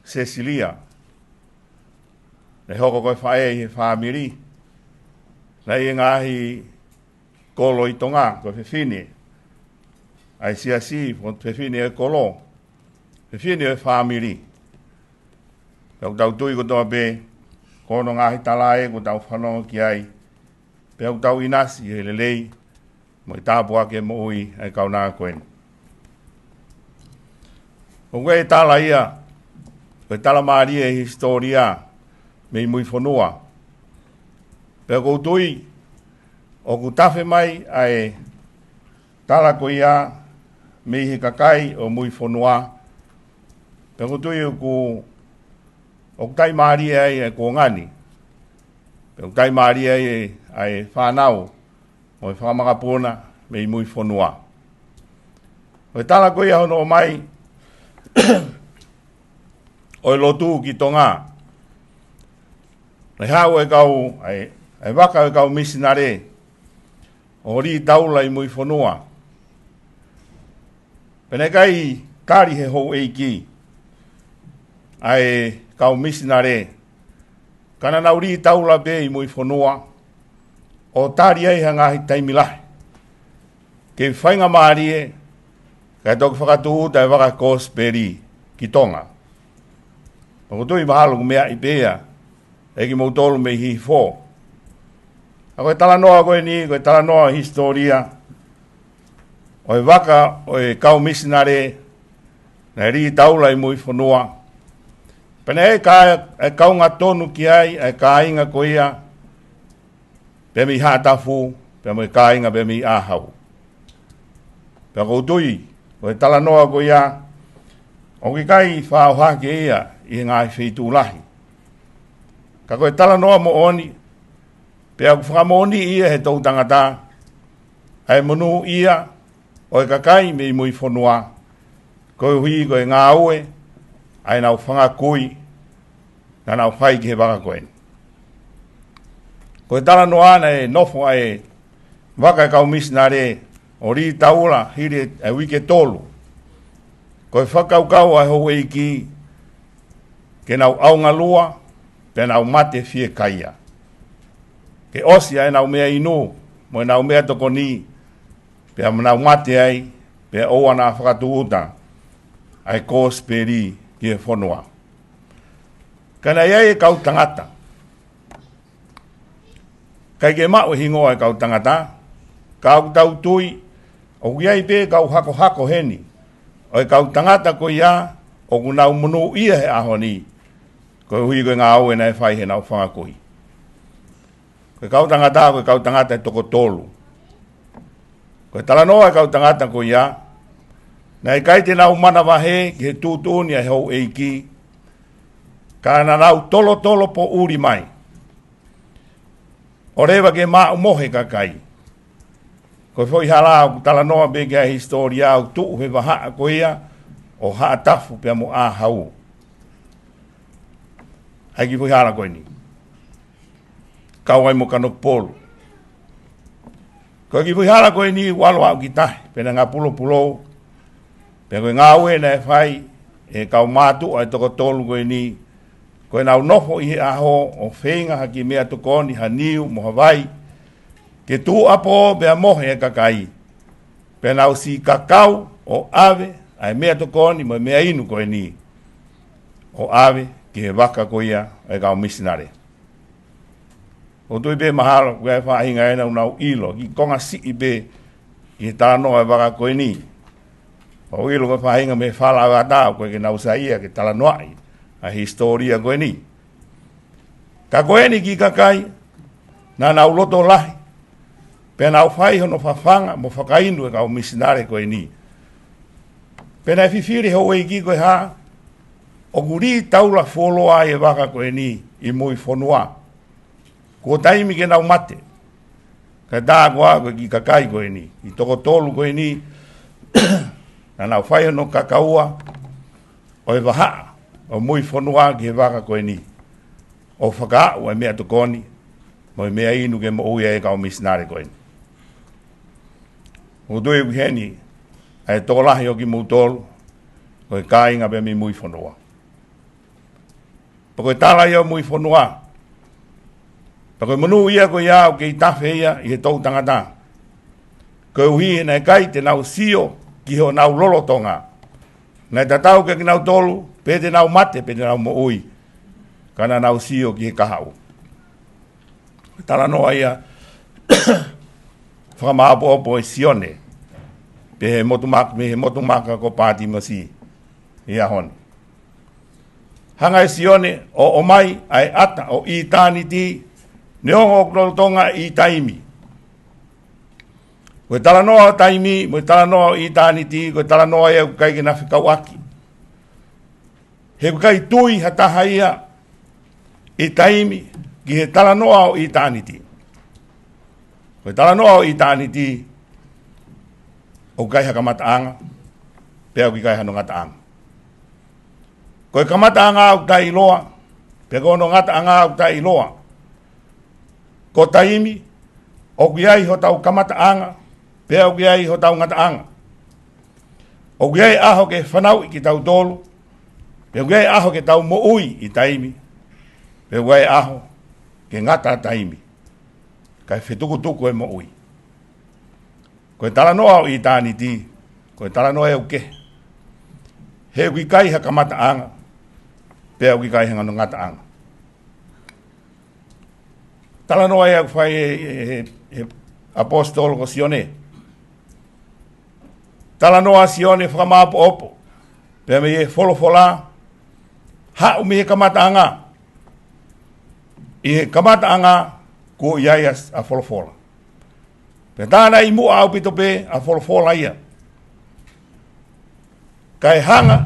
Sesilia, naʻe hoko ko e faʻē ʻi he fāmili, naʻe ʻi ai e ngaahi kolo ʻi Tonga, ko e fefine ʻa e siasi, ko e fefine ʻo e kolo, fefine ʻo e fāmili. Pea ʻoku tau tui kotoa pē, ko hono ngaahi tala ē ʻoku tau fanongo ki ai, pea ʻoku tau ʻinasi he lelei mo e tāpuaki e moʻui ʻa e kaunanga ko eni. ʻOku ʻi ai e tala ia, ko e tala mālie ʻi he hisitōlia mei Muifonua. Pea ʻoku ou tui ʻoku tafe mai ʻa e tala ko ia mei he kakai ʻo Muifonua. Pea ʻoku ou tui ʻoku, ʻoku taʻimālie ai e kuonga ni. Pea ʻoku taʻimālie ai ʻa e fānau mo e fanga makapuna mei Muifonua. Ko e tala ko ia hono ʻomai ʻo e lotu ki Tonga, naʻe haʻu e kau, ʻa e, ʻa e vaka ʻo e kau misinale ʻo lī taula ʻi Muifonua. Pea naʻe ʻikai tali he houʻeiki ʻa e kau misinale, ka naʻa nau lī taula pē ʻi Muifonua ʻo tali ai ha ngaahi taimi lahi ke faingamālie kae toki fakatūʻuta e vaka kosipeli ki Tonga. Pea ʻoku ou tui mahalo ʻoku meaʻi pē ia ʻe kimoutolu mei Hihifo. ʻA, ko e talanoa ko eni, ko e talanoa hisitōlia ʻo e vaka ʻo e kau misinale naʻe lī taula ʻi Muifonua, Pea naʻe ʻi ai e kaunga tonu ki ai ʻa e kāinga ko ia, pea mei Haʻatafu, pea mo e kāinga pea mei ʻĀhau. Pea ʻoku ou tui, ko e talanoa ko ia, ʻoku ʻikai faʻa ʻohake ia ʻi he ngaahi feituʻu lahi. Ka ko e talanoa moʻoni, pea ʻoku fakamoʻoniʻi ia he toʻutangata, ʻa e monūʻia ʻo e kakai mei Muifonua, koeʻuhi ko e ngāue ʻa ʻenau fanga kui naʻa nau fai ki he vaka ko eni. Ko e talanoa naʻe nofo ʻa e vaka ʻa e kau misinale ʻo lī taula hili ʻa e uike ʻe tolu. Ko e fakakaukau ʻa e houʻeiki ke nau ʻaonga lua, pea nau mate fiekaia. Ke ʻosi ʻa ʻenau meʻa inu mo ʻenau meʻatokoni, pea nau mate ai, pea ʻoua naʻa fakatūʻuta ʻa e kosipeli ki he fonua. Ka naʻe ʻi ai e kau tangata, ʻikai ke maʻu e hingoa ʻo e kau tangata, ka ʻoku tau tui ʻoku ʻi ai pē kau hakohako heni ʻo e kau tangata ko ia ʻoku nau monūʻia he ʻaho ni, koeʻuhi ko e ngāue naʻe fai heʻenau fanga kui. Ko e kau tangata, ko e kau tangata ʻe toko tolu. Ko e talanoa ʻa e kau tangata ko ia, naʻe ʻikai te nau manavahē ki he tuʻutuʻuni ʻa e houʻeiki, ka naʻa nau tolotolo poʻuli mai ʻo leva ke maʻu mohe e kakai. Ko e foʻi hala ʻoku talanoa pē ki ai e hisitōlia ʻoku tuʻu he vahaʻa ko ia ʻo Haʻatafu pea mo ʻĀhau. ʻA e kiʻi foʻi hala ko eni, kau ai mo Kanokupolu. Ko e kiʻi foʻi hala ko eni ʻoku ʻalu ʻo aʻu ki tahi, pea naʻe ngapulopulou. Pea ko e ngāue naʻe fai ʻe he kau mātuʻa ʻe toko tolu ko eni, ko ʻenau nofo ʻi he ʻaho ʻo feinga ha kiʻi meʻatokoni, ha niu mo ha vai, ke tuʻu ʻapō pea mohe e kakai. Pea nau siʻi kakau ʻo ʻave ʻa e meʻatokoni mo e meʻa inu ko eni, ʻo ʻave ki he vaka ko ia ʻo e kau misinale. ʻOku ou tui pē mahalo ko e faʻahinga ena ʻoku nau ʻilo, kiʻi konga siʻi pē ki he talanoa ʻo e vaka ko eni. ʻOku ou ʻilo ko e faʻahinga mei Fala ʻo Ata, ʻoku ʻikai ke nau saiʻia ke talanoaʻi ʻa e hisitōlia ko eni. Ka ko eni e kiʻi kakai, naʻa nau loto lahi, pea nau fai hono fafanga mo fakainu e kau misinale ko eni. Pea naʻe fifili e houʻeiki ko e hā, ʻoku lī taula fuoloa ʻa e vaka ko eni ʻi Muifonua. Kuo taimi ke nau mate. Kae tā koā ko e kiʻi kakai ko eni, ʻi toko tolu ko eni, naʻa nau fai hono kakaua ʻo e vahaʻa ʻo Muifonua ki he vaka ko eni, ʻo fakaaʻu ʻa e meʻatokoni mo e meʻa inu ke moʻui ai e kau misinale ko eni. ʻOku ou tui ʻoku ʻi heni ʻa e tokolahi ʻo kimoutolu, ko e kāinga pea mei Muifonua. Pea ko e tala ia ʻo Muifonua, pea ko e monūʻia ko ia ʻoku kei tafe ia ʻi he toʻutangata, koeʻuhi he naʻe ʻikai te nau sio ki honau lolotonga. Naʻe tatau kiate kinautolu pe te nau mate pe te nau moʻui, ka naʻa nau sio ki he kahaʻu. Talanoa ia fakamāʻopoʻopo ʻe Sione, pea he motu maka, mei he motu maka ko Pātimosi ʻi he ʻaho ni. Hanga ʻe Sione ʻo ʻomai ʻa e ʻata ʻo ʻitāniti, neongo ʻoku lolotonga ʻi taimi. Ko e talanoa ʻo taimi mo e talanoa ʻo ʻitāniti, ko e talanoa ia ʻoku ʻikai ke na fekauʻaki. He ʻoku ʻikai tui ha taha ia ʻi taimi ki he talanoa ʻo ʻitāniti. Ko e talanoa ʻo ʻitāniti, ʻoku ʻikai ha kamataʻanga, pea ʻoku ʻikai hano ngataʻanga. Ko e kamataʻanga ʻoku taʻeʻiloa, pea ko hono ngataʻanga ʻoku taʻeʻiloa. Ko taimi, ʻoku ʻi ai hotau kamataʻanga, pea ʻoku ʻi ai hotau ngataʻanga. ʻOku ʻi ai e ʻaho ke fanauʻi kitautolu, pea ʻoku ʻi ai e ʻaho ke tau moʻui ʻi taimi, pea ʻoku ʻi ai e ʻaho ke ngata taimi, kae fetukutuku e moʻui. Ko e talanoa ʻo ʻitāniti, ko e talanoa ia ʻoku kehe. He ʻoku ʻikai ha kamataʻanga, pea ʻoku ʻikai hano ngataʻanga. Talanoa ia ʻoku fai ʻe he, he, he ʻaposetolo ko Sione. Talanoa ʻa Sione fakamāʻopoʻopo, pea mei he folofola, haʻu mei he kamataʻanga. ʻI he kamataʻanga kuo ʻi ai ʻa, ʻa Folofola. Pea tā naʻe ʻi muʻa ʻaupito pē ʻa Folofola ia. Kae hanga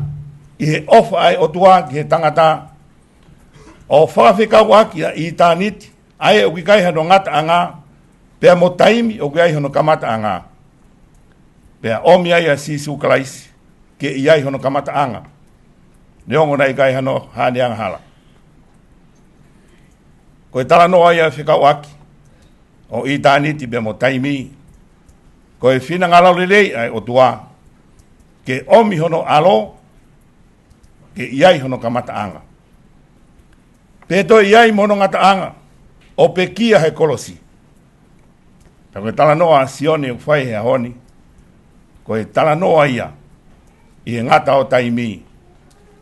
ʻi he ʻofa ʻa e ʻOtua ki he tangata ʻo fakafekauʻaki ʻa ʻitāniti, ʻa ē ʻoku ʻikai hano ngataʻanga, pea mo taimi ʻoku ʻi ai hono kamataʻanga. Pea ʻomi ai ʻa Sīsū Kalaisi ke ʻi ai hono kamataʻanga, neongo naʻe ʻikai hano haʻane angahala. Ko e talanoa ia fekauʻaki ʻo ʻitāniti pea mo taimi. Ko e finangalo lelei ʻa e ʻOtua ke ʻomi hono ʻAlo ke ʻi ai hono kamataʻanga, pea toe ʻi ai mo hono ngataʻanga, ʻo pekia he kolosi. Ka ko e talanoa ʻa Sione ʻoku fai he ʻaho ni, ko e talanoa ia ʻi he ngata ʻo taimi,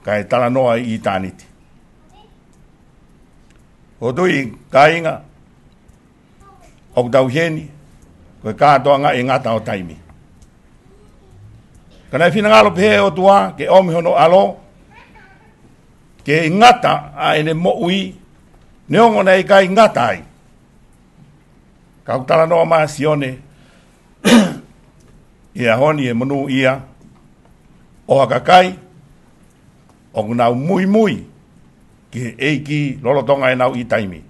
kae talanoa ʻi ʻitāniti. ʻOku ou tui kāinga, ʻoku tau ʻi heni, ko e kātoanga ʻi he ngata ʻo taimi. Ka naʻe finangalo pehē ʻOtua ke ʻomi hono ʻAlo ke ngata ʻa ʻene moʻui, neongo naʻe ʻikai ngata ai. Ka ʻoku talanoa mai ʻa Sione ʻi he ʻaho ni ʻi he monūʻia ʻo ha kakai ʻoku nau muimui ki he ʻEiki lolotonga ʻenau ʻi taimi.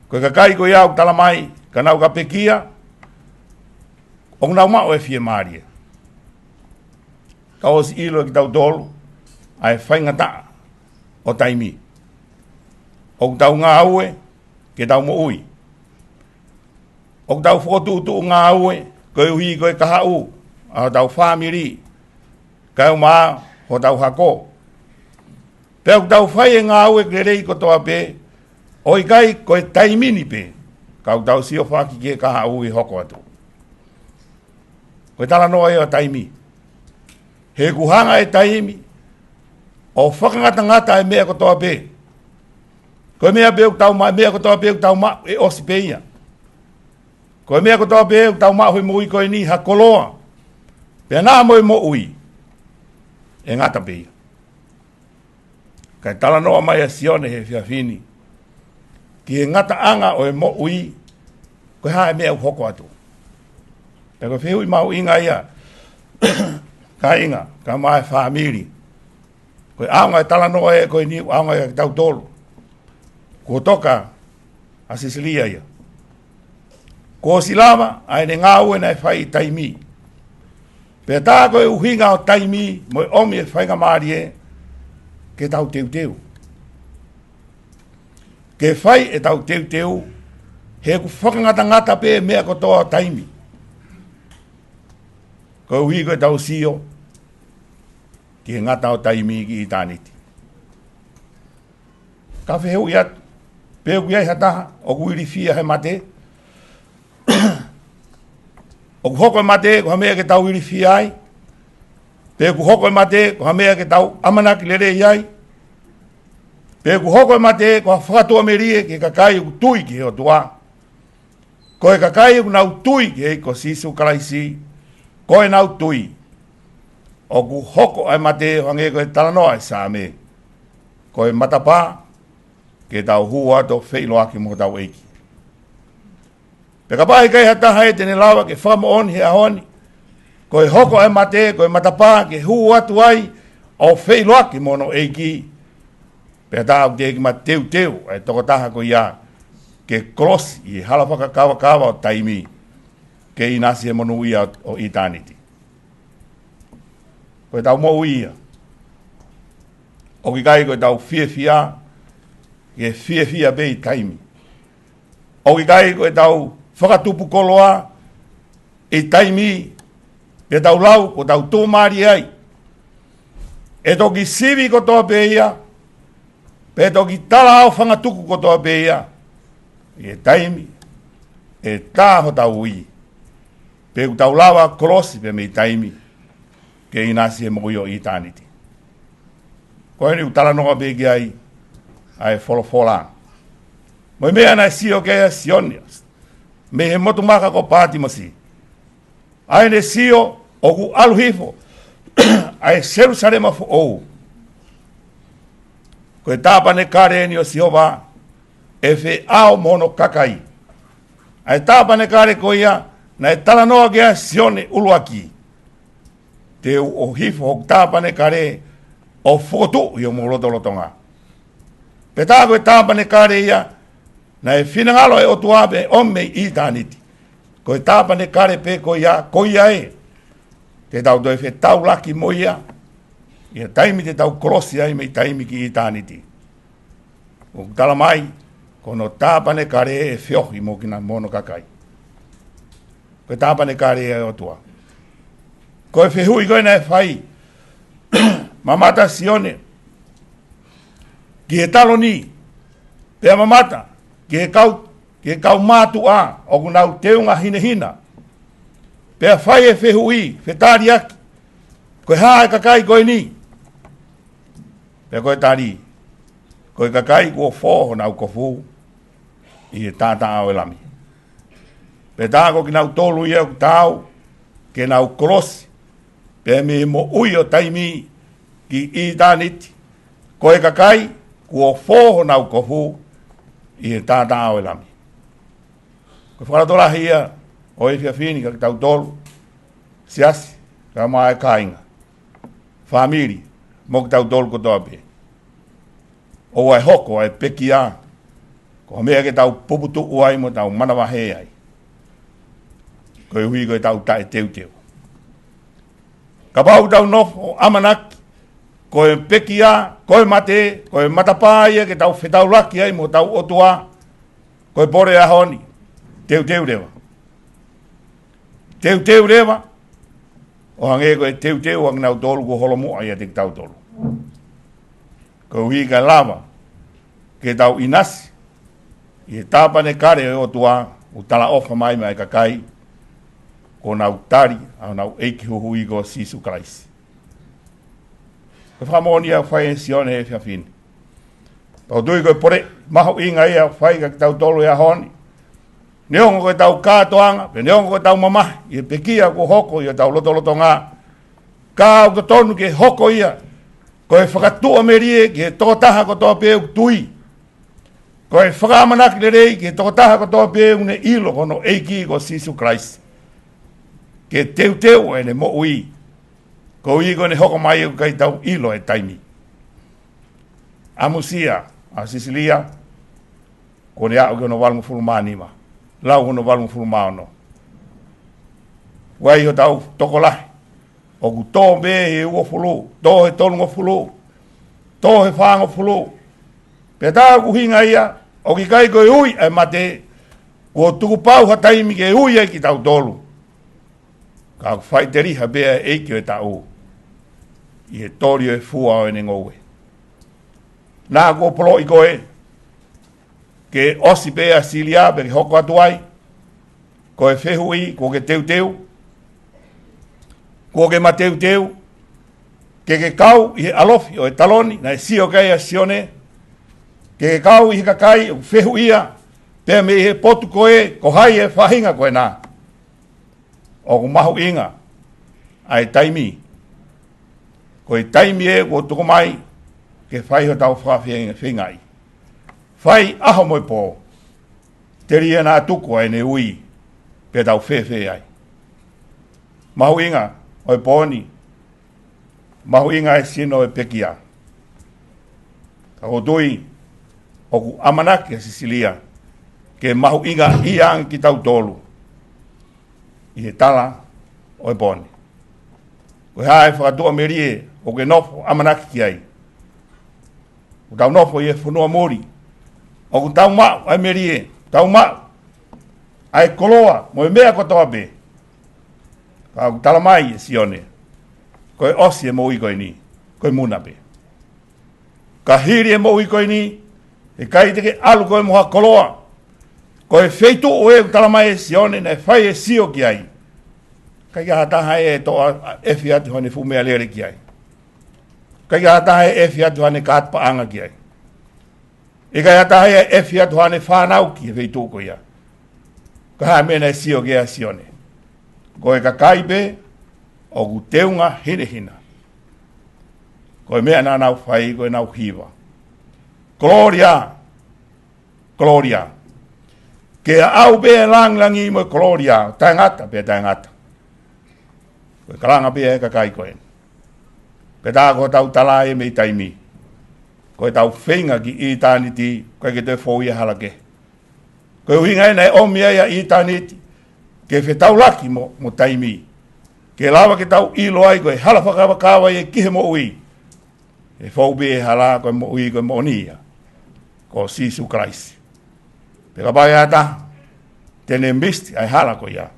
Ko e kakai ko ia ʻoku tala mai ka nau ka pekia, ʻoku nau maʻu e fiemālie. Ka ʻosi ʻilo ʻe kitautolu ʻa e faingataʻa ʻo taimi. ʻOku tau ngāue ke tau moʻui. ʻOku tau fokotuʻutuʻu ngāue koeʻuhi ko e kahaʻu ʻa hotau fāmili, kae ʻumaʻā hotau hako. Pea ʻoku tau fai e ngāue lelei kotoa pē, ʻo ʻikai ko e taimi ni pē, ka ʻoku tau sio foki ki he kahaʻu ʻe hoko atu. Ko e talanoa ia ʻo taimi. He ʻoku hanga e taimi ʻo fakangatangata e meʻa kotoa pē. Ko e meʻa pē ʻoku tau ma-, meʻa kotoa pē ʻoku tau maʻu ʻe ʻosi pē ia. Ko e meʻa kotoa pē ʻoku tau maʻu he moʻui ko eni, ha koloa, pea naʻa mo e moʻui, ʻe ngata pē ia. Kae talanoa mai ʻa Sione he efiafi ni ki he ngataʻanga ʻo e moʻui, ko e hā e meʻa ʻoku hoko atu. Pea ko e fehuʻi mahuʻinga ia, kāinga, kae ʻumaʻā e fāmili. Ko e ʻaonga e talanoa ē ko eni, ʻaonga ia kiate kitautolu. Kuo toka ʻa Sisilia ia. Kuo ʻosi lava ʻa ʻene ngāue naʻe fai ʻi taimi. Pea tā ko e ʻuhinga ʻo taimi mo e ʻomi e faingamālie ke tau teuteu. Ke fai ʻetau teuteu, he ʻoku fakangatangata pē meʻa kotoa ʻo taimi. Koeʻuhi ko ʻetau sio ki he ngata ʻo taimi ki ʻitāniti. Ka fehuʻi atu, pe ʻoku ʻi ai ha taha ʻoku ilifia he mate? ʻOku hoko e mate ko ha meʻa ke tau ilifia ai? Pe ʻoku hoko e mate ko ha meʻa ke tau ʻamanaki lelei ai? Pe ʻoku hoko e mate ko ha fakatuʻamelie ki he kakai ʻoku tui ki he ʻOtua? Ko e kakai ʻoku nau tui ki he ʻEiki ko Sīsū Kalaisi, ko ʻenau tui, ʻoku hoko ʻa e mate ʻo hangē ko e talanoa ʻa e Saame, ko e matapā ke tau hū atu ʻo feʻiloaki mo hotau ʻEiki. Pea kapau ʻe ʻikai ha taha ia te ne lava ke fakamoʻoni he ʻaho ni, ko e hoko ʻa e mate ko e matapā ke hū atu ai ʻo feʻiloaki mo hono ʻEiki, pea tā ʻoku teʻeki mateuteu ʻa e tokotaha ko ia ke kolosi ʻi he hala fakakavakava ʻo taimi, ke ʻinasi he monūʻia ʻo ʻitāniti. Ko ʻetau moʻui ia. ʻOku ʻikai ko ʻetau fiefia ke fiefia pē ʻi taimi. ʻOku ʻikai ko ʻetau fakatupu koloa ʻi taimi, pea tau lau kuo tau tuʻumālie ai. ʻE toki sivi kotoa pē ia, pea toki tala ʻo fangatuku kotoa pē ia ʻi he taimi ʻe tā hotau ui. Pe ʻoku tau lava kolosi pē mei taimi ke ʻinasi he moʻui ʻo ʻitāniti. Ko eni ʻoku talanoa pē ki ai ʻa e folofola. Mo e meʻa naʻe sio ki ai ʻa Sione mei he motu maka ko Pātimosi. ʻA ʻene sio ʻoku ʻalu hifo ʻa e Selūsalema foʻou, Ko e tāpanekale ʻeni ʻo Sihova, ʻe feʻao mo hono kakai. ʻA e tāpanekale ko ia naʻe talanoa ki ai ʻa Sione ʻuluaki. Te u ʻohifo hoku tāpanekale ʻo fokotuʻu ʻi homou lotolotonga. Pea tā ko e tāpanekale ia naʻe finangalo e ʻOtua pē ʻo mei ʻitāniti. Ko e tāpanekale pē ko ia, ko ia ē te tau toe fetaulaki mo ia, ʻi he taimi te tau kolosi ai mei taimi ki ʻitāniti. ʻOku tala mai, ko hono tāpanekale ʻe feohi mo kinautolu mo hono kakai. Ko e tāpanekale ia ʻo e ʻOtua. Ko e fehuʻi ko ē naʻe fai, mamata Sione ki he taloni, pea mamata ki he kau, ki he kau mātuʻa ʻoku nau teunga hinehina. Pea fai e fehuʻi, fetaliaki, ko e hā e kakai ko eni? Pea ko e tali, ko e kakai kuo fō honau kofu ʻi he taʻataʻa ʻo e Lami. Pea tā ko kinautolu ia ʻoku taau ke nau kolosi pea mei he moʻui ʻo taimi ki ʻitāniti, ko e kakai kuo fō honau kofu ʻi he taʻataʻa ʻo e Lami. Ko e fakalotolahi ia ʻo e efiafi ni kia kitautolu, siasi, kae ʻumaʻā e kāinga, fāmili, mo kitautolu kotoa pē. ʻOua ʻe hoko ʻa e pekia ko ha meʻa ke tau puputuʻu ai mo tau manavahē ai, koeʻuhi ko ʻetau taʻeteuteu. Kapau ʻoku tau nofo ʻo ʻamanaki ko e pekia, ko e mate, ko e matapā ia ke tau fetaulaki ai mo hotau ʻOtua, ko e pole ʻaho ni, teuteu leva. Teuteu leva, ʻo hangē ko e teuteu ʻa kinautolu kuo holomuʻa ʻiate kitautolu. Koeʻuhi kae lava ke tau ʻinasi ʻi he tāpanekale ʻo e ʻOtua ʻoku talaʻofa mai maʻa e kakai kuo nau tali ʻa honau ʻEiki Huhuʻi ko Sīsū Kalaisi. Ko e fakamoʻoni ia ʻoku fai ʻe Sione he efiafi ni. Pea ʻoku ou tui ko e pole mahuʻinga ia ʻoku fai kia kitautolu he ʻaho ni. Neongo ko ʻetau kātoanga, pea neongo ko ʻetau mamahi ʻi he pekia kuo hoko ʻi hotau lotolotonga, ka ʻoku totonu ke hoko ia ko e fakatuʻamelie ki he tokotaha kotoa pē ʻoku tui. Ko e fakaʻamanaki lelei ki he tokotaha kotoa pē ʻoku ne ʻilo ko hono ʻEiki ko Sīsū Kalaisi, ke teuteu ʻene moʻui, koeʻuhi ko ʻene hoko mai ʻoku ʻikai ke tau ʻilo e taimi. ʻAmusia ʻa Sisilia, kuo ne aʻu ki hono valungofulu mā nima, lau hono valungofulu mā ono. Vakai hotau tokolahi ʻoku tō mei he uofulu, tō he tolungofulu, tō he fāngofulu. Pea tā ʻoku ʻuhinga ia, ʻoku ʻikai ko e ui ʻa e mate, kuo tukupau ha taimi ke ui ai kitautolu. Ka ʻoku faʻiteliha pē ʻa e ʻeiki ʻo e taʻu ʻi he toli ʻo e fua ʻo ʻene ngoue. Naʻa kuo poloʻi koe ke ʻosi pē ʻa Silia pea ke hoko atu ai. Ko e fehuʻi, kuo ke teuteu? Kuo ke mateuteu ke ke kau ʻi he ʻalofi ʻo e taloni naʻe sio ki ai ʻa Sione? Ke ke kau ʻi he kakai ʻoku fehuʻia pea mei he potu ko ē, ko hai e faʻahinga ko ena? ʻOku mahuʻinga ʻa e taimi. Ko e taimi ē kuo tuku mai ke fai hotau fakafeingaʻi. Fai ʻaho mo e pō, telia naʻa tuku ʻa ʻene ui, pea tau fēfē ai? Mahuʻinga ʻo e pō ni, mahuʻinga e sino ʻo e pekia. Ka ʻoku ou tui ʻoku ʻamanaki ʻa Sisilia ke mahuʻingaʻia ange kitautolu ʻi he tala ʻo e pō ni. Ko e hā e fakatuʻamelie ʻoku ke nofo ʻamanaki ki ai? ʻOku tau nofo ʻi he fonua muli, ʻoku tau maʻu ʻa e melie, tau maʻu ʻa e koloa mo e meʻa kotoa pē. Ka ʻoku tala mai ʻe Sione, ko e ʻosi e moʻui ko eni, ko e muna pē. Ka hili e moʻui ko eni, ʻe ʻikai te ke ʻalu koe mo ha koloa. Ko e feituʻu ē ʻoku tala mai ʻe Sione naʻe fai e sio ki ai, ʻikai ke ʻi ai ha taha ʻe toʻo ʻefi atu haʻane fuʻu meʻalele ki ai. ʻIkai ke ʻi ai ha taha ʻe ʻefi atu haʻane kātopaʻanga ki ai. ʻIkai ke ʻi ai ha taha ʻe ʻefi atu haʻane fānau ki he feituʻu ko ia. Ka ko e hā e meʻa naʻe sio ki ai ʻa Sione? Ko e kakai pē ʻoku teunga hinehina. Ko e meʻa naʻa nau fai, ko ʻenau hiva. Kolōlia, kolōlia. Ke aʻau pē e langilangi mo e kolōlia, taʻengata pea taʻengata. Ko e kalanga pē ʻa e kakai ko eni. Pea tā ko ʻetau tala ē mei taimi. Ko ʻetau feinga ki ʻitāniti, ʻoku ʻikai ke toe fou ia hala kehe. Ko e ʻuhinga ia naʻe ʻomi ai ʻa ʻitāniti, ke fetaulaki mo, mo taimi. Ke lava ke tau ʻilo ai ko e hala fakakavakava ia ki he moʻui. ʻE fou pē e hala ko e moʻui ko e moʻoni ia. Ko Sīsū Kalaisi. Pea kapau ʻe ʻi ai ha taha te ne miss ʻa e hala ko ia,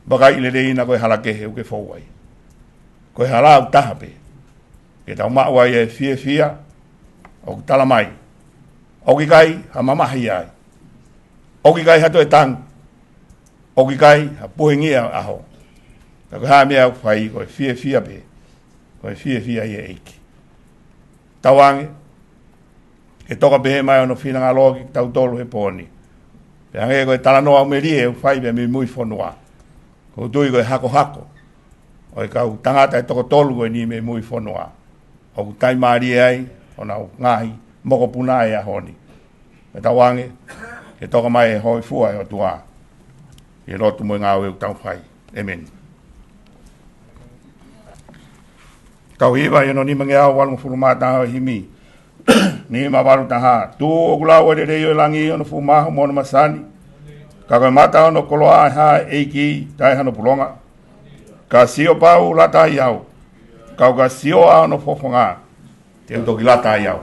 vakai lelei ʻi he ko e hala kehe ʻoku ke fou ai. Ko e hala ʻoku taha pē. Ke tau maʻu ai e fiefia, ʻoku tala mai. ʻOku ʻikai ha mamahi ai. ʻOku ʻikai ha toe tangi. ʻOku ʻikai ha puhingia ʻaho. Ka ko e hā e meʻa ʻoku fai ko e fiefia pē. Ko e fiefia ʻi he ʻEiki. Tauange, ke toka pehē mai hono finangalo kia kitautolu he pō ni. Pea hangē ko e talanoa ʻoku melie ʻoku fai pē mei mui fonua. ʻOku ou tui ko e hakohako ʻo e kau tangata ʻe toko tolu ko eni mei mui fonua. ʻOku taʻimālie ai honau ngaahi mokopuna he ʻaho ni. Pea tauange, ke toka mai e hōifua ʻa e ʻOtua. ʻI he lotu mo e ngāue ʻoku tau fai. ʻĒmeni. Tau hiva ʻi hono nimangeau valungofulu mā taha ʻo e himi. Nima valu taha. Tuʻu ʻoku lau ʻa e lelei ʻo e langi ʻi hono fuʻu mahu mo hono masani. Ka ko e mata hono koloa ʻe hā ʻa e ʻEiki, taʻe hano pulonga. Ka sio pau, lata ai au. Ka ʻo ka sio ʻa hono fofonga, te u toki lata ai au.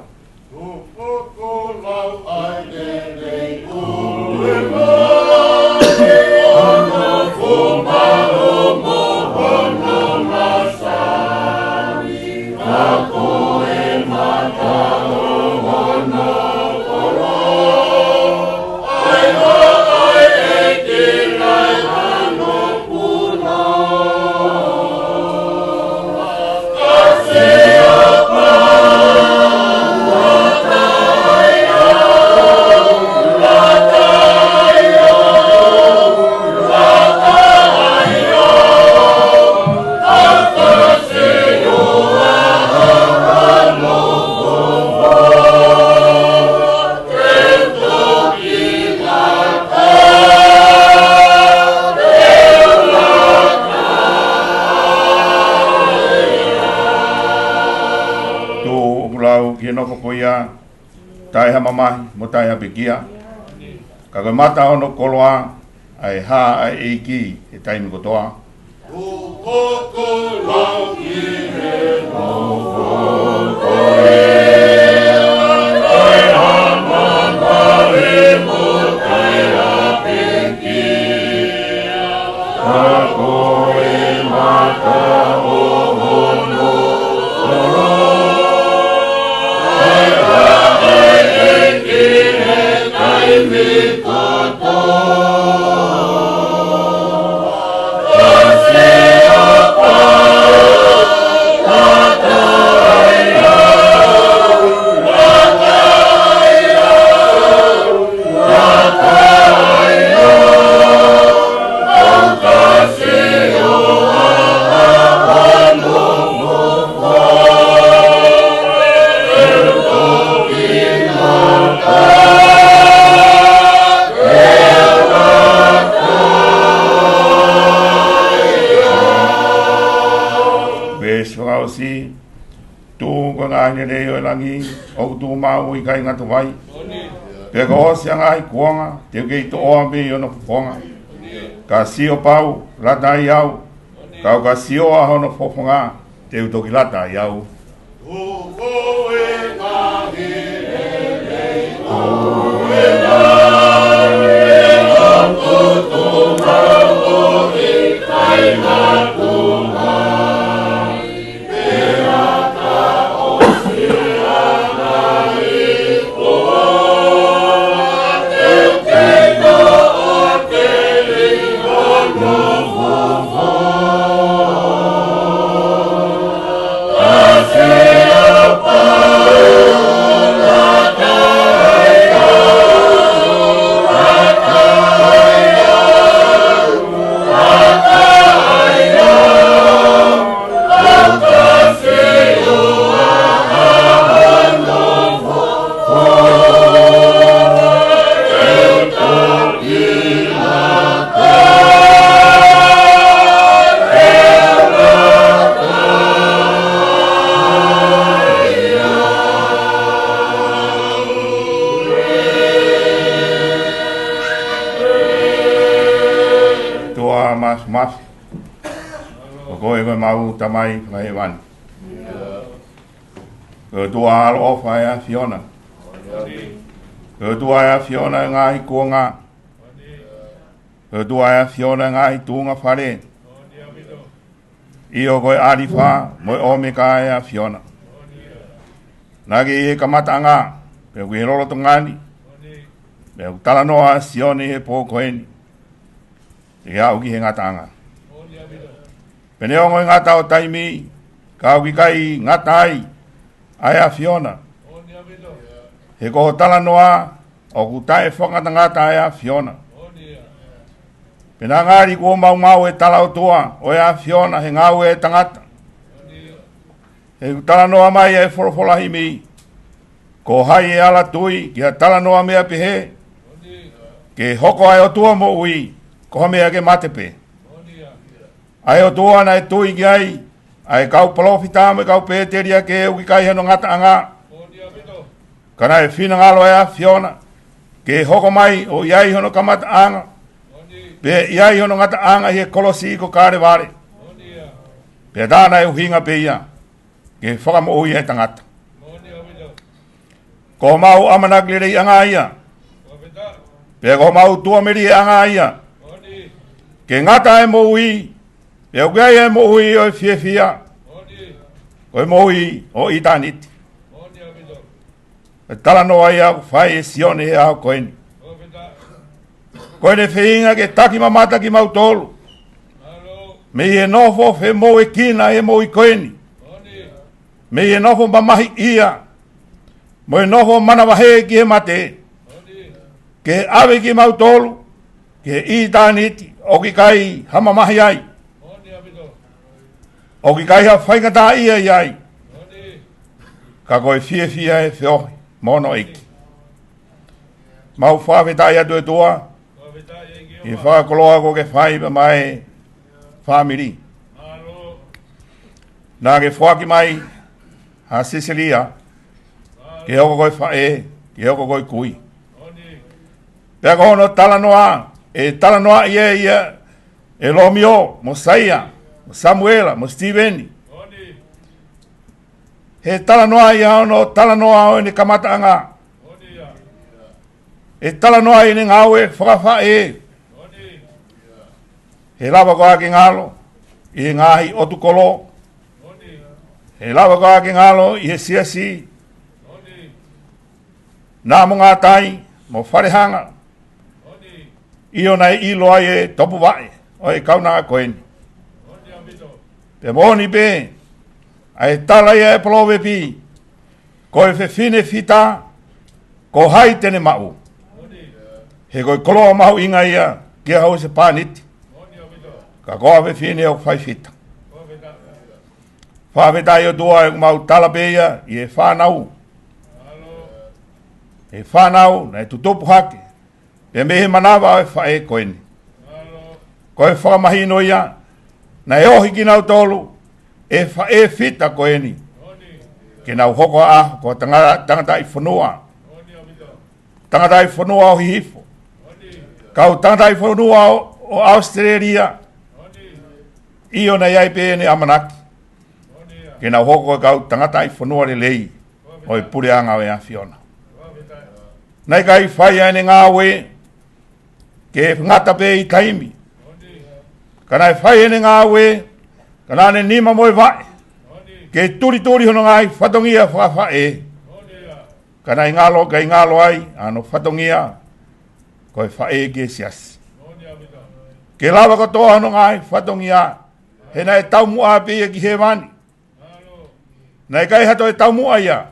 Tuʻu ʻoku lau ki he nofo ko ia, taʻe ha mamahi, mo taʻe ha pekia. Ka ko e mata hono koloa, ʻa e hā ʻa e ʻEiki he taimi kotoa. Veesi fakaʻosi, tuʻu ko e ngaahi lelei ʻo e langi, ʻoku tuʻumaʻu ʻikai ngata vai. Pea ko ʻosi ʻa e ngaahi kuonga, te u kei toʻoa mei hono fofonga. Ka sio pau, lata ai au, ka ʻo ka sio ʻa hono fofonga, te u toki lata ai au. Māfimafi, ko koe ko ʻemau Tamai fakahēvani. Ko e ʻOtua ʻaloʻofa ʻa e ʻAfiona. Ko e ʻOtua ʻa e ʻAfiona ʻo e ngaahi kuonga. Ko e ʻOtua ʻa e ʻAfiona ʻo e ngaahi tuʻunga fale. ʻIo, ko e ʻAlifa mo e ʻOmeka ʻa e ʻAfiona. Naʻa ke ʻi he kamataʻanga, pea ʻoku ke ʻi he lolotonga ni, pea ʻoku talanoa ʻa Sione he pō ko eni ke aʻu ki he ngataʻanga. Pea neongo e ngata ʻo taimi, ka ʻoku ʻikai ngata ai ʻa e ʻAfiona. He ko hoʻo talanoa ʻoku taʻefakangatangata ʻa e ʻAfiona. Pea naʻa ngali kuo maumau e talaʻotua ʻo e ʻAfiona he ngāue ʻa e tangata. He ʻoku talanoa mai ʻa e folofola himi: Ko hai ʻe ala tui ki ha talanoa meʻa pehē? Ke hoko ʻa e ʻOtua moʻui ko ha meʻa ke mate pē. ʻA e ʻOtua naʻe tui ki ai ʻa e kau palōfita mo e kau pēteliake ʻoku ʻikai hano ngataʻanga. Ka naʻe finangalo ʻa e ʻAfiona ke hoko mai ʻo ʻi ai hono kamataʻanga, pea ʻi ai hono ngataʻanga ʻi he kolosi ko Kalevale. Pea tā naʻe ʻuhinga pē ia ke fakamoʻui ʻa e tangata. Ko homau ʻamanaki leleiʻanga ia, pea ko homau tuʻamelieʻanga ia, ke ngata ʻa e moʻui, pea ʻoku ʻi ai ʻa e moʻui ʻo e fiefia, ko e moʻui ʻo ʻitāniti. Ko e talanoa ia ʻoku fai ʻe Sione he ʻaho ko eni. Ko ʻene feinga ke takimamata kimautolu mei he nofo femoʻuekina ʻi he moʻui ko eni, mei he nofo mamahiʻia mo e nofo manavahē ki he mate, ke ʻave kimautolu ki he ʻitāniti ʻoku ʻikai ha mamahi ai, ʻoku ʻikai ha faingataʻaʻia ai, ka ko e fiefia ʻo e feohi mo hono ʻEiki. Mau fakafetaʻi atu, ʻOtua, ʻi he fakakoloa kuo ke fai pea mo e fāmili. Naʻa ke foaki mai ʻa Sisilia ke hoko ko e faʻē, ke hoko ko e kui. Pea ko hono talanoa, ʻe talanoaʻi ʻe ia ʻe Lomio, mo Saia, mo Samuela, mo Sitīveni. He talanoa ia hono talanoa ʻo ʻene kamataʻanga. ʻE talanoa ʻi heʻene ngāue fakafaʻē. He lava koā ke ngalo ʻi he ngaahi ʻotu kolo? He lava koā ke ngalo ʻi he siasi? Naʻa mo Ngātai mo Falehanga, ʻio, naʻe ʻilo ai e topuvaʻe ʻo e kaunanga ko eni. Pea moʻoni pē ʻa e tala ia ʻa e polovepi: Ko e fefine fita, ko hai te ne maʻu? He ko e koloa mahuʻinga ia ki ha husepāniti, ka ko ha fefine ʻoku fai fita. Fakafetaʻi, ʻOtua, ʻoku mau tala pē ia ʻi he fānau, he fānau naʻe tutupu hake pea mei he manava ʻo e faʻē ko eni. Ko e fakamahino ia naʻe ohi kinautolu ʻe he faʻē fita ko eni ke nau hoko ā ko ha tanga-, tangataʻi fonua, tangataʻi fonua ʻo Hihifo, kau tangataʻi fonua ʻo, ʻo ʻAositelēlia. ʻIo, naʻe ʻi ai pē ʻene ʻamanaki ke nau hoko ko e kau tangataʻi fonua lelei ʻo e puleʻanga ʻo e ʻAfiona. Naʻe ʻikai fai ʻa ʻene ngāue ke ngata pē ʻi taimi, ka naʻe fai ʻene ngāue ka naʻa ne nima mo e vaʻe ke tulituli hono ngaahi fatongia fakafaʻē. Ka naʻe ngalo, ʻikai ngalo ai ʻa hono fatongia ko e faʻē ki he siasi. Ke lava kotoa hono ngaahi fatongia, he naʻe taumuʻa pē ia ki hēvani. Naʻe ʻikai ha toe taumuʻa ia.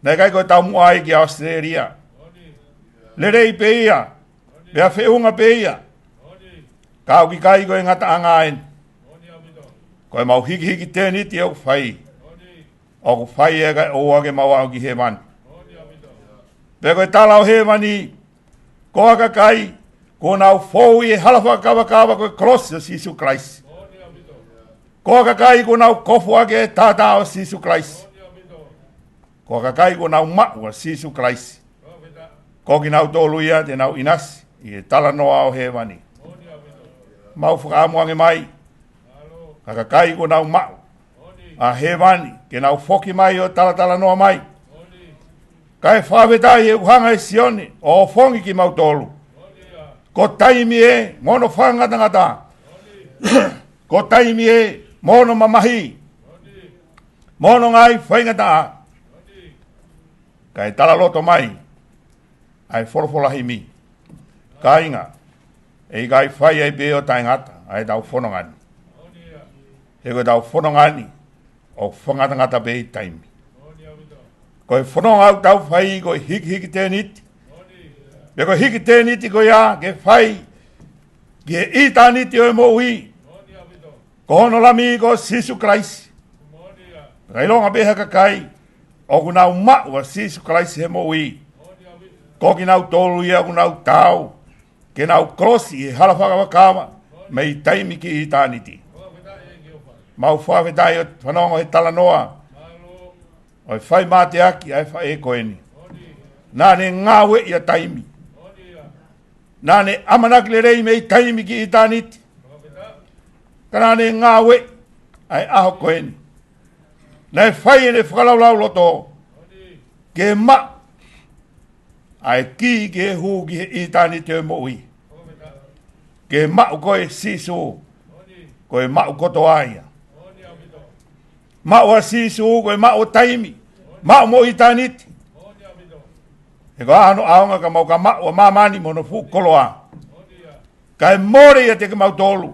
Naʻe ʻikai ko e taumuʻa ia ki ʻAositelēlia. Lelei pē ia, pea feʻunga pē ia, ka ʻoku ʻikai ko e ngataʻanga eni. Ko ʻemau hikihiki tēniti ʻoku fai, ʻoku fai ia kae ʻoua ke mau aʻu ki hēvani. Pea ko e tala ʻo hēvani: Ko ha kakai kuo nau fou ʻi he hala fakakavakava ko e kolosi ʻo Sīsū Kalaisi. Ko ha kakai kuo nau kofu ʻaki e taʻataʻa ʻo Sīsū Kalaisi. Ko ha kakai kuo nau maʻu ʻa Sīsū Kalaisi, ko kinautolu ia te nau ʻinasi ʻi he talanoa ʻo hēvani. Mau fakaʻamu ange mai ha kakai kuo nau maʻu ʻa hēvani ke nau foki mai ʻo talatalanoa mai. Kae fakafetaʻi he ʻoku hanga ʻe Sione ʻo ʻofongi kimautolu. Ko taimi ē mo hono fakangatangata. Ko taimi ē mo hono mamahi, mo hono ngaahi faingataʻa. Kae talaloto mai ʻa e folofola himi. Kāinga, ʻe ʻikai fai ai pē ʻo taʻengata ʻa ʻetau fononga ni. He ko ʻetau fononga ni ʻoku fakangatangata pē ʻi taimi. Ko e fononga ʻoku tau fai ko e hikihiki tēniti. Pea ko e hiki tēniti ko ia ke fai ki he ʻitāniti ʻo e moʻui, ko hono Lami ko Sīsū Kalaisi. Kae ʻilonga pē ha kakai ʻoku nau maʻu ʻa Sīsū Kalaisi he moʻui, ko kinautolu ia ʻoku nau taau ke nau kolosi he hala fakavakava mei taimi ki ʻitāniti. Mau fakafetaʻi ʻo fanongo he talanoa ʻo e fai mateaki ʻa e faʻē ko eni. Naʻa ne ngāueʻi ʻa taimi. Naʻa ne ʻamanaki lelei mei taimi ki ʻitāniti. Ka naʻa ne ngāueʻi ʻa e ʻaho ko eni. Naʻe fai ʻene fakalaulauloto ke maʻu ʻa e kī ke hū ki he ʻitāniti ʻo e moʻui. Ke maʻu koe Sīsū, ko e maʻu kotoa ia. Maʻu ʻa Sīsū, ko e maʻu ʻo taimi, maʻu mo ʻitāniti. He ko hono ʻaonga ka mau ka maʻu ʻa māmani mo hono fuʻu koloa. Kae mole ʻiate kimautolu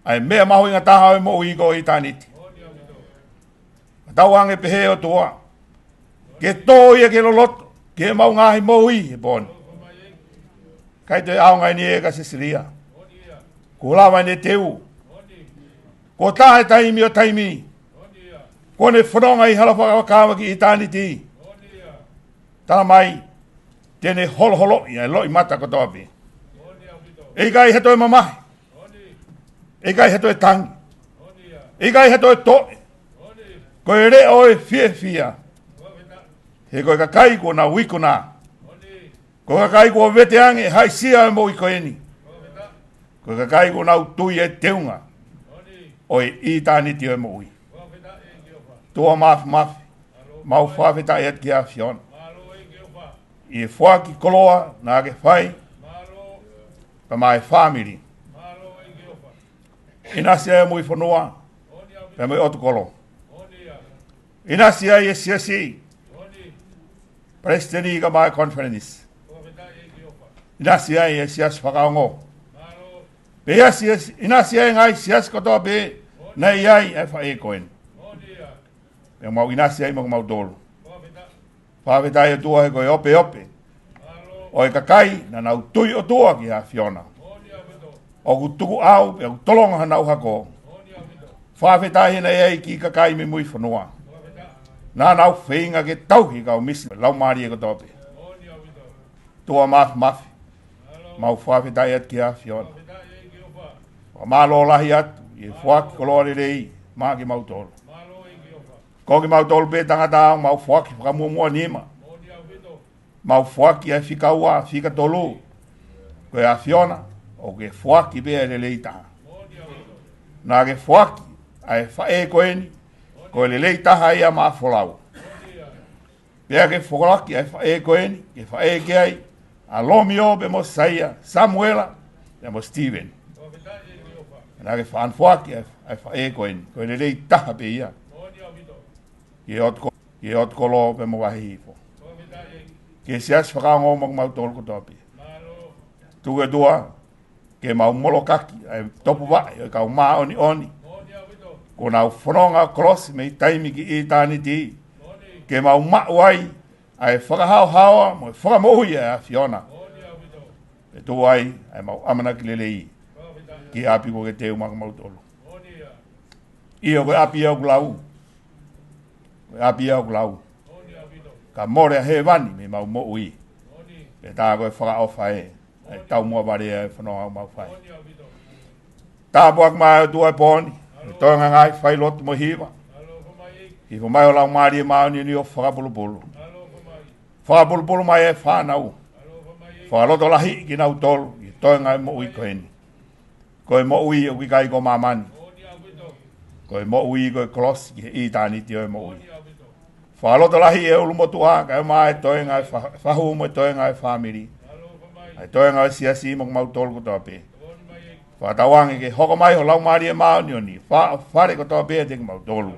ʻa e meʻa mahuʻinga taha ʻo e moʻui ko ʻitāniti. Ka tau ange pehē ʻOtua ke tō ia ke loloto ki heʻemau ngaahi moʻui he pō ni. Kae toe ʻaonga eni ē ka Sesilia. Kuo lava ʻene teu. Kuo taha e taimi ʻo taimi. Kuo ne fononga ʻi hala fakavakava ki ʻitāniti. Tala mai te ne holoholoʻi ʻa e loʻimata kotoa pē. ʻE ʻikai ha toe mamahi. ʻE ʻikai ha toe tangi. ʻE ʻikai ha toe toʻe. Ko e leʻo ʻo e fiefia. He ko e kakai kuo nau ikuna. Ko e kakai kuo vete ange ʻe haʻisia ʻa e moʻui ko eni. Ko e kakai kuo nau tui e teunga ʻo e ʻitāniti ʻo e moʻui. ʻOtua Māfimafi, mau fakafetaʻi atu ki he ʻAfiona ʻi he foaki koloa naʻa ke fai pea mo e fāmili. ʻInasi ai ʻa Muifonua pea mo e ʻOtukolo. ʻInasi ai e siasi, palesiteni kae ʻumaʻā e konifelenisi. ʻInasi ai e siasi fakaongo. Pea ʻinasi, ʻinasi ai e ngaahi siasi kotoa pē naʻe ʻi ai ʻa e faʻē ko eni. Pea mau ʻinasi ai mo kimautolu. Fakafetaʻi ʻOtua he ko e opeope ʻo e kakai naʻa nau tui ʻOtua ki he ʻAfiona. ʻOku tukuʻau pea ʻoku tolonga honau hako. Fakafetaʻi he naʻe ʻi ai e kiʻi kakai mei Muifonua naʻa nau feinga ke tauhi e kau misi, laumālie kotoa pē. ʻOtua Māfimafi, mau fakafetaʻi atu ki he ʻAfiona. Fakamālō lahi atu ʻi he foaki koloa lelei maʻa kimautolu. Ko kimautolu pē tangata ʻoku mau foaki fakamuʻomuʻa nima. Mau foaki ʻa e fika ua, fika tolu. Ko e ʻAfiona, ʻoku ke foaki pē ʻa e lelei taha. Naʻa ke foaki ʻa e faʻē ko eni, ko e lelei taha ia maʻa Folau. Pea ke foaki ʻa e faʻē ko eni, ke faʻē ki ai ʻa Lomiō pea mo Saia, Samuela pea mo Sitīveni. Naʻa ke fakafoaki ʻa e, ʻa e faʻē ko eni, ko e lelei taha pē ia ki he ʻOtuko-, ki he ʻOtukolo pea mo Vahe Hihifo. Ki he siasi fakaongo mo kimautolu kotoa pē. Tuku ʻOtua ke mau molokaki ʻa e topuvaʻe ʻo e kau māʻoniʻoni kuo nau fononga kolosi mei taimi ki ʻitāniti. Ke mau maʻu ai ʻa e fakahaohaoa mo e fakamoʻui ʻa e ʻAfiona. Pea tuʻu ai ʻa e mau ʻamanaki lelei ki he ʻapi kuo ke teu maʻa kimautolu. ʻIo, ko e ʻapi ia ʻoku lau. Ko e ʻapi ia ʻoku lau. Ka mole ʻa hēvani mei heʻemau moʻui. Pea tā ko e fakaʻofa ē, ʻa e taumuʻa vale ʻa e fononga ʻoku mau fai. Tāpuaki mai ʻOtua e pō ni, ʻi he toenga e ngaahi failotu mo e hiva. Hifo mai ho Laumālie Māʻoniʻoni ʻo fakapulupulu. Fakapulupulu mai e fānau. Fakalotolahiʻi kinautolu ʻi he toenga e moʻui ko eni. Ko e moʻui ʻoku ʻikai ko māmani. Ko e moʻui ko e kolosi ki he ʻitāniti ʻo e moʻui. Fakalotolahi e ʻulumotuʻa, kae ʻumaʻā e toenga e fa-, fahu mo e toenga e fāmili. ʻA e toenga e siasi mo kimautolu kotoa pē. Fakatauange ke hoko mai ho Laumālie Māʻoniʻoni, fa-, fale kotoa pē ʻiate kimautolu.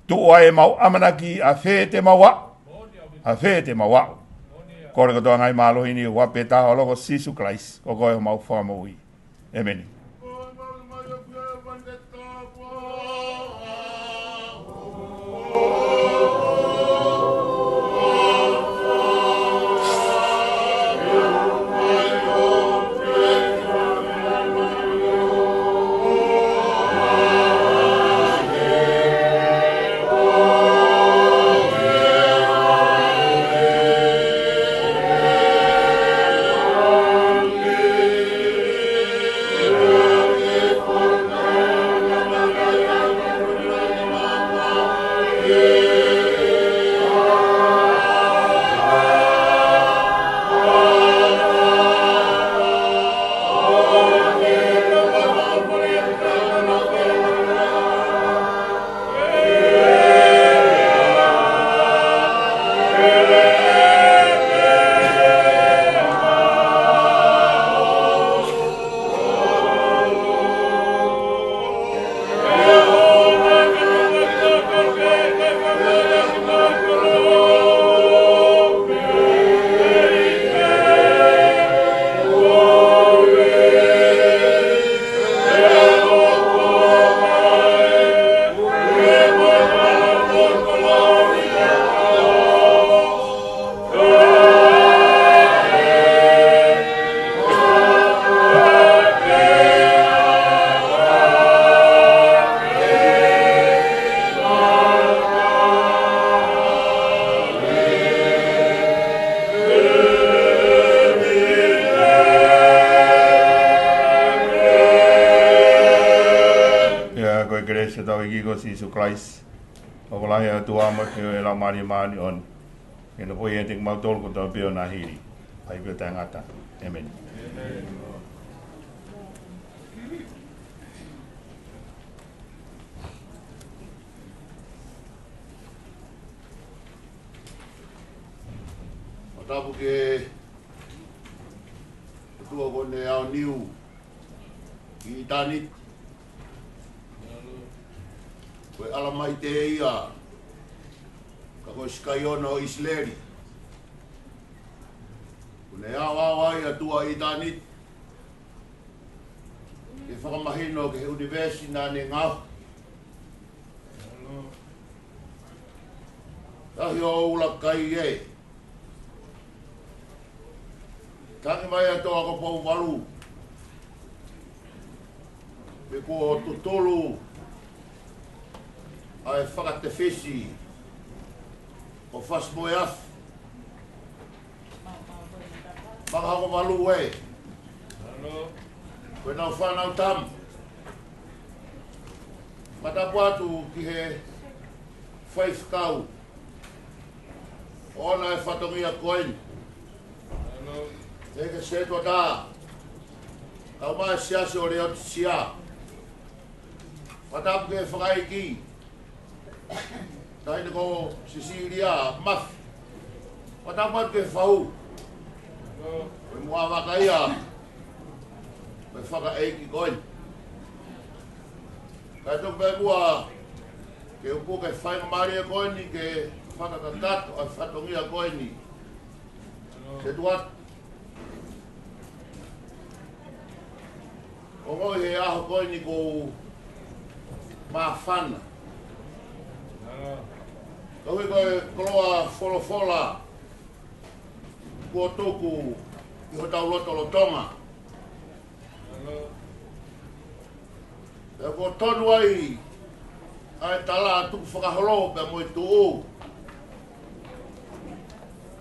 Tuʻu ai ʻemau ʻamanaki ʻafē te mau aʻu. ʻAfē te mau aʻu. Kole kotoa ngaahi mālohi ni ʻi he huafa pē taha ʻo ho ʻAlo ko Sīsū Kalaisi, ko koe homau Fakamoʻui. ʻĒmeni. Pea ko e kelesi ʻa hotau ʻEiki ko Sīsū Kalaisi, ʻofa lahi ʻa e ʻOtua mo e feohi ʻa e Laumālie Māʻoniʻoni, ke nofo ʻiate kimautolu kotoa pē ʻo na hili, ʻo fai pē ʻo taʻengata. ʻĒmeni. Fakatapu ki he ʻOtua kuo ne aoniu ʻi ʻitāniti. Ko e ʻalamaʻi ia, ka ko e Sikaiona ʻo ʻIsileli. Kuo ne aoao ai ʻa e ʻOtua ʻi ʻitāniti ke fakamahino ki he ʻunivēsi naʻa ne ngaohi. Lahi ʻo ʻuluaki ē. Tangi mai ʻa Toʻa ko Pouvalu, pea kuo tutulu ʻa e fakatefisi ʻo Fasi mo e Afi. Fakahoko valu ē. Ko ʻenau fānau tama. Fakatapu atu ki he faifekau ʻo ʻona e fatongia ko eni. Pehē ki he setuata, kau mai e siasi ʻo Leotisia. Fakatapu ki he fakaʻeiki, taʻahine ko Sisilia Mafi. Fakatapu atu ki he fahu. Ko e muʻa vaka ia ʻo e fakaʻeiki ko eni. Kae tuku pē muʻa ke u puke faingamālie ko eni ke fakakakato ʻa e fatongia ko eni. Setuata. Ongoʻi he ʻaho ko eni ʻoku ou māfana. Koeʻuhi ko e koloa folofola kuo tuku ʻi hotau lotolotonga. Pea kuo tonu ai ʻa e tala tukufakaholo pea mo e tuʻu.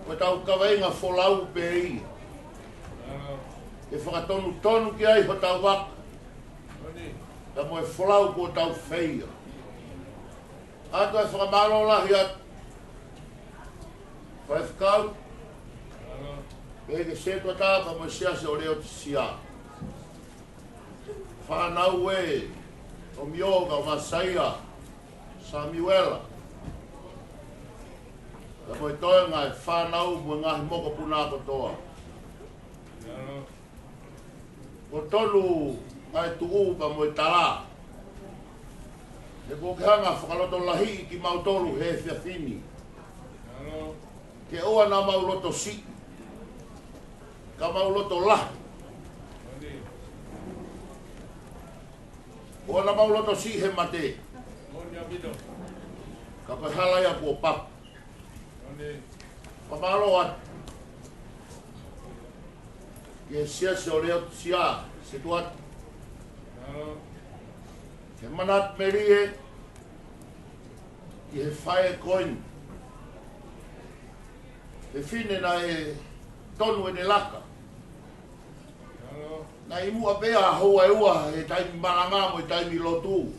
Ko ʻetau kaveinga folau pē ia. Ke fakatonutonu ki ai hotau vaka. Pea mo e folau kuo tau feia. ʻOatu e fakamālō lahi atu. Faifekau. Pehē ki he setuata pea mo e siasi ʻo Leotisia. Fānau ē, ʻo Mio ka Masaia, Samiuela. Ka ko e toenga e fānau mo e ngaahi mokopuna kotoa. Ko tonu ʻa e tuʻu pea mo e tala. He ko ke hanga fakalotolahiʻi kimautolu he efiafi ni. Ke ʻoua naʻa mau loto siʻi. Ka mau loto lahi. ʻOua naʻa mau loto siʻi he mate. Ka ko e hala ia kuo papu. Fakamālō atu ki he siasi ʻo Leotisia, Situati. He manatu melie ki he faʻē ko eni. He fefine naʻe tonu ʻene laka. Naʻe ʻi muʻa pē ʻa houa ʻe ua he taimi malanga mo e taimi lotu.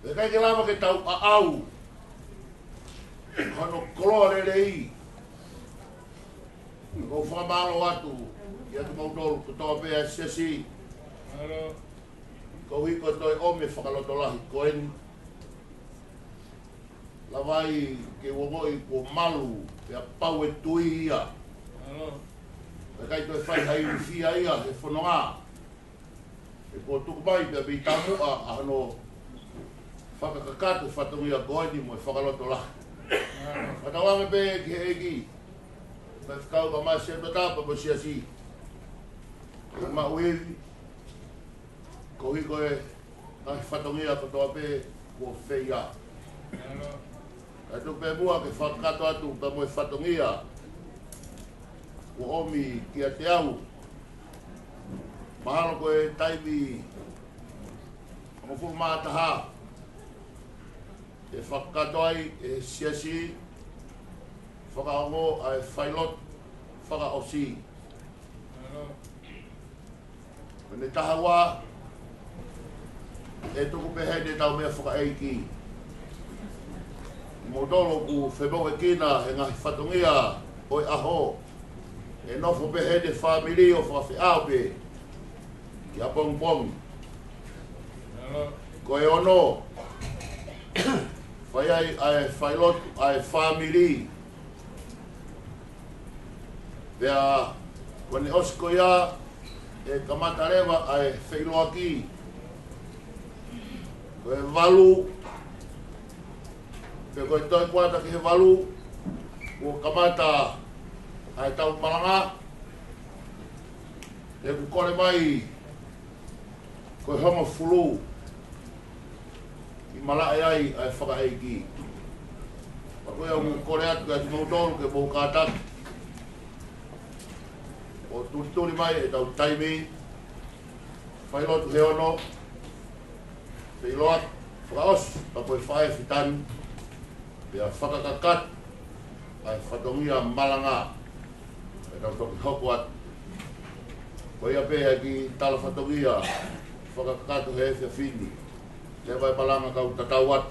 ʻIkai ke lava ke tau ʻaʻau hano koloa lelei. Ko e fakamālō atu kiate kimoutolu kotoa pē ʻa e siasi. Koeʻuhi ko e toe ʻomi e fakalotolahi ko eni. Lava ai ke u ongoʻi kuo malu pea pau e tui ia. ʻIkai toe fai ha ilifia ia he fononga. He kuo tuku mai pea mei taumuʻa ʻa hono fakakakato e fatongia ko eni mo e fakalotolahi. Fakatauange pē ki he ʻEiki, Faifekau Kamasi ʻa e Totapa mo e siasi. Ke maʻu ivi, koeʻuhi ko e ngaahi fatongia kotoa pē kuo feia. Kae tuku pē muʻa ke fakakakato atu pea mo e fatongia kuo ʻomi kiate au. Mahalo ko e taimi hongofulu mā taha ʻe fakakakato ai ʻe he siasi fakaongo ʻa e failotu fakaʻosi. Ko ʻene taha ua, ʻe tuku pē heni ʻetau meʻa fakaʻeiki. Kimoutolu ʻoku femoʻuekina he ngaahi fatongia ʻo e ʻaho, ʻe nofo pē heni e fāmili ʻo fakafeʻao pē ki ʻapongipongi. Ko e ono, fai ai ʻa e failotu ʻa e fāmili. Pea ko ʻene ʻosi ko ia, ʻe kamata leva ʻa e feʻiloaki. Ko e valu, pe ko e toe kuata ki he valu, kuo kamata ʻa e tau malanga. ʻOku kole mai ko e hongofulu ʻi malaʻe ai ʻa e fakaʻeiki. Pea ko ia ʻoku kole atu kiate kimoutolu ke mou kātaki ʻo tulituli mai ʻetau taimi failotu he ono, feʻiloaki fakaʻosi, pea ko e faʻē fitani, pea fakakakato ʻa e fatongia malanga. ʻE tau toki hoko atu. Ko ia pē ʻa e kiʻi tala fatongia fakakakato he efiafi ni. Leva e malanga kau tatau atu.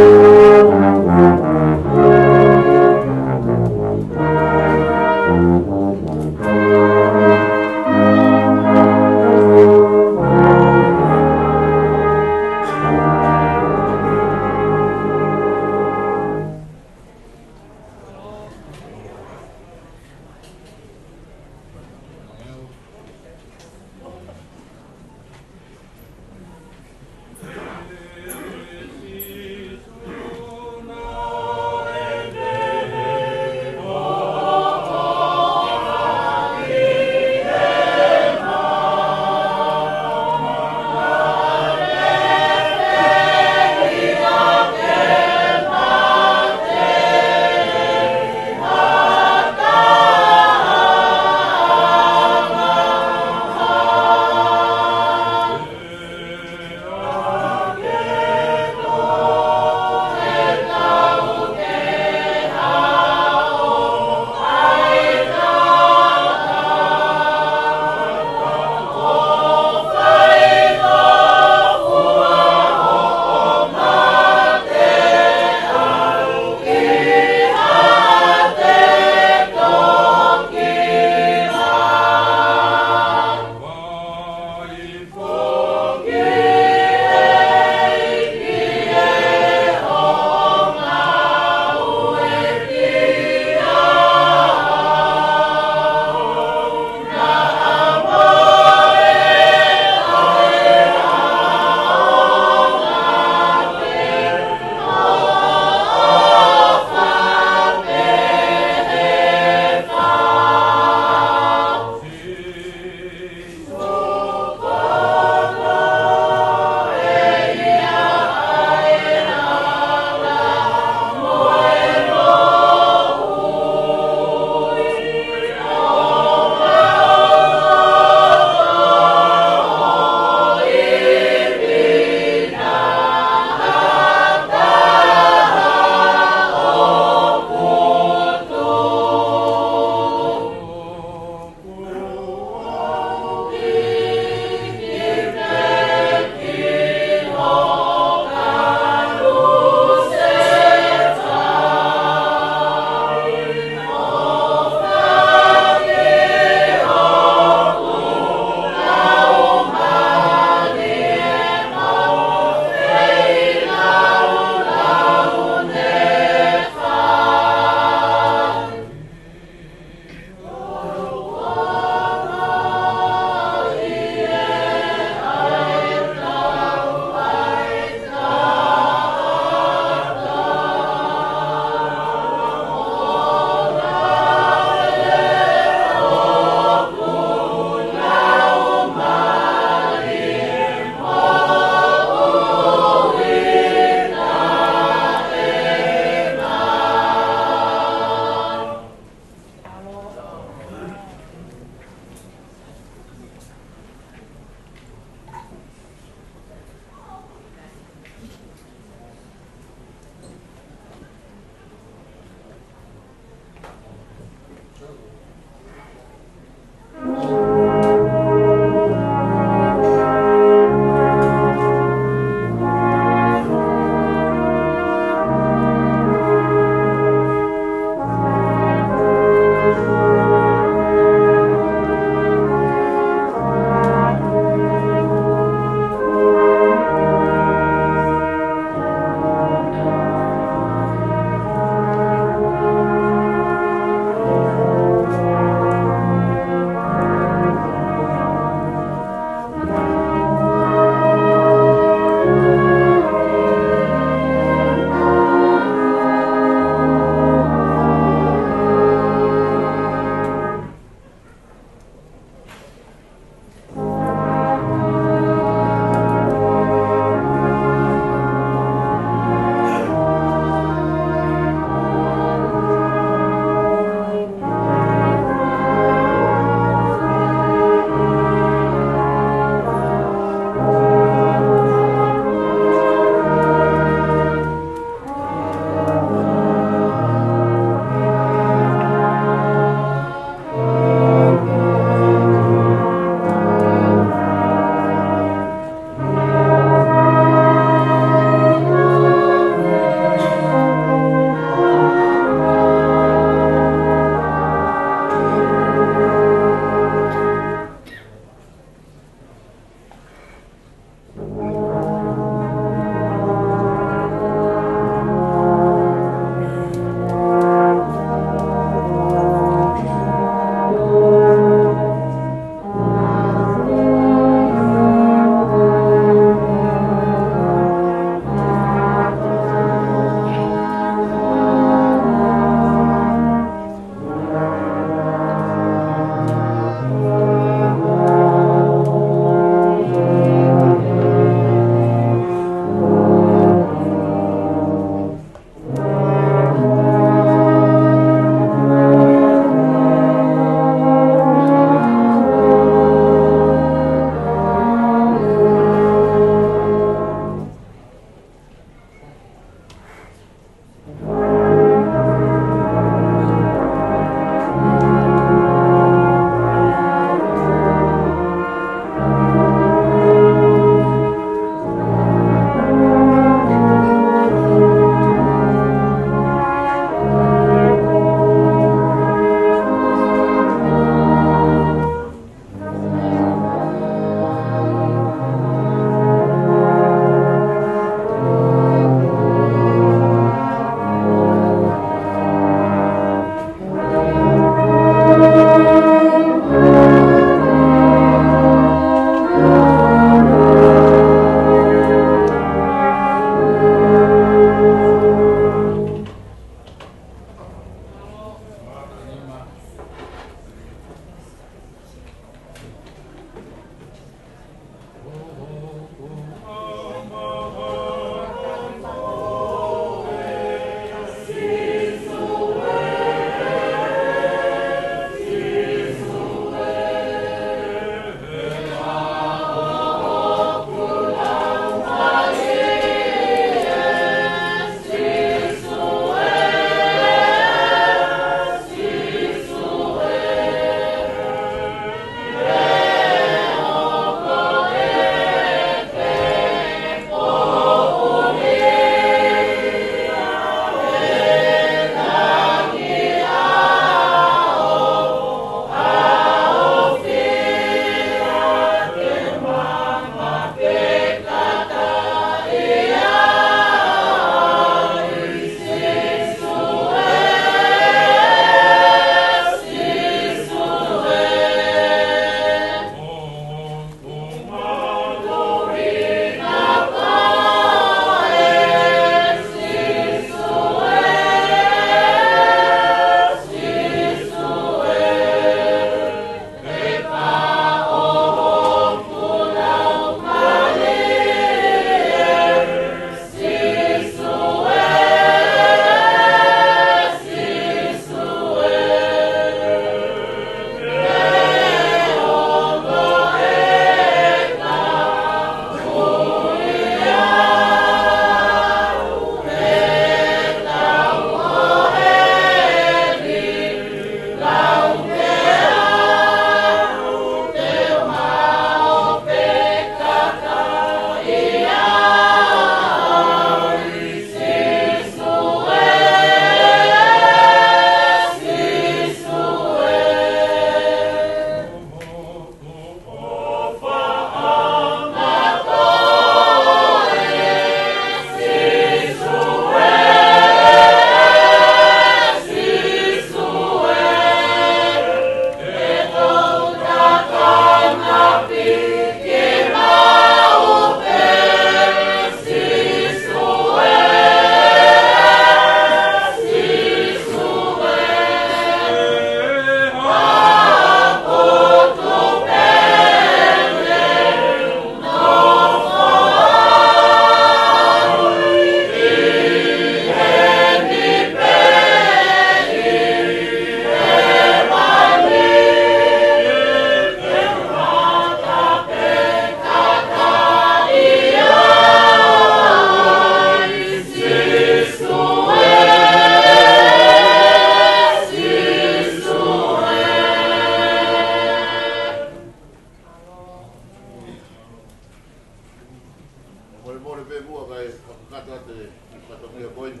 Mole pē muʻa kae fakakakato atu e fatongia ko eni.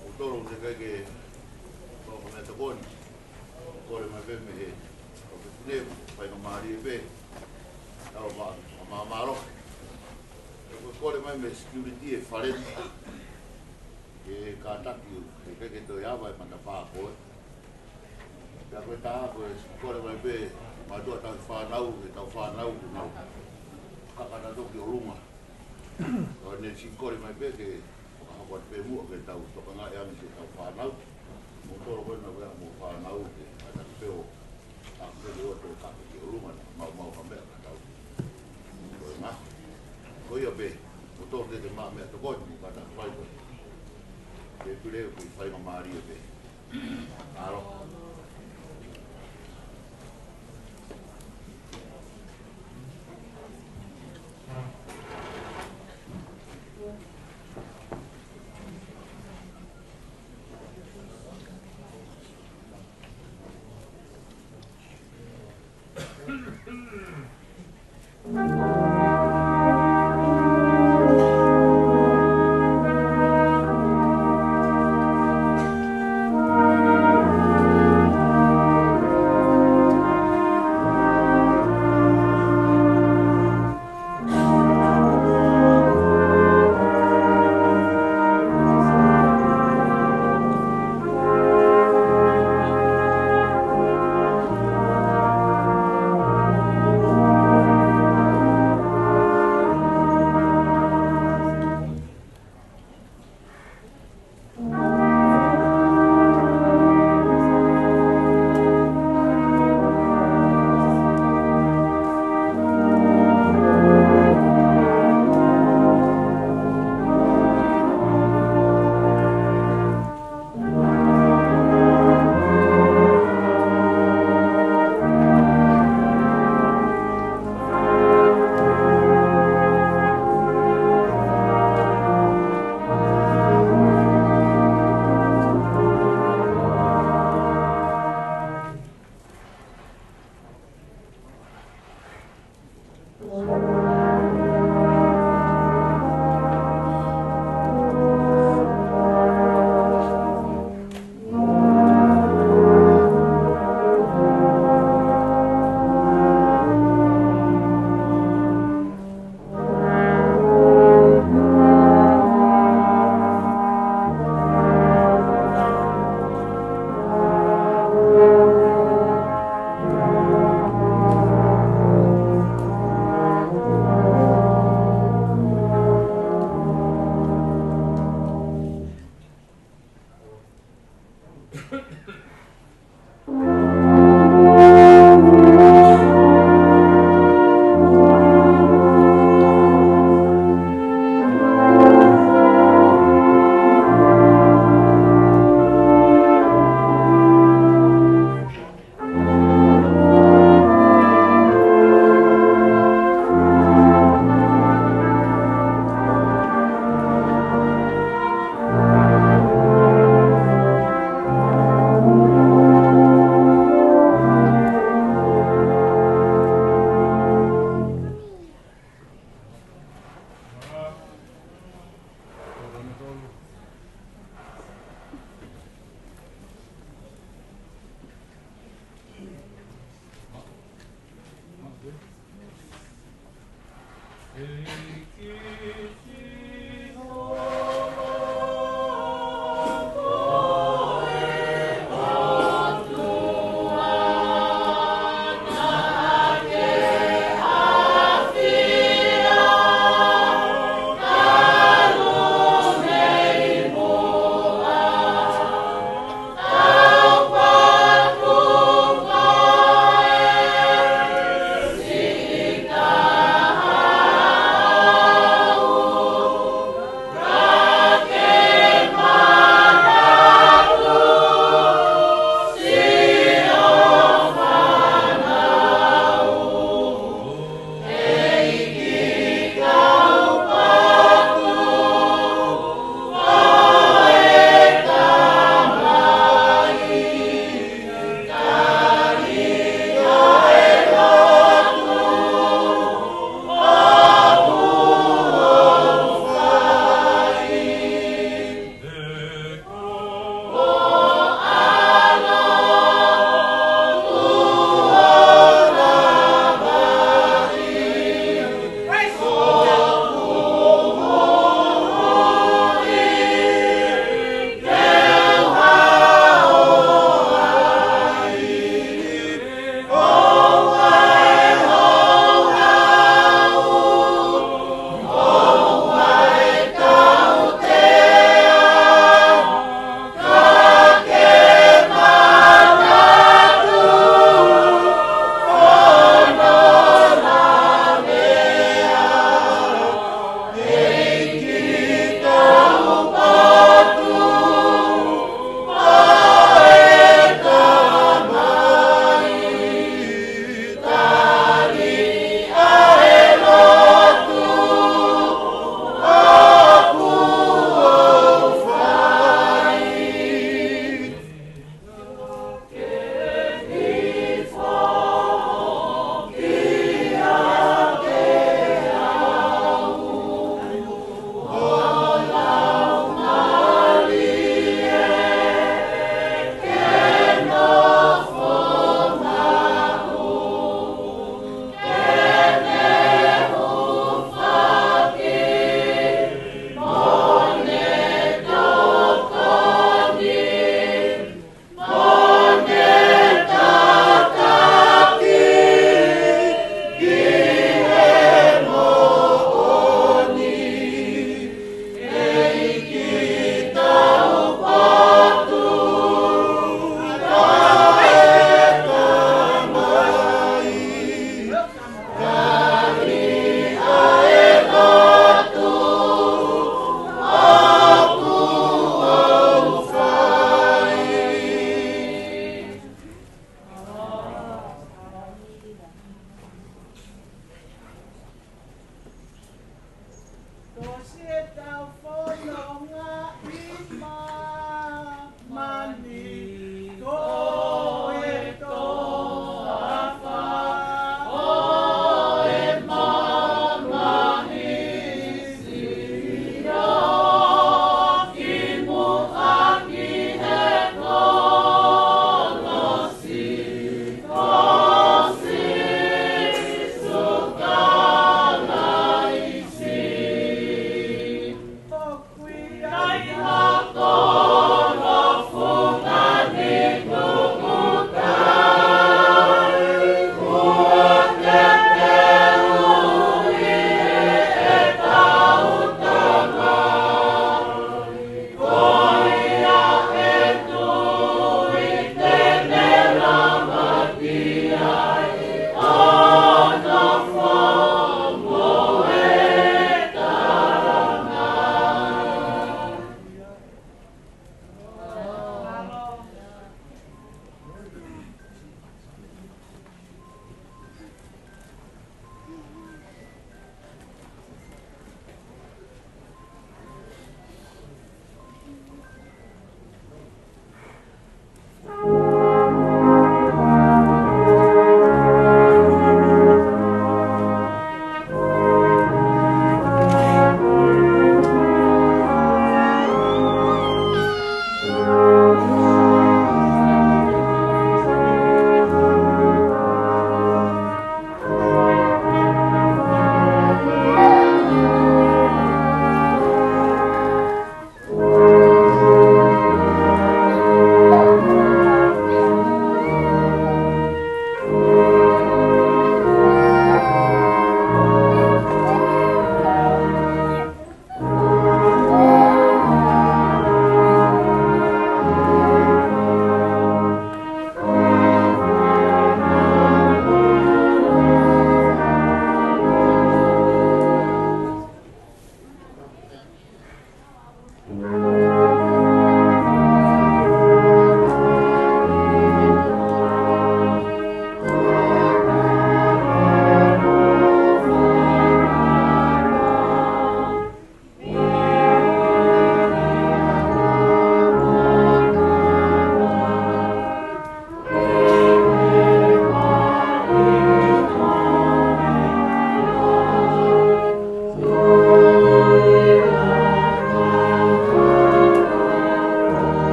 ʻOku totonu ke ʻikai ke tō ha meʻatokoni. Kole mai pē mei he ʻofefine, faingamālie pē. Tau ma, ma, mālō. ʻOku kole mai mei he security e fale ni. Ke kātaki, ke ʻikai ke toe ava e matapā ko ē. Pea ko e taha ko e kole mai pē, mātuʻa tauhi fānau, ke tau fānau, kuo nau kakata toki ʻolunga. Ko ʻene siʻi kole mai pē ke fakahoko atu pē muʻa ke tau tokangaʻi ange ke tau fānau. Mo tolo ko ena ko e mo fānau ke kātaki pē ʻo, ʻa pē ʻo tau kake ki ʻolunga na, mau mau ha meʻa ka tau. Ko e ngā. Ko ia pē, mo tolo ke te mā meʻatokoni, mo kātaki fai ko e. Ke pule ko e faingamālie pē. Alo. Tau fononga ʻi māmani, ko e toafa ʻo e mamahi, sio ki muʻa ki he kolosi, ko Sīsū Kalaisi. ʻOku ʻi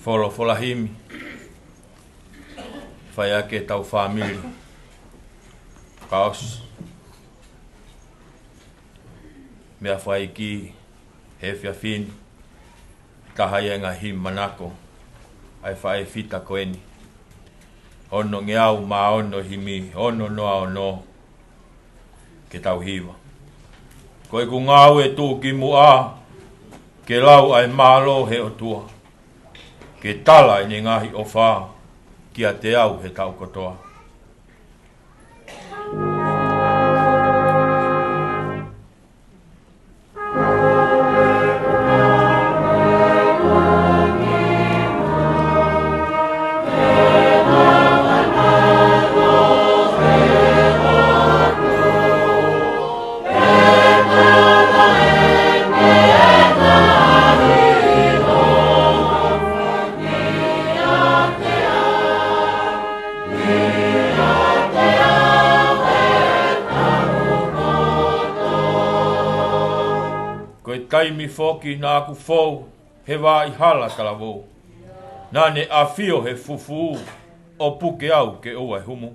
Folofola himi, fai ʻaki ʻetau fāmili. Kaos. Meʻa fai ki he efiafi ni. Taha ia e ngaahi manako ʻa e faʻē fita ko eni. Ono ngeau mā ono himi, ono noa ono. Ke tau hiva. Ko ʻeku ngāue tuʻukimuʻa, ke lau ʻa e mālō he ʻOtua. Ke tala ʻene ngaahi ʻofa, kiate au he taʻu kotoa. Ko e taimi foki naʻa ku fou he vaʻa ʻi hala talavou. Naʻa ne ʻafio he fufū ʻo puke au ke ʻoua ʻe humu.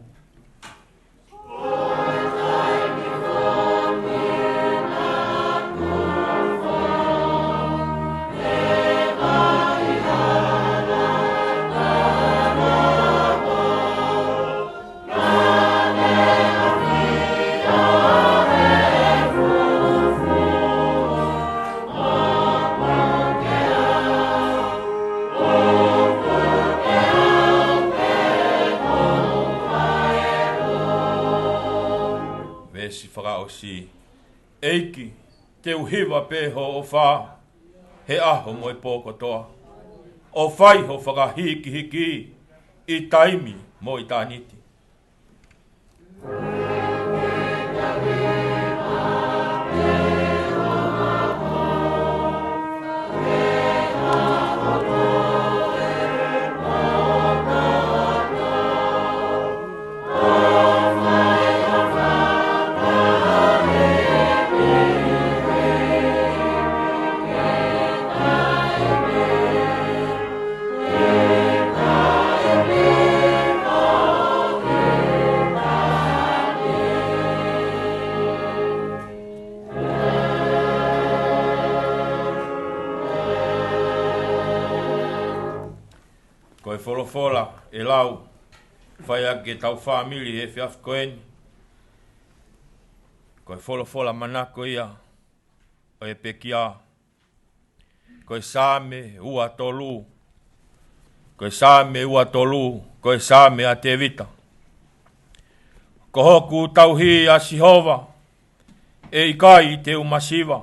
Veesi fakaʻosi. ʻEiki, te u hiva pē hoʻo ʻofa he ʻaho mo e pō kotoa, ʻo fai hoʻo fakahīkihiki ʻi taimi mo ʻitāniti. Ko e folofola ʻe lau, fai ʻaki ʻetau fāmili he efiafi ko eni. Ko e folofola manako ia ʻo e pekia. Ko e Saame ua tolu. Ko e Saame ua tolu, ko e Saame ʻa Tēvita. Ko hoku tauhi ʻa Sihova, ʻe ʻikai te u masiva.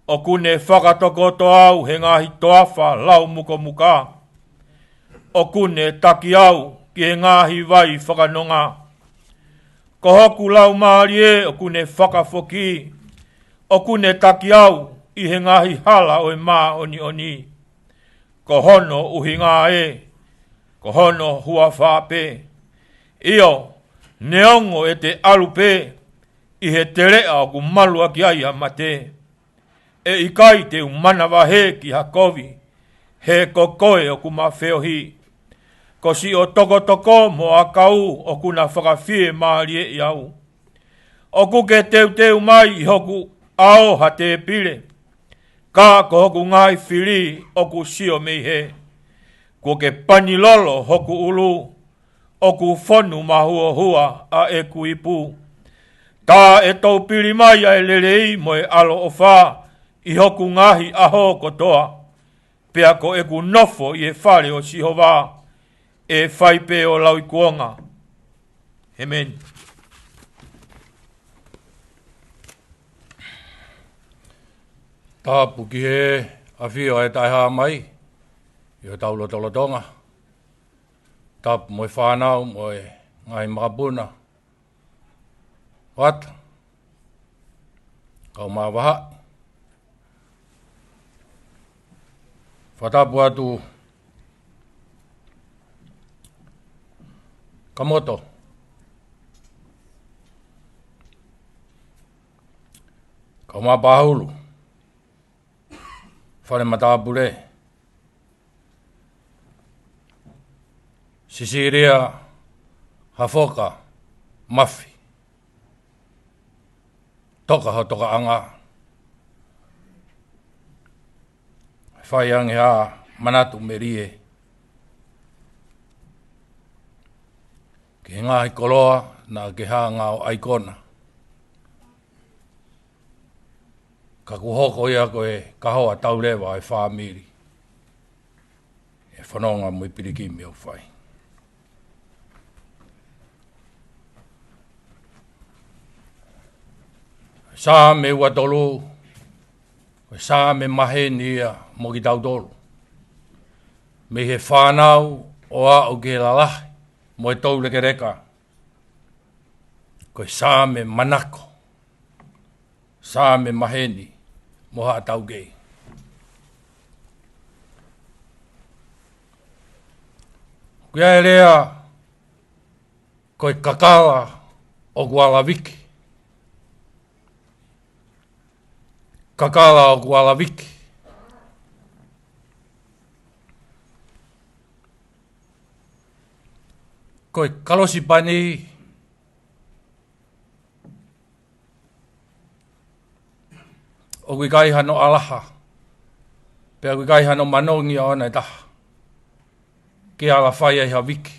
ʻOku ne fakatokoto au he ngaahi toafa lau mukomuka. ʻOku ne taki au ki he ngaahi vai fakanonga. Ko hoku laumālie ʻoku ne fakafoki. ʻOku ne taki au ʻi he ngaahi hala ʻo e māʻoniʻoni. Ko hono ʻuhinga ē, ko hono huafa pē. ʻIo, neongo ʻete ʻalu pē ʻi he teleʻa ʻoku maluʻaki ai ʻa mate, ʻe ʻikai te u manavahē ki ha kovi, he ko koe ʻoku ma feohi. Ko siʻo tokotoko mo ʻakau ʻoku na fakafiemālieʻi au. ʻOku ke teuteu mai ʻi hoku ʻao ha tēpile, ka ko hoku ngaahi fili ʻoku sio mei hē. Kuo ke pani lolo hoku ʻulu, ʻoku fonu mahuohua ʻa ʻeku ipu. Tā ʻe toupili mai ʻa e lelei mo e ʻaloʻofa ʻi hoku ngaahi ʻaho kotoa. Pea ko ʻeku nofo ʻi he fale ʻo Sihova, ʻe fai pē ʻo lauikuonga. ʻEmeni. Tapu ki he ʻafio ʻa e Taʻehāmai ʻi hotau lotolotonga. Tapu mo e fānau, mo e ngaahi makapuna. Ata. Kau māvaha. Fakatapu atu Kamoto. Kau māpahulu. Fale matāpule. Sisilia Hafoka Mafi. Toka ho tokaʻanga. Fai ange ha manatu melie ki he ngaahi koloa naʻa ke hanga ʻo ʻaikona. Ka kuo hoko ia ko e kahoa tauleva ʻa e fāmili he fononga mo e pilikimi ʻoku fai. Saame ua tolu, ko e saame maheni ia mo kitautolu. Mei he fānau ʻo aʻu ki he lalahi mo e toulekeleka. Ko e saame manako, saame maheni mo haʻa taukei. Ko ia e lea, ko e kakala ʻoku alaviki. Kakala ʻoku alaviki. Ko e kalosipani ʻoku ʻikai hano ʻalaha, pea ʻoku ʻikai hano manongi ʻo ʻoua naʻe taha ke ala fai ai ha viki.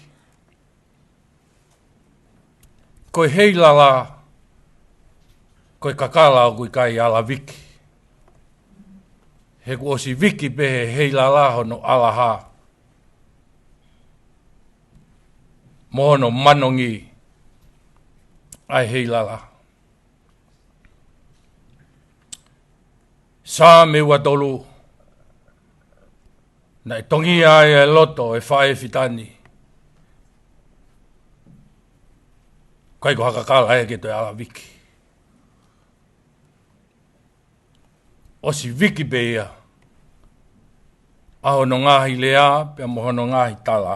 Ko e heilala, ko e kakala ʻoku ʻikai alaviki. He kuo ʻosi viki pē he heilala hono ʻalaha mo hono manongi ʻa e heilala. Saame ua tolu, naʻe tongia ai e loto ʻo e faʻē fitani. ʻIkai ko ha kakala ia ke toe alaviki. ʻOsi viki pē ia ʻa hono ngaahi lea pea mo hono ngaahi tala.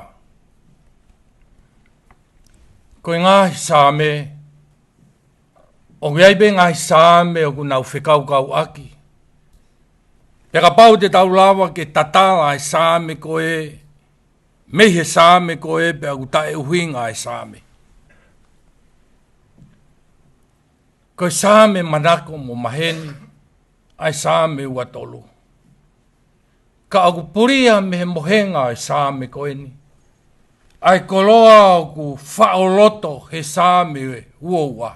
Ko e ngaahi saame, ʻoku ʻi ai pē ngaahi saame ʻoku nau fekaukauʻaki. Pea kapau te tau lava ke tatala e saame ko ē mei he saame ko ē pea ʻoku taʻeʻuhinga e saame. Ko e saame manako mo maheni ʻa e saame ua tolu. Ka ʻoku pulia mei he mohenga ʻo e saame ko eni ʻa e koloa ʻoku faʻo loto he saame ua ua.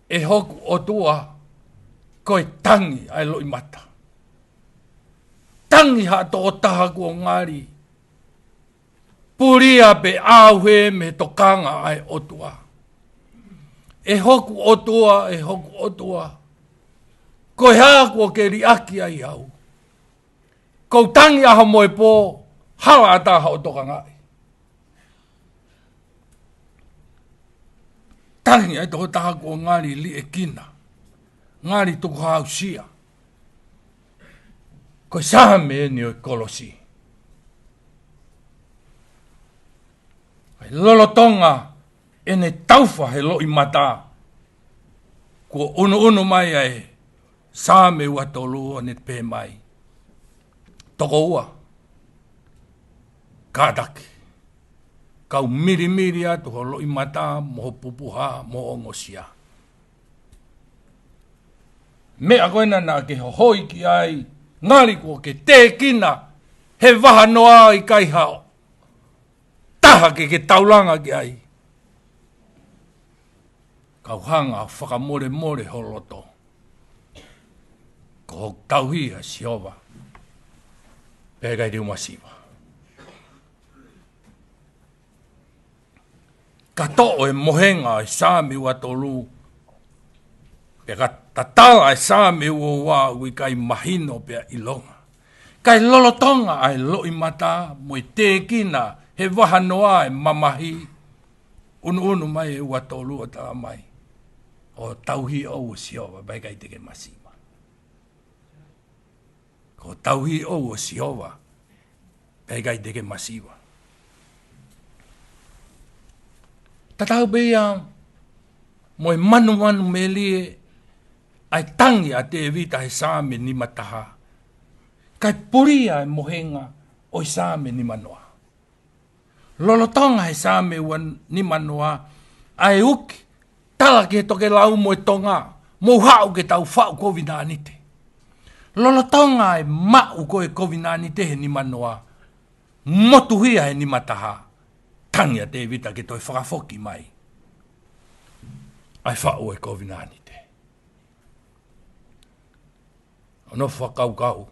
ʻE hoku ʻOtua, ko e tangi ʻa e loʻimata. Tangi ha tokotaha kuo ngali pulia pe ʻauhē mei he tokanga ʻa e ʻOtua. ʻE hoku ʻOtua, ʻe hoku ʻOtua, ko e hā kuo ke liʻaki ai au? Ko u tangi ʻaho mo e pō, hala ʻatā hoʻo tokangaʻi. Tangi ʻa e tokotaha kuo ngali liʻekina, ngali tukuhāusia. Ko e saame eni ʻo e kolosi. ʻA e lolotonga ʻene taufa he loʻimata, kuo ʻunuʻunu mai ʻa e saame ua tolu ʻo ne pehē mai: Tokoua, kātaki, kau milimili atu ho loʻimata mo ho pupuha mo ho ongosia. Meʻa ko ena naʻa ke hohoi ki ai, ngali kuo ke tēkina he vahanoa, ʻikai ha taha ke ke taulanga ki ai. Kau hanga ʻo fakamolemole ho loto. Ko hoku tauhi ʻa Sihova, pea ʻikai te u masiva. Ka toʻo e mohenga ʻo e saame ua tolu, pea ka tatala e saame ua ua, ʻoku ʻikai mahino pea ʻilonga. Kae lolotonga ʻa e loʻimata mo e tēkina he vahanoa e mamahi, ʻunuʻunu mai e ua tolu ʻo tala mai: Ko e tauhi ʻoʻou ʻa Sihova, pea ʻikai te ke masiva. Ko e tauhi ʻoʻou ʻa Sihova, pea ʻikai te ke masiva. Tatau pē ia mo e manumanu melie ʻa e tangi ʻa Tēvita he saame nima taha, kae pulia e mohenga ʻo e saame nima noa. Lolotonga he Saame ua nima noa, ʻa e uki, tala ki he tokelau mo e Tonga, mou haʻu ke tau faʻu kovinānite. Lolotonga e maʻu ko e kovinānite he nima noa, motuhia he nima taha, tangi ʻa Tēvita ke toe fakafoki mai ʻa e faʻu e kovinānite. ʻO nofo fakakaukau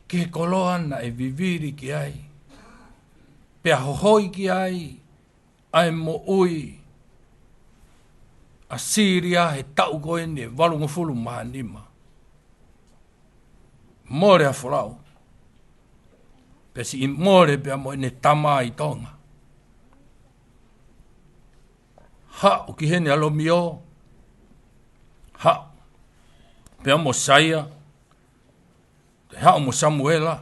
ki he koloa naʻe vivili ki ai, pea hohoi ki ai ʻa e moʻui ʻa Sīlia he taʻu ko eni ʻe valungofulu mā nima. Mole ʻa Folau, pea siʻi mole pea mo ʻene tama ʻi Tonga. Haʻu ki heni ʻa Lomio, haʻu pea mo Saia, toe haʻu mo Samuela,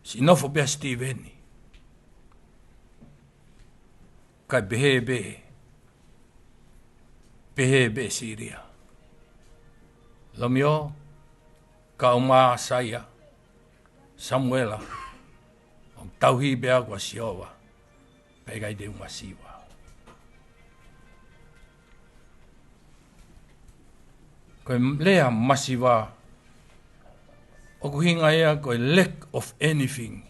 siʻi nofo pea Sitīveni. Kae pehē pē, pehē pē Sīlia. Lomio, kau mai Saia, Samuela, ʻoku tauhi pē au ʻa Sihova, pea ʻikai te u masiva. Ko e lea masiva, ʻoku ʻuhinga ia ko e lack of anything.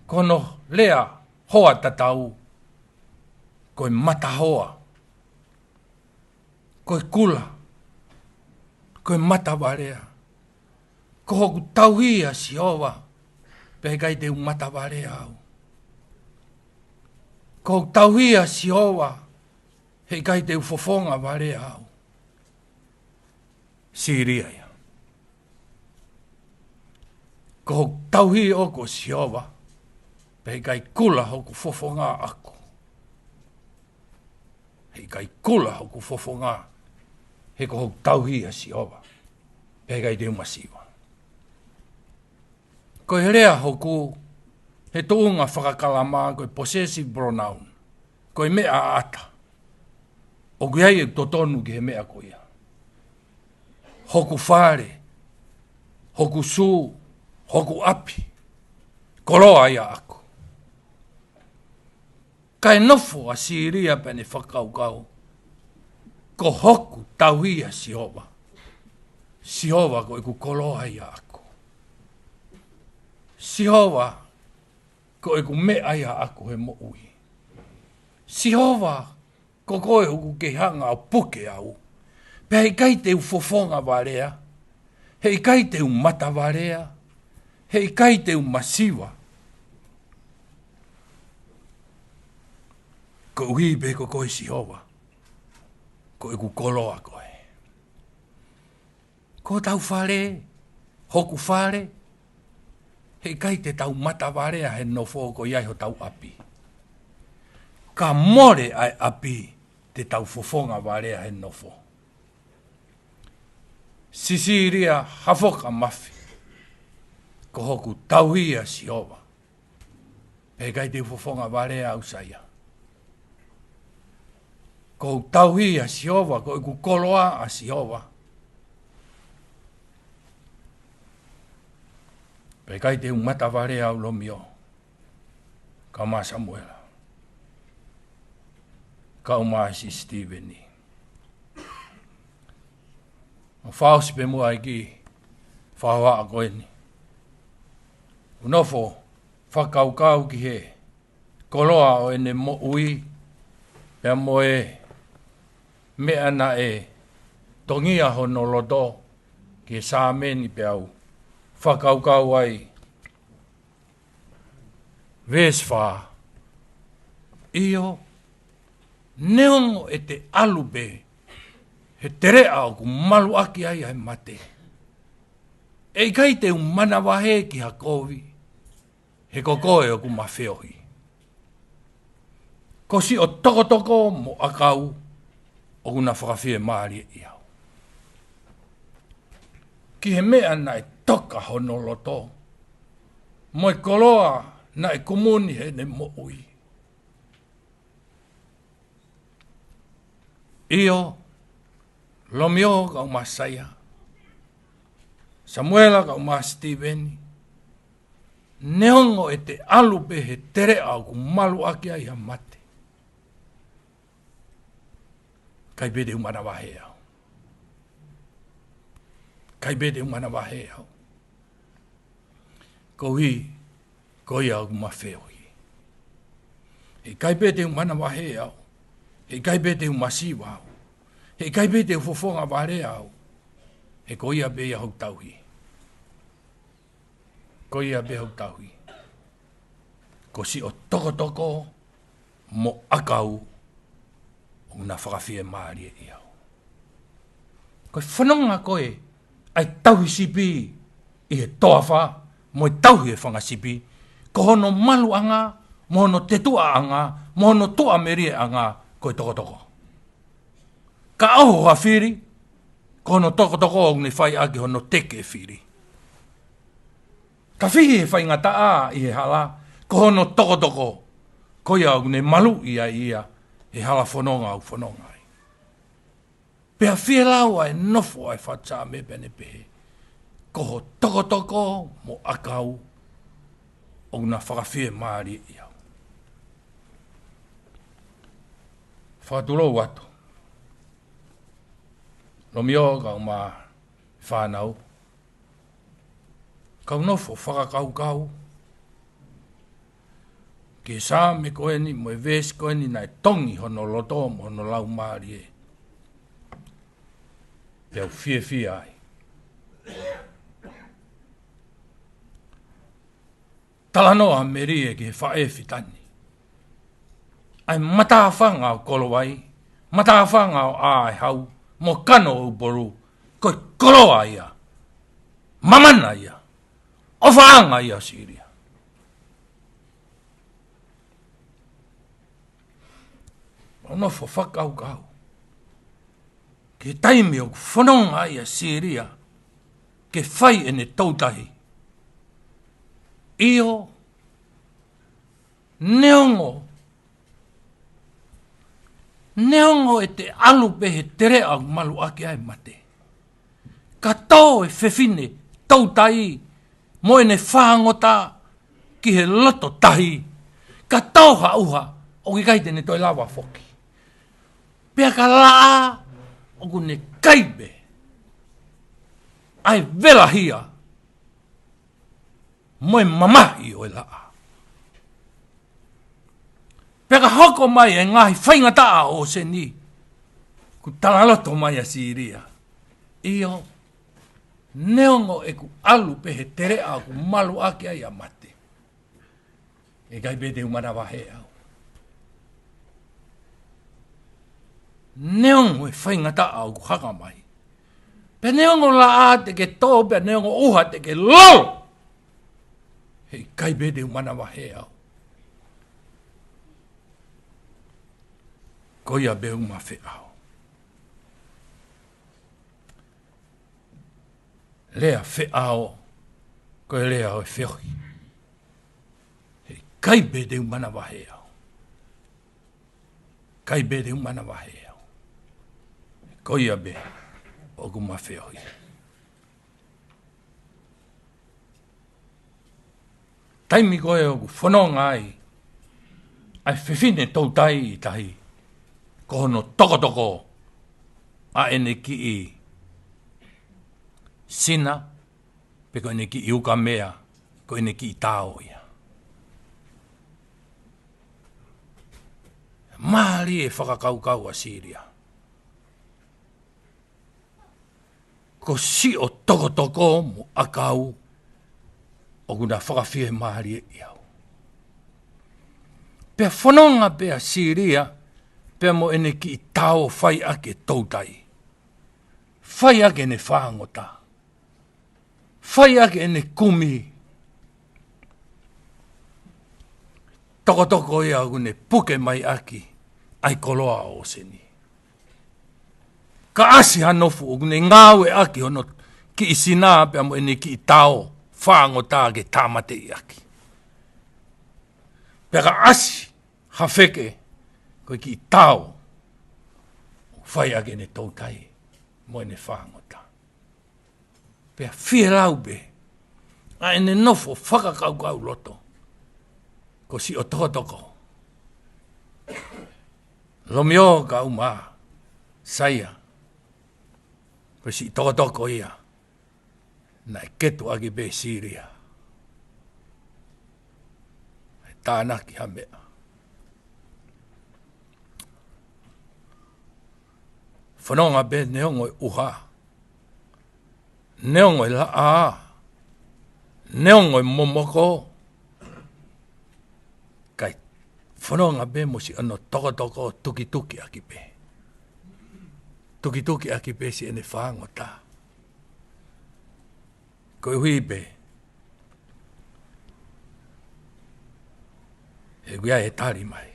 Ko hono lea hoa tatau, ko e matahoa, ko e kula, ko e matavalea. Ko hoku tauhi ʻa Sihova, pea ʻikai te u matavalea au. Ko hoku tauhi ʻa Sihova, heʻikai te u fofonga valea au. Sīlia ia. Ko hoku tauhi ʻoʻoku ʻa Sihova, pea ʻikai kula hoku fofonga ʻaʻaku. Heʻikai kula hoku fofonga, he ko hoku tauhi ʻa Sihova, pea ʻikai te u masiva. Ko e lea hoku, he tuʻunga fakakalama, ko e possessive pronoun, ko e meʻa ʻaʻata. ʻOku ʻi ai e totonu ki he meʻa ko ia. Hoku fale, hoku sū, hoku ʻapi, koloa ia ʻaʻaku. Kae nofo ʻa Sīlia pea ne fakakaukau, ko hoku tauhi ʻa Sihova. Sihova ko ʻeku koloa ia ʻaʻaku. Sihova ko ʻeku meʻa ia ʻaʻaku he moʻui. Sihova, ko koe ʻoku ke hanga ʻo puke au. Pea heʻikai te u fofonga valea, heʻikai te u matavalea, heʻikai te u masiva. Koeʻuhi pē ko koe Sihova, ko ʻeku koloa koe. Ko hotau fale, hoku fale, heʻikai te tau matavalea he nofo ko ia ʻi hotau ʻapi. Ka mole ʻa e ʻapi te tau fofonga valea he nofo. Sīlia Hafoka Mafi, ko hoku tauhi ʻa Sihova, pea ʻikai te u fofonga valea au Saia. Ko hoku tauhi ʻa Sihova, ko ʻeku koloa ʻa Sihova, pea ʻikai te u matavalea au Lomio, kau mai Samuela, kau mai siʻi Sitīveni. ʻO fakaʻosi pē muʻa ʻa e kiʻi fakahohaʻa ko eni. ʻO nofo fakakaukau ki he koloa ʻo ʻene moʻui, pea mo e meʻa naʻe tongia hono loto ki he Saame ni, pea u fakakaukau ai, veesi fā. ʻIo, neongo ʻete ʻalu pē he teleʻa ʻoku maluʻaki ai ʻa e mate, ʻe ʻikai te u manavahē ki ha kovi, he ko koe ʻoku ma feohi. Ko siʻo tokotoko mo ʻakau ʻoku na fakafiemālieʻi au. Ki he meʻa naʻe toka hono loto, mo e koloa naʻe kumuni heʻene moʻui. ʻIo, Lomio kau mai Saia, Samuela kau mai Sitīveni, Neongo ʻete ʻalu pē he teleʻa ʻoku malu ʻaki ai ha mate, ʻikai pē te u manavahē au. ʻIkai pē te u manavahē au. Koeʻuhi ko ia ʻoku ma feohi. Heʻikai pē te u manavahē au. Heʻikai pē te u masiva au. Heʻikai pē te u fofonga vale au. He ko ia pē ia hoku tauhi. Ko ia pē hoku tauhi. Ko siʻo tokotoko mo ʻakau ʻoku na fakafiemālieʻi au. Ko e fononga ko ē ʻa e tauhi sipi ʻi he toafa mo e tauhi e fanga sipi, ko hono maluʻanga, mo hono tetuʻaʻanga, mo hono tuʻamelieʻanga, ko e tokotoko. Ka ʻoho ha fili, ko hono tokotoko ʻoku ne fai ʻaki hono teke e fili. Ka fihi he faingataʻa ʻi he hala, ko hono tokotoko, ko ia ʻoku ne maluʻi ai ia he hala fononga ʻoku fononga ai. Pea fielau ʻa e nofo ʻa e faʻu Saame pea ne pehē, ko ho tokotoko mo ʻakau ʻoku na fakafiemālieʻi au. Fakatulou atu. Lomio kae ʻumaʻā e fānau, kau nofo fakakaukau ki he Saame ko eni mo e veesi ko eni naʻe tongi hono loto mo hono laumālie. Pea u fiefia ai. Talanoa melie ki he faʻē fitani. ʻA e matāfanga ʻo Kolovai, matāfanga ʻo ʻAehau, mo Kano ʻo Upolu, ko e koloa ia, mamana ia, ʻofaʻanga ia ʻo Sīlia. ʻO nofo fakakaukau ki he taimi ʻoku fononga ai ʻa Sīlia ke fai ʻene toutai. ʻIo, neongo, neongo ʻete ʻalu pē he teleʻa ʻoku malu ʻaki ai e mate, ka tō e fefine toutai mo ʻene fāngota ki he loto tahi, ka tō ha ʻuha ʻoku ʻikai te ne toe lava foki. Pea ka laʻā ʻoku ne kai pē ʻa e velahia mo e mamahi ʻo e laʻā. Pea ka hoko mai e ngaahi faingataʻa ʻo ʻōseni, kuo talaloto mai ʻa Sīlia. ʻIo, neongo ʻeku ʻalu pē he teleʻa ʻoku malu ʻaki ai ʻa mate, ʻikai pē te u manavahē au. Neongo e faingataʻa ʻoku haka mai, pea neongo laʻā te ke tō, pea neongo ʻuha te ke lolo, heʻikai pē te u manavahē au. Ko ia pē ʻoku ma feʻao. Lea feʻao, ko e lea ʻo e feohi. Heʻikai pē te u manavahē au. ʻIkai pē te u manavahē au. Ko ia pē ʻoku ma feohi. Taimi ko ē ʻoku fononga ai ʻa e fefine toutai ʻi tahi, ko hono tokotoko ʻa ʻene kiʻi sina, pe ko ʻene kiʻi ukamea, ko ʻene kiʻi tao ia. Mālie e fakakaukau ʻa Sīlia. Ko siʻo tokotoko mo ʻakau ʻoku na fakafiemālieʻi au. Pea fononga pē ʻa Sīlia pea mo ʻene kiʻi tao, fai ʻaki e toutai, fai ʻaki ʻene fāngota, fai ʻaki ʻene kumi. Tokotoko ia ʻoku ne puke mai ʻaki ʻa e koloa ʻo ʻōseni. Ka ʻasi ha nofo ʻoku ne ngāueʻaki hono kiʻi sina pea mo ʻene kiʻi tao fāngota ke tāmateʻi ʻaki. Pea ka ʻasi ha feke, ko e kiʻi tao ʻoku fai ʻaki ʻene toutai mo ʻene fāngota. Pea fielau pē ʻa ʻene nofo fakakaukau loto, ko siʻo tokotoko. Lomio ka uma, Saia, ko siʻi tokotoko ia naʻe ketu ʻaki pē Sīlia. ʻE tānaki ha meʻa. Fononga pē neongo e ʻuha, neongo e laʻā, neongo e momoko, kae fononga pē mo siʻono tokotoko tukituki ʻaki pē. Tukituki ʻaki pē siʻene fāngota. Koeʻuhi pē he ʻoku ʻi ai e tali mai.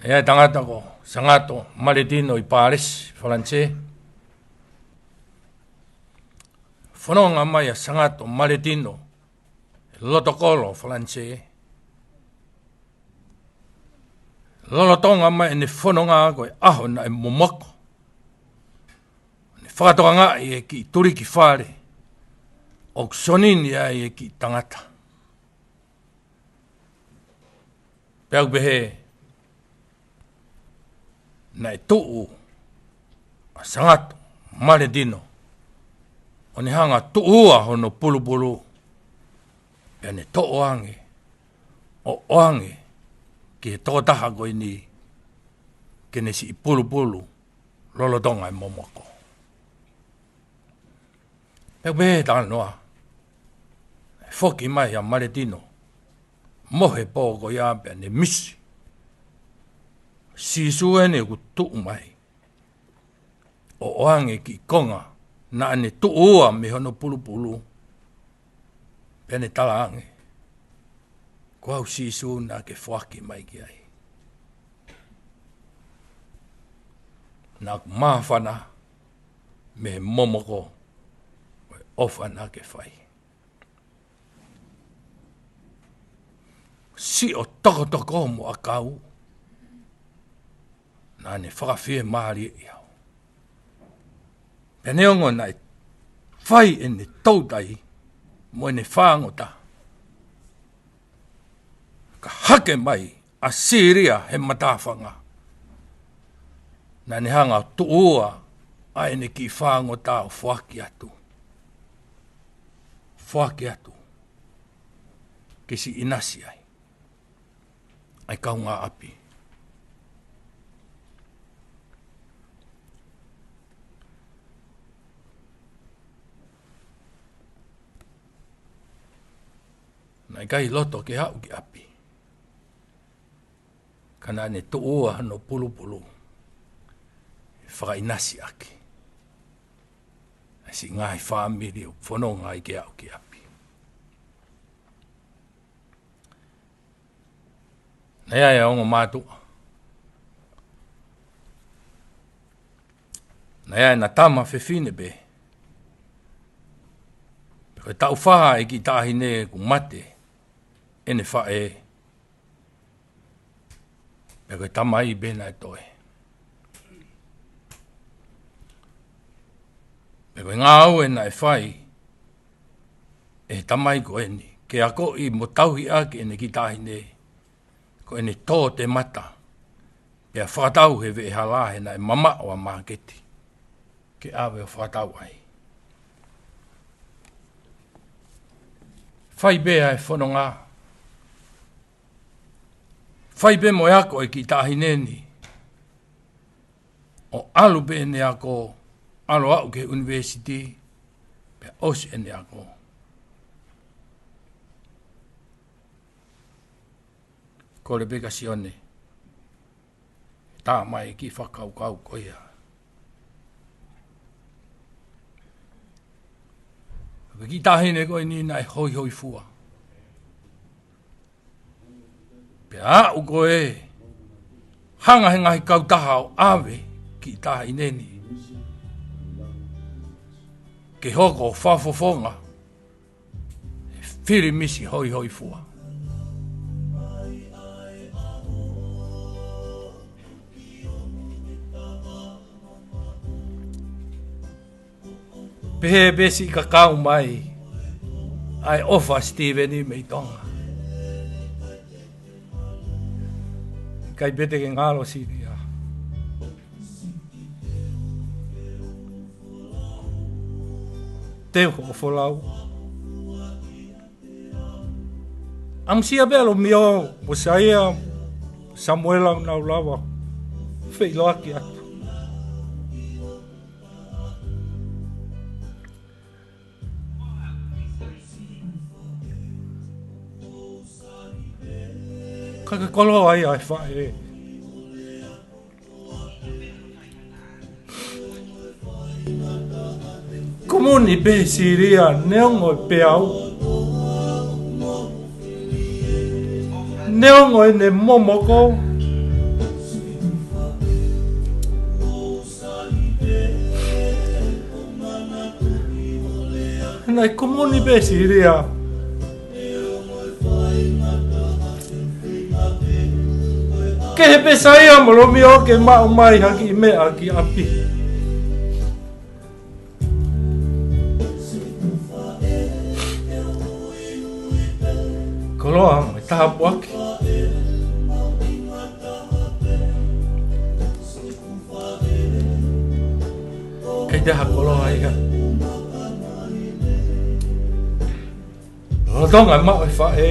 ʻI ai e tangata ko Sangato Maletino ʻi Pālesi, Falanisē. Fononga mai ʻa Sangato Maletino, loto kolo Falanisē. Lolotonga mai ʻene fononga ko e ʻaho naʻe momoko, ne fakatokangaʻi e kiʻi tuliki fale ʻoku sonini ai e kiʻi tangata. Pea ʻoku pehē naʻe tuʻu ʻa Sangato Maletino ʻo ne hanga tuʻu ua hono pulupulu, pea ne toʻo ange ʻo ʻoange ki he tokotaha ko eni ke ne siʻi pulupulu lolotonga e momoko. Pea pehē talanoa, foki mai ʻa Maletino mo he pō ko ia pea ne misi. Sīsū eni ʻoku tuʻu mai ʻo ʻoange kiʻi konga naʻa ne tuʻu ua mei hono pulupulu, pea ne talaange, ko au Sīsū naʻa ke foaki mai ki ai. Naʻa ku māfana mei he momoko ʻo e ʻofa naʻa ke fai. Siʻo tokotoko mo ʻakau, naʻa ne fakafiemālieʻi au. Pea neongo naʻe fai ʻene toutai mo ʻene fāngota, ka hake mai ʻa Sīlia he matāfanga, naʻa ne hanga tuʻu ua ʻa ʻene kiʻi fāngota ʻo foaki atu. Foaki atu ke siʻi ʻinasi ai ʻa e kaungāʻapi. Naʻe ʻikai loto ke aʻu ki ʻapi, ka naʻa ne tuʻu ua hono pulupulu ʻo fakaʻinasi ʻaki ʻa e siʻi ngaahi fāmili ʻoku fononga ai ke aʻu ki ʻapi. Naʻe ʻi ai ʻa e ongo mātuʻa. Naʻe ʻi ai ʻena tama fefine pē. Pea ko e taʻu fā ʻa e kiʻi taʻahine kuo mate ʻene faʻē. Pea ko e tamai pē naʻe toe. Pea ko e ngāue naʻe fai ʻe he tamai ko eni ke akoʻi mo tauhi ʻaki ʻene kiʻi taʻahine, ko ʻene tō te mata, pea fakatau he veʻehala he naʻe mamaʻo ʻa māketi ke ʻave ʻo fakatau ai. Fai pē ʻa e fononga, fai pē mo e ako ʻa e kiʻi taʻahine ni, ʻo ʻalu pē ʻene ako, ʻalu ʻo aʻu ki he ʻunivēsiti, pea ʻosi ʻene ako. Ko Lepeka Sione, tā mai e kiʻi fakakaukau ko ia. Ko e kiʻi taʻahine ko eni naʻe hoihoifua. Pea aʻu ko ē hanga he ngaahi kautaha ʻo ʻave e kiʻi taʻahine ni ke hoko ʻo fakafofonga e fili misi hoihoifua. Pehē pē siʻi kakau mai ʻa e ʻofa ʻa Sitīveni mei Tonga. ʻIkai pē te ke ngalo Sīlia. Teu hoʻo folau. ʻAmusia pē ʻa Lomio, Mōsaia, Samuela ʻo nau lava feʻiloaki atu. Ka ke koloa ai ʻa e faʻē. Komoni pē Sīlia, neongo e peau. Neongo ʻene momoko. Naʻe komoni pē Sīlia. Kehe pē Saia mo Lomio ke maʻu mai ha kiʻi meʻa ki ʻapi. Koloa mo e tāpuaki. ʻIkai te ha koloa ia. Lolotonga e maʻu e faʻē.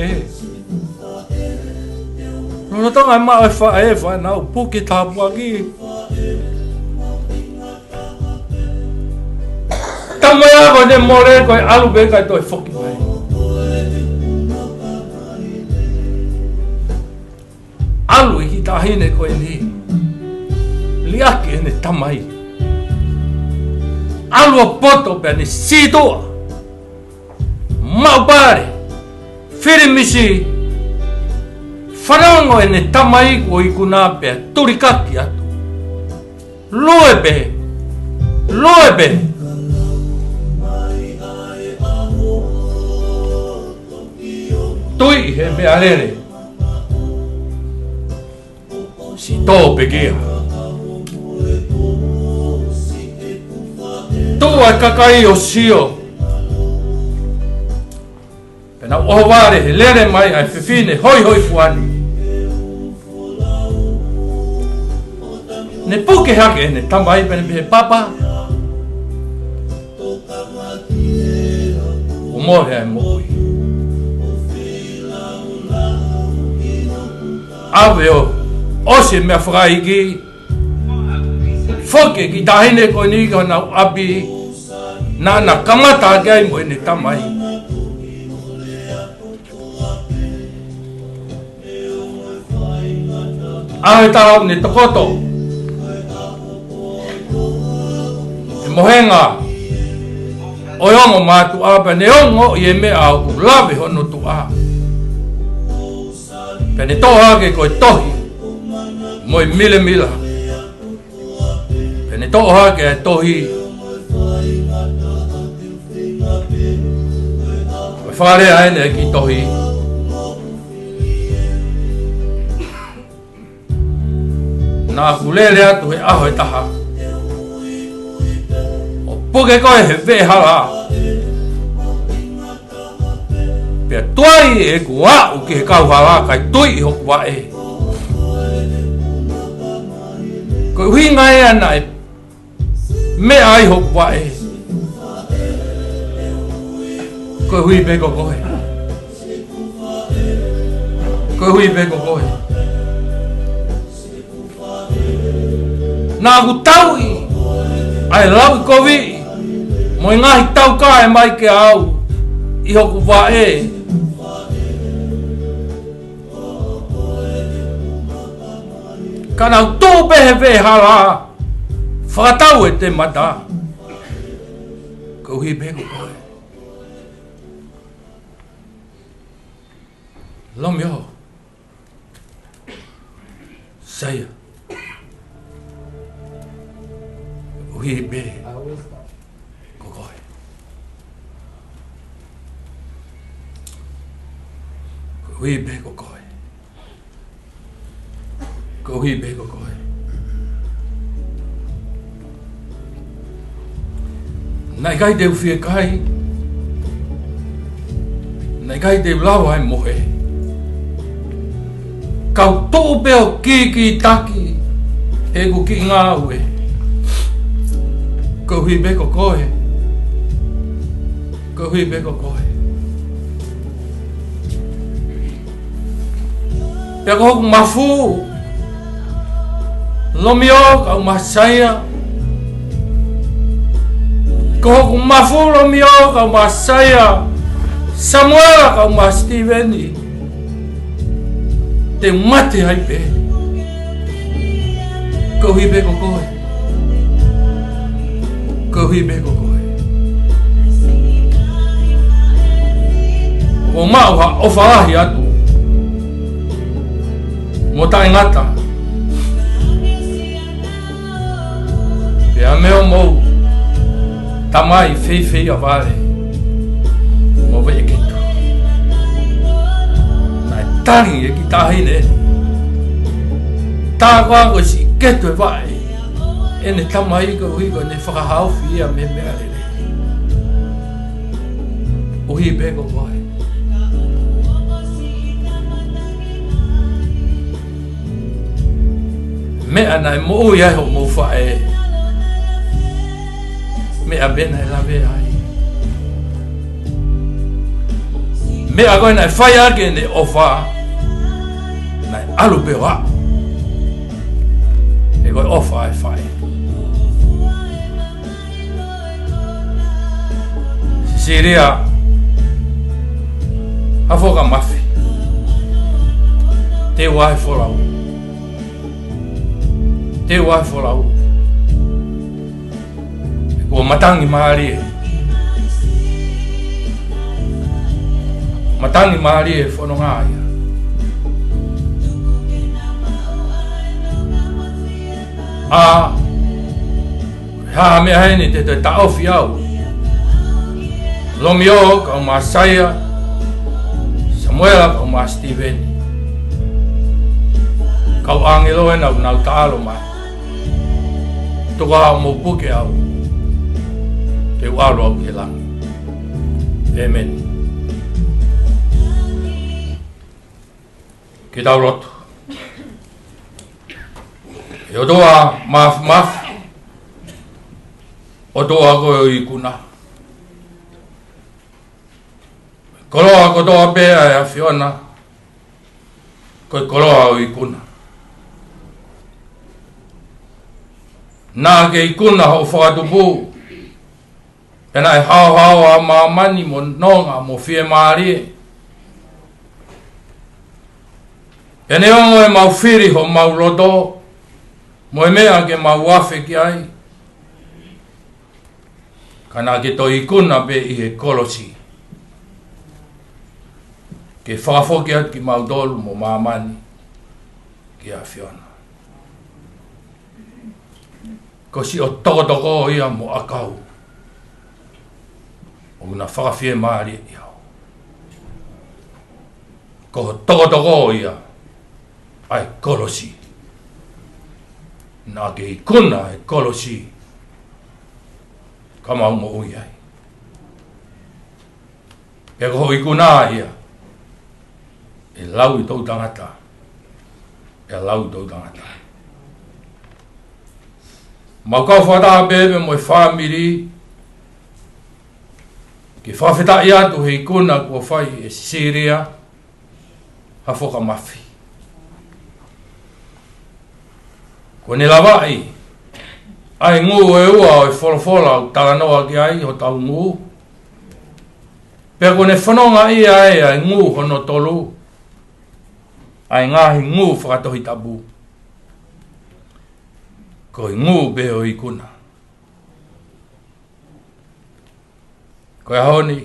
Lolotonga e maʻu e faʻē, fānau, puke tāpuaki. Tama ia ko ʻene mole ko e ʻalu pē kae toe foki mai. ʻAlu e kiʻi taʻahine ko eni. Liʻaki ʻene tamai. ʻAlu ʻo poto pea ne sītuʻa. Maʻu pale. Filimisi. Fanongo ʻene tamai kuo ikuna pea tulikaki atu. Lue pē. Lue pē. Tui he meʻalele. Siʻi tō pekia. Tuʻu ʻa e kakai ʻo sio. Pea nau ʻohovale he lele mai ʻa e fefine hoihoifua ni. Ne puke hake ʻene tamai pea ne pehē, Papa, kuo mole ʻa e moʻui. ʻAve ʻo ʻosi e meʻa fakaʻeiki. Foki e kiʻi taʻahine ko eni ki honau ʻapi. Naʻa na kamata hake ai mo ʻene tamai. ʻAho ʻe taha ʻoku ne tokoto he mohenga ʻo e ongo mātuʻa pea ne ongoʻi e meʻa ʻoku lave hono tuʻa. Pea ne toʻo hake ko e tohi mo e milemila. Pea ne toʻo hake e tohi. Ko e fakalea ʻeni e kiʻi tohi. Naʻa ku lele atu he ʻaho ʻe taha ʻo puke koe he veʻehala. Pea tuai ʻeku aʻu ki he kauhala kae tui ʻi hoku vaʻe. Ko e ʻuhinga ia naʻe meʻa ai hoku vaʻe. Koeʻuhi pē ko koe. Koeʻuhi pē ko koe. Naʻa ku tauʻi ʻa e lauʻikoviʻi mo e ngaahi taukae mai ke au ʻi hoku vaʻe. Ka naʻa ku tuʻu pē he veʻehala, fakatau e te mata. Koeʻuhi pē ko koe. Lomio. Saia. Koeʻuhi pē ko koe. Koeʻuhi pē ko koe. Koeʻuhi pē ko koe. Naʻe ʻikai te u fiekaia, naʻe ʻikai te u lava ʻo mohe. Kau tuʻu pē ʻo kikitaki heʻeku kiʻi ngāue. Koeʻuhi pē ko koe. Koeʻuhi pē ko koe. Pea ko hoku mafu, Lomio kae ʻumaʻā Saia. Ko hoku mafu, Lomio kae ʻumaʻā Saia. Samuela kae ʻumaʻā Sitīveni. Te u mate ai pē. Koeʻuhi pē ko koe. Koeʻuhi pē ko koe. Kuo maʻu ha ʻofa lahi atu mo taʻengata. Pea mo hoʻomou tamai feifei ʻa Vale mo Veʻeketu. Naʻe tali ʻe he kiʻi taʻahine. Tā koā ko e siʻi ketu ʻe vaʻe ʻene tamai koeʻuhi ko ʻene fakahaofi ia mei he meʻalele. Koeʻuhi pē ko koe. Meʻa naʻe moʻui ai hoʻomou faʻē. Meʻa pē naʻe lave ai. Meʻa ko ē naʻe fai ʻaki ʻene ʻofa. Naʻe ʻalu pē ʻo aʻu. He ko e ʻofa ʻa e faʻē. Sisilia Hafoka Mafi. Te u ʻai folau. Te u ʻai folau. Kuo matangi mālie. Matangi mālie fononga ia. ʻA, ha meʻa heni te te taʻofi au. Lomio kae ʻumaʻā Saia. Samuela kae ʻumaʻā Sitīveni. Kau ʻāngelo ē naʻa nau taʻalo mai. Tuku ā hoʻomou puke au. Te u ʻalu au ki he langi. ʻĒmeni. Ke tau lotu. ʻE ʻOtua Māfimafi, ʻOtua ko e ikuna. Koloa kotoa pē ʻa e ʻAfiona, ko e koloa ʻo e ikuna. Naʻa ke ikuna hoʻo fakatupu, pea naʻe haohaoa ʻa māmani mo nonga mo fiemālie. Pea neongo ʻemau fili homau loto, mo e meʻa ke mau afe ki ai, ka naʻa ke toe ikuna pē ʻi he kolosi. Ke fakafoki atu kimautolu mo māmani ki he ʻAfiona. Ko siʻo tokotoko ia mo ʻakau. ʻOku na fakafiemālieʻi au. Ko e tokotoko ia ʻa e kolosi. Naʻa ke ikuna e kolosi. Ka mau moʻui ai. Pea ko hoʻo ikuna ia, ʻe lau ʻi toʻutangata. ʻE lau ʻi toʻutangata. Mau kau fakataha pē mo e fāmili, ke fakafetaʻi atu he ikuna kuo fai ʻe Sisilia Hafoka Mafi. Kuo ne lavaʻi ʻa e ngū ʻe ua ʻo e folofola ʻoku talanoa ki ai hotau ngū. Pea kuo ne fononga ia ʻa e ngū hono tolu, ʻa e ngaahi ngū fakatohitapu. Ko e ngū pē ʻo e ikuna. Ko e ʻaho ni,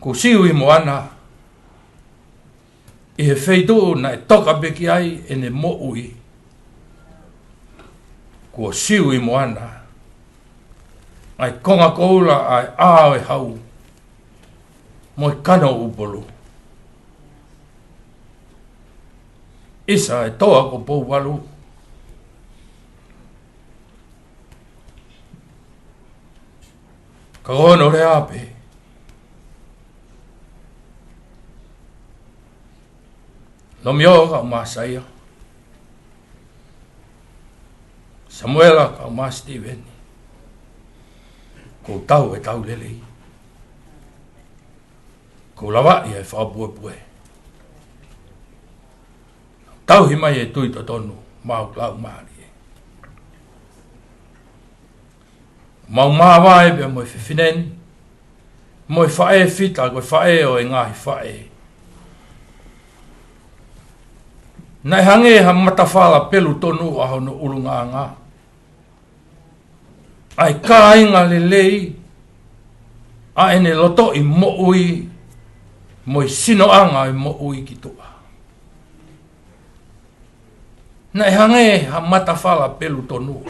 kuo siu ʻi moana, ʻi he feituʻu naʻe toka pē ki ai ʻene moʻui. Kuo siu ʻi moana ʻa e konga koula ʻa e ʻao ʻo e hau mo e kano ʻo ʻUpolu. ʻIsa ʻe toa ko Pouvalu. Ka ko hono lea pē. Lomio kae ʻumaʻā Saia. Samuela kae ʻumaʻā Sitīveni. Kuo tau e tau lelei. Kuo lavaʻi e fakapuepue. Tauhi mai e tui totonu, mau lau mālie. Mau māvae pea mo e fefine ni, mo e faʻē fita, ko e faʻē ʻo e ngaahi faʻē. Naʻe hangē ha matafala pelu tonu ʻa hono ʻulungaanga. ʻA e kāinga lelei, ʻa ʻene lotoʻi moʻui, mo e sinoʻanga e moʻui ki tuʻa. Naʻe hangē ha matafala pelu tonu.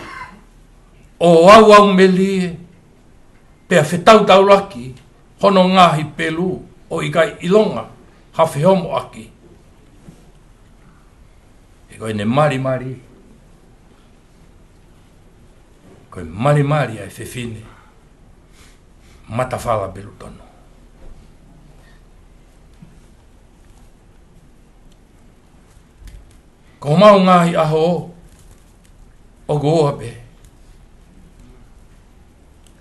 ʻO auau melie, pea fetautaulaki, hono ngaahi pelu, ʻo ʻikai ʻilonga, ha fehomoʻaki. He ko ʻene malimali. Ko e malimali ʻa e fefine. Matafala pelu tonu. Ko homau ngaahi ʻaho ʻoku ua pē.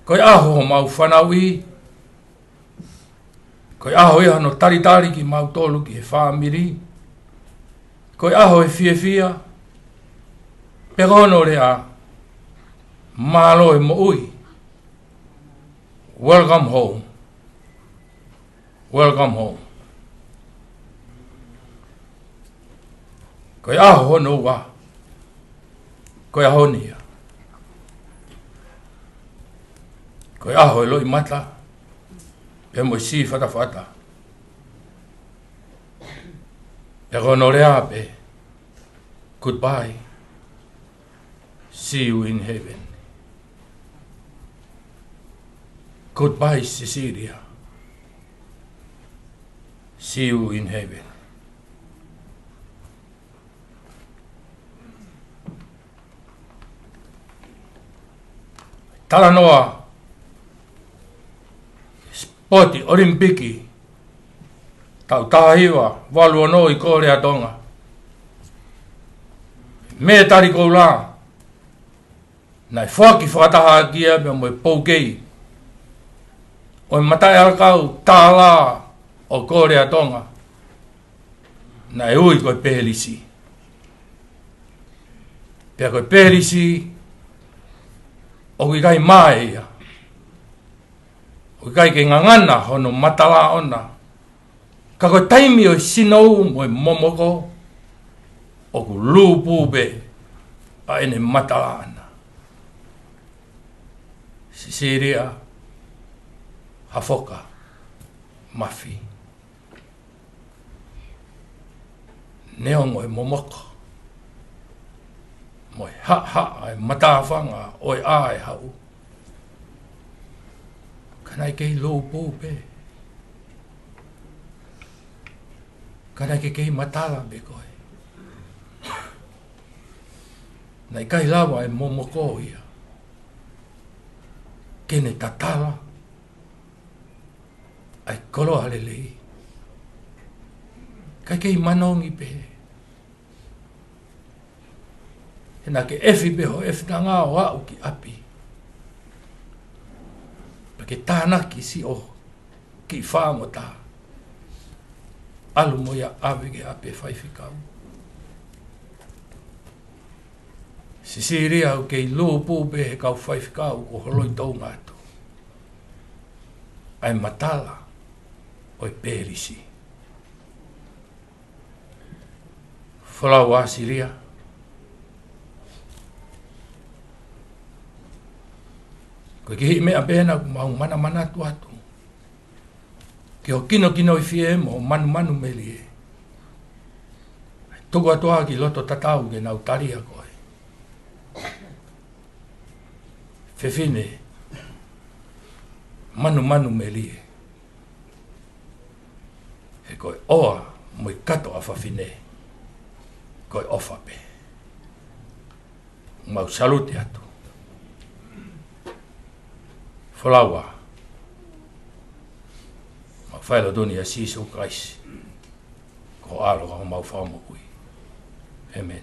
Ko e ʻaho homau fanauʻi. Ko e ʻaho ia hono talitali kimautolu ki he fāmili. Ko e ʻaho e fiefia. Pea ko hono lea, mālō e moʻui. Welcome home. Welcome home. Ko e ʻaho hono ua. Ko e ʻaho ni ia. Ko e ʻaho e loʻimata. Pea mo e sī fatafata. Pea ko hono lea pē. Goodbye. See you in heaven. Goodbye, Cecilia. See you in heaven. Talanoa sipoti ʻOlimipiki taʻu taha hiva valu ono ʻi Kōlea Tonga. Mētali koula naʻe foaki fakataha ʻaki ia pea mo e poukei ʻo e mataʻi ʻalakau tālā ʻo Kōlea Tonga. Naʻe ui ko e Pelisi. Pea ko e Pelisi, ʻoku ʻikai mae ia. ʻOku ʻikai ke ngangana hono matala ʻona. Ka ko e taimi ʻo e sinou mo e momoko, ʻoku lūpū pē ʻa ʻene matala ʻana. Sisilia Hafoka Mafi. Neongo e momoko, mo e haʻahaʻa e matāfanga ʻo e ʻā e haʻu, ka naʻe kei lūpū pē. Ka naʻe kei matala pē koe. Naʻe ʻikai lava e momoko ia ke ne tatala ʻa e koloa lelei. Ka kei manongi pē. He naʻa ke efi pē ho efi tanga ʻo aʻu ki ʻapi. Pea ke tānaki siʻo kiʻi fā mo tā. ʻAlu mo ia ʻave ki ʻapi e faifekau. Sisilia ʻoku kei lūpū pē he kau faifekau ko holoi tou ngatu. ʻA e matala ʻo e Pelisi. Folau ʻa Silia. Ko e kiʻi meʻa pē ena ʻoku mau manamanatu atu. Ki ho kinokinoifie mo manumanu melie. Tuku atu ā ki loto tatau ke nau tali ʻa koe. Fefine, manumanu melie. He ko e ʻoa mo e kato ʻa fafine, ko e ʻofa pē. Mau salute atu. Folau ʻa Fai lotu ni ʻia Sīsū Kalaisi, ko e ʻAlo ka ko homau Fakamoʻui. ʻĒmeni.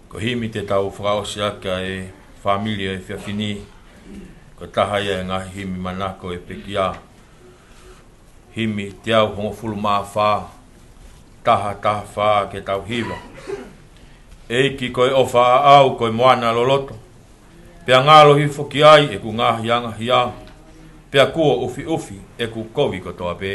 Ko e himi te tau fakaʻosi ʻaki ʻa e fāmili ʻo e efiafi ni, ko e taha ia e ngaahi himi manako ʻo e pekia. Himi teau hongofulu mā fā, taha taha fā ke tau hiva. ʻEiki ko e ʻofa ʻaʻau ko e moana loloto, pea ngalo hifo ki ai ʻeku ngaahi angahia, pea kuo ʻufiʻufi ʻeku kovi kotoa pē.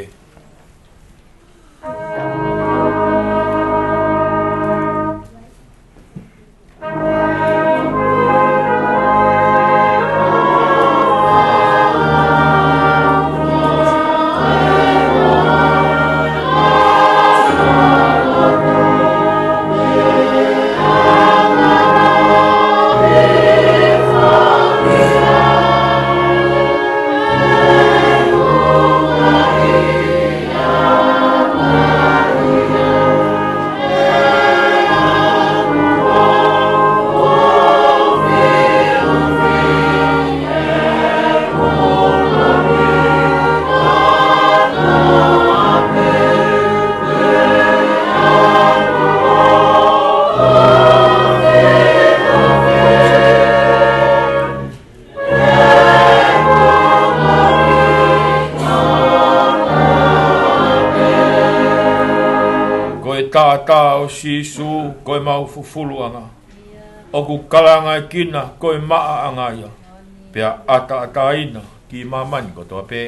Ko e taʻataʻa ʻo Sīsū, ko ʻemau fufuluʻanga. ʻOku kalangaʻi kina ko e maʻaʻanga ia, pea ʻataʻataina ki māmani kotoa pē.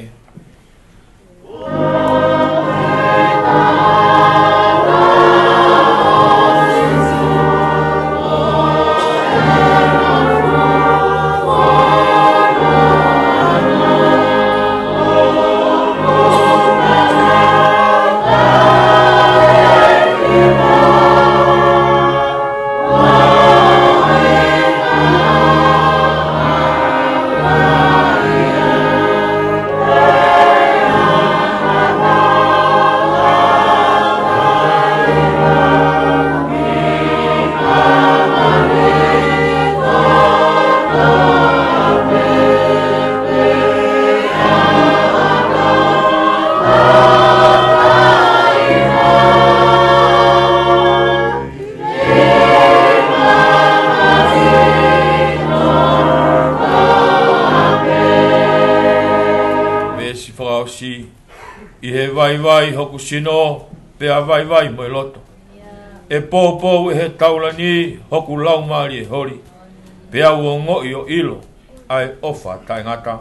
Veesi fakaʻosi. ʻI he vaivai hoku sino, pea vaivai mo e loto. ʻE poupou ʻe he taulani hoku laumālie holi, pea u ongoʻi ʻo ʻilo ʻa e ʻofa taʻengata.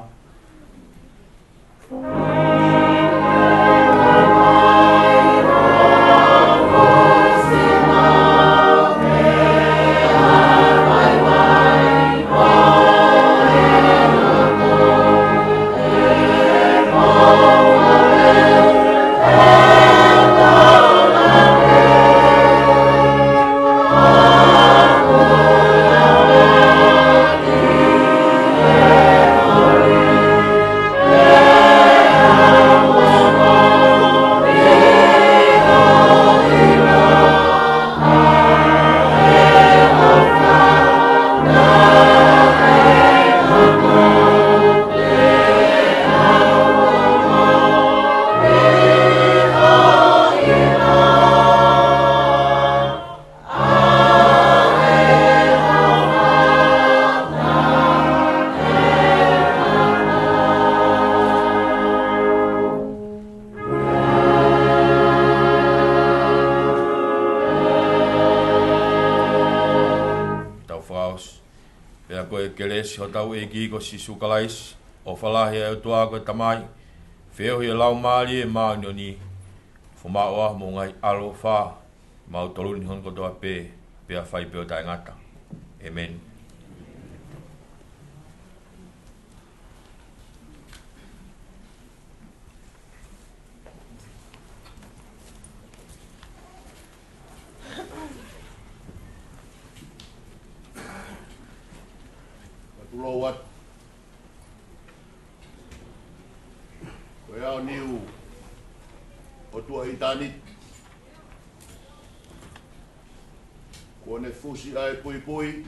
Tau fakaʻosi. Pea ko e kelesi ʻa hotau ʻEiki ko Sīsū Kalaisi, ʻofa lahi ʻa e ʻOtua ko e Tamai, feohi ʻa e Laumālie Māʻoniʻoni, fumāʻoa mo e ngaahi ʻaloʻofa, mautolu ni hono kotoa pē, pea fai pē ʻo taʻengata. ʻĒmeni. Tulou atu. Ko e ʻaho ni ʻoku ʻOtua ʻitāniti, kuo ne fusi ʻa e puipui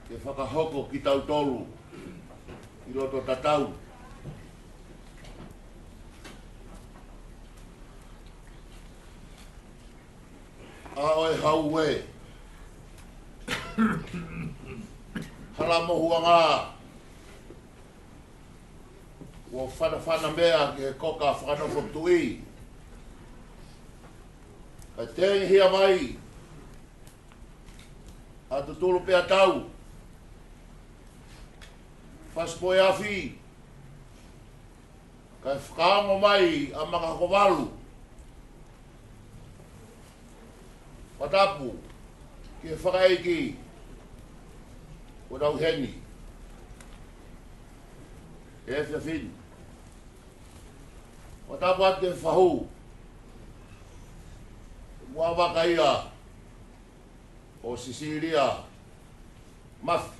ke fakahoko kitautolu ʻi loto tatau. ʻA ʻoe hau ē, hala mo huanga, kuo fanafana meʻa ki he koka fakanofo tuʻi. Ka tengihia mai ʻa tutulu pea tau, fasi poe afi, kae fakaongo mai ʻa Makahokovalu, fakatapu ki he fakaʻeiki kuo tau ʻi heni he efiafi ni. Fakatapu atu ki he fahu, muʻa vaka ia ʻo Sisilia Mafi.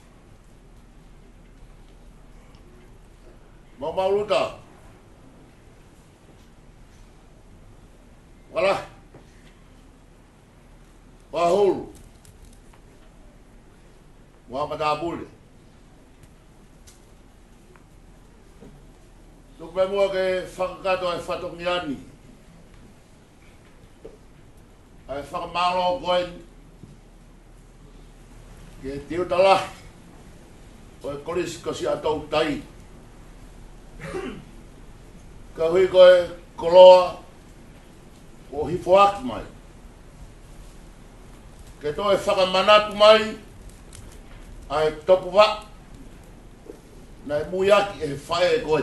Maumau Luta, Valahi, Vahulu, mo ha matāpule. Tuku mai muʻa ke fakakakato ʻa e fatongia ni ʻa e fakamālō ko eni ki he tiuta lahi ʻo e Kolisi ko Siaʻatoutai, koeʻuhi ko e koloa kuo hifoaki mai ke toe fakamanatu mai ʻa e topuvaʻe naʻe muiaki ʻe he faʻē ko ē.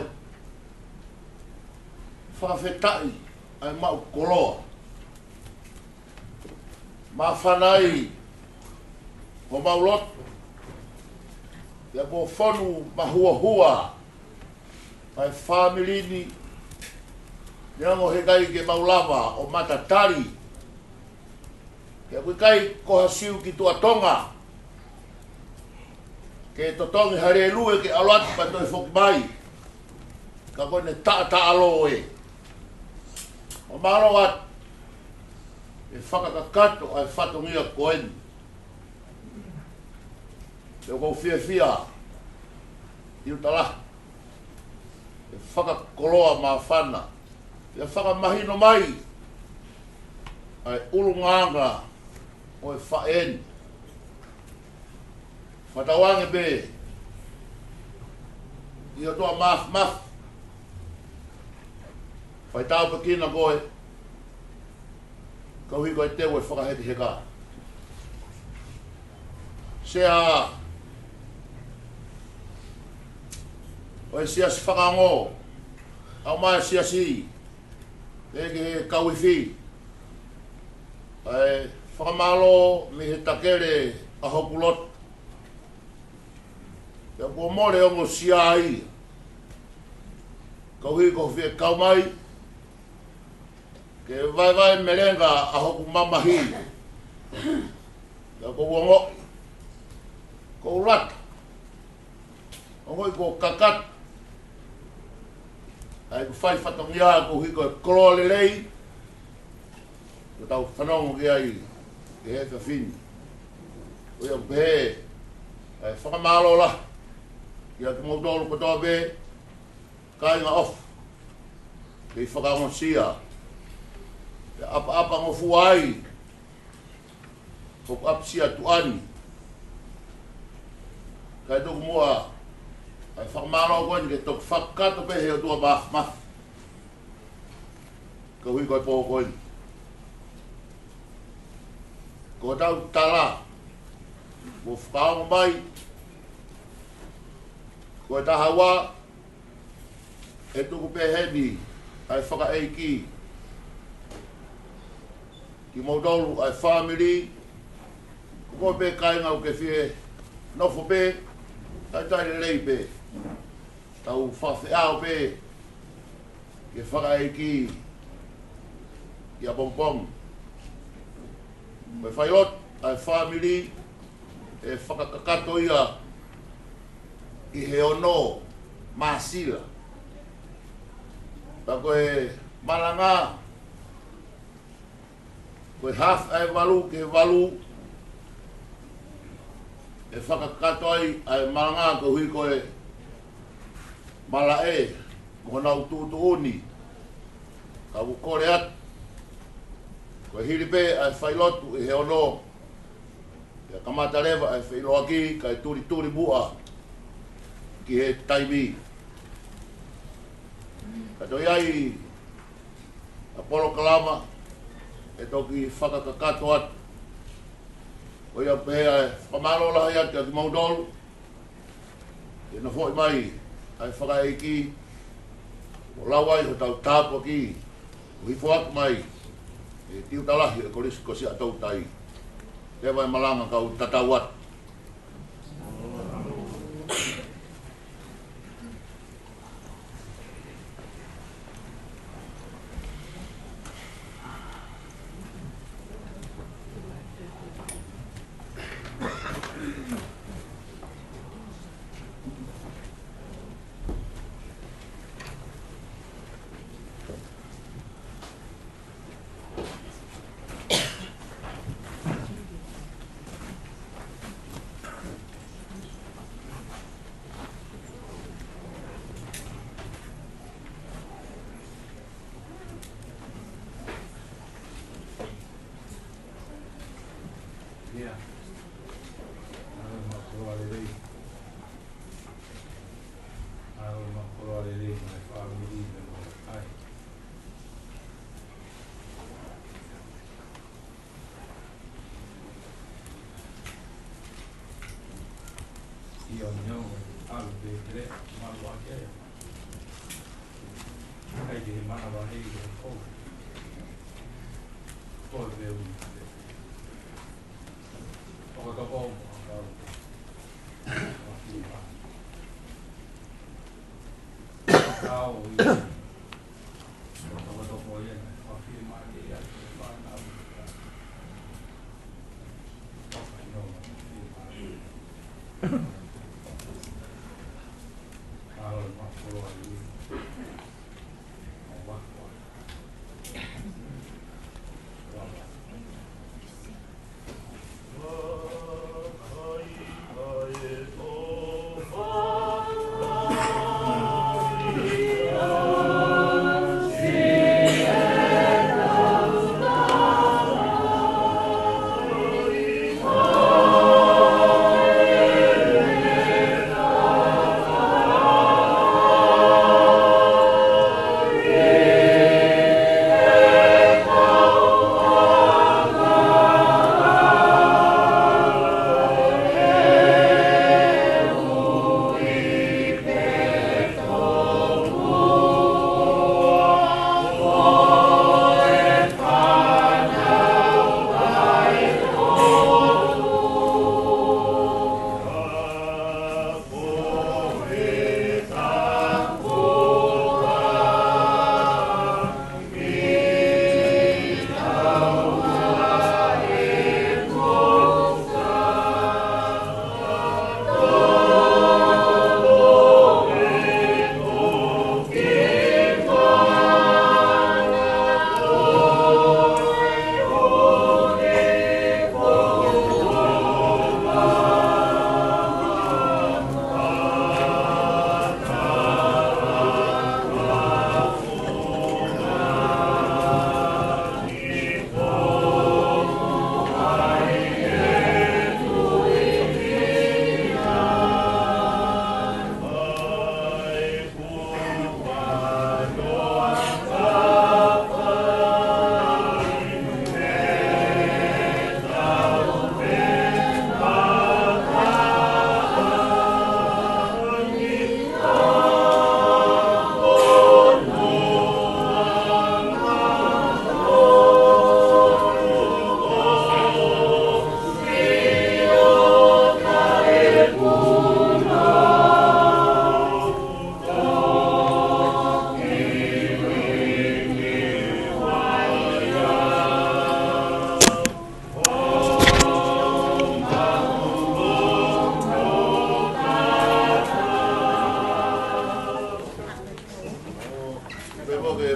Fakafetaʻi ʻa e maʻu koloa. Māfana ai homau loto, pea kuo fonu mahuohua ʻa e fāmili ni, neongo heʻikai ke mau lava ʻo matatali, pea ʻoku ʻikai ko ha Siu ki Tuʻa Tonga ke totongi ha lēlue ke ʻalu atu pea toe foki mai. Ka ko ʻene taʻataʻalo ē. ʻO mālō atu e fakakakato ʻa e fatongia ko eni. Pea ʻoku ou fiefia, tiuta lahi, e fakakoloa māfana, pea fakamahino mai ʻa e ʻulungaanga ʻo e faʻē ni. Fakatauange pē ʻi he ʻOtua Māfimafi, fai tāpuekina koe, koeʻuhi ko e teu e fakahekeheka. Sea ʻo e Siasi Fakaongo, ʻa e Siasi, pea ki he kau ifi, ʻa e fakamālō mei he takele ʻa hoku loto. Pea kuo mole ongosia ai, koeʻuhi ko e fie kau mai ke vaevae melenga ʻa hoku mamahi. Pea ʻoku ou ongoʻi, ʻoku ou lata, ongoʻi kuo kakato ʻa ʻeku fai fatongia koeʻuhi ko e koloa lelei kuo tau fanongo ki ai ʻi he efiafi ni. Ko ia ʻoku pehē ʻa e fakamālō lahi kiate kimoutolu kotoa pē, kāinga ʻofa, kei fakaongosia, pea ʻapaʻapangofua ai hoku ʻapisia tuʻa ni. Kae tuku muʻa ʻa e fakamālō ko eni ke toki fakakakato pē ʻe he ʻOtua Māfimafi, koeʻuhi ko e pō ko eni. Ko hotau tala kuo fakaongo mai, ko e taha ua, ʻe tuku pē heni ʻa e fakaʻeiki, kimoutolu ʻa e fāmili, ko koe pē kāinga ʻoku ke fie nofo pē, talitali lelei pē, tau fakafeʻao pē ki he fakaʻeiki ʻi ʻapongipongi. Ko e failotu ʻa e fāmili, ʻe fakakakato ia ʻi he ono Māsila. Ka ko e malanga, ko e hafu ʻa e valu ki he valu, ʻe fakakakato ai ʻa e malanga koeʻuhi ko e malaʻe mo honau tuʻutuʻuni. Ka u kole atu, ko e hili pē ʻa e failotu ʻi he ono, pea kamata leva ʻa e feʻiloaki kae tulituli muʻa ki he taimi. Ka toe ʻi ai ʻa e polokalama ʻe toki fakakakato atu. Ko ia pē ʻa e fakamālō lahi atu kiate kimoutolu ʻi he nofoʻi mai ʻa e fakaʻeiki, ʻo lau ai hotau tāpuaki, ʻo hifo atu mai ʻi he tiuta lahi ʻo e Kolisi ko Siaʻatoutai. Leva e malanga, kau tatau atu.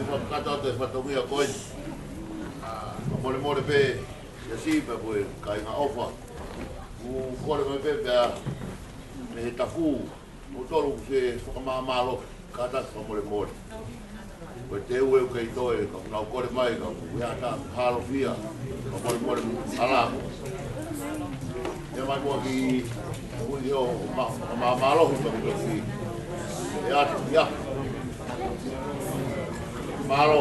Fakakakato atu e fatongia ko eni. ʻA, fakamolemole pē, ʻia Sipa ko e kāinga ʻofa. ʻOku kole mai pē pea mei he tafu, ʻo tolu se fakamāmālohi, kātaki fakamolemole. Ko e teu ʻoku kei toe, ka ʻoku nau kole mai, ka ʻoku ʻi ai ha taha ʻoku halofia, fakamolemole mo ala. ʻIa mai muʻa ki, ui o, ma, ma, mālohi, ma, ki, ʻe atu, ia. Mālō.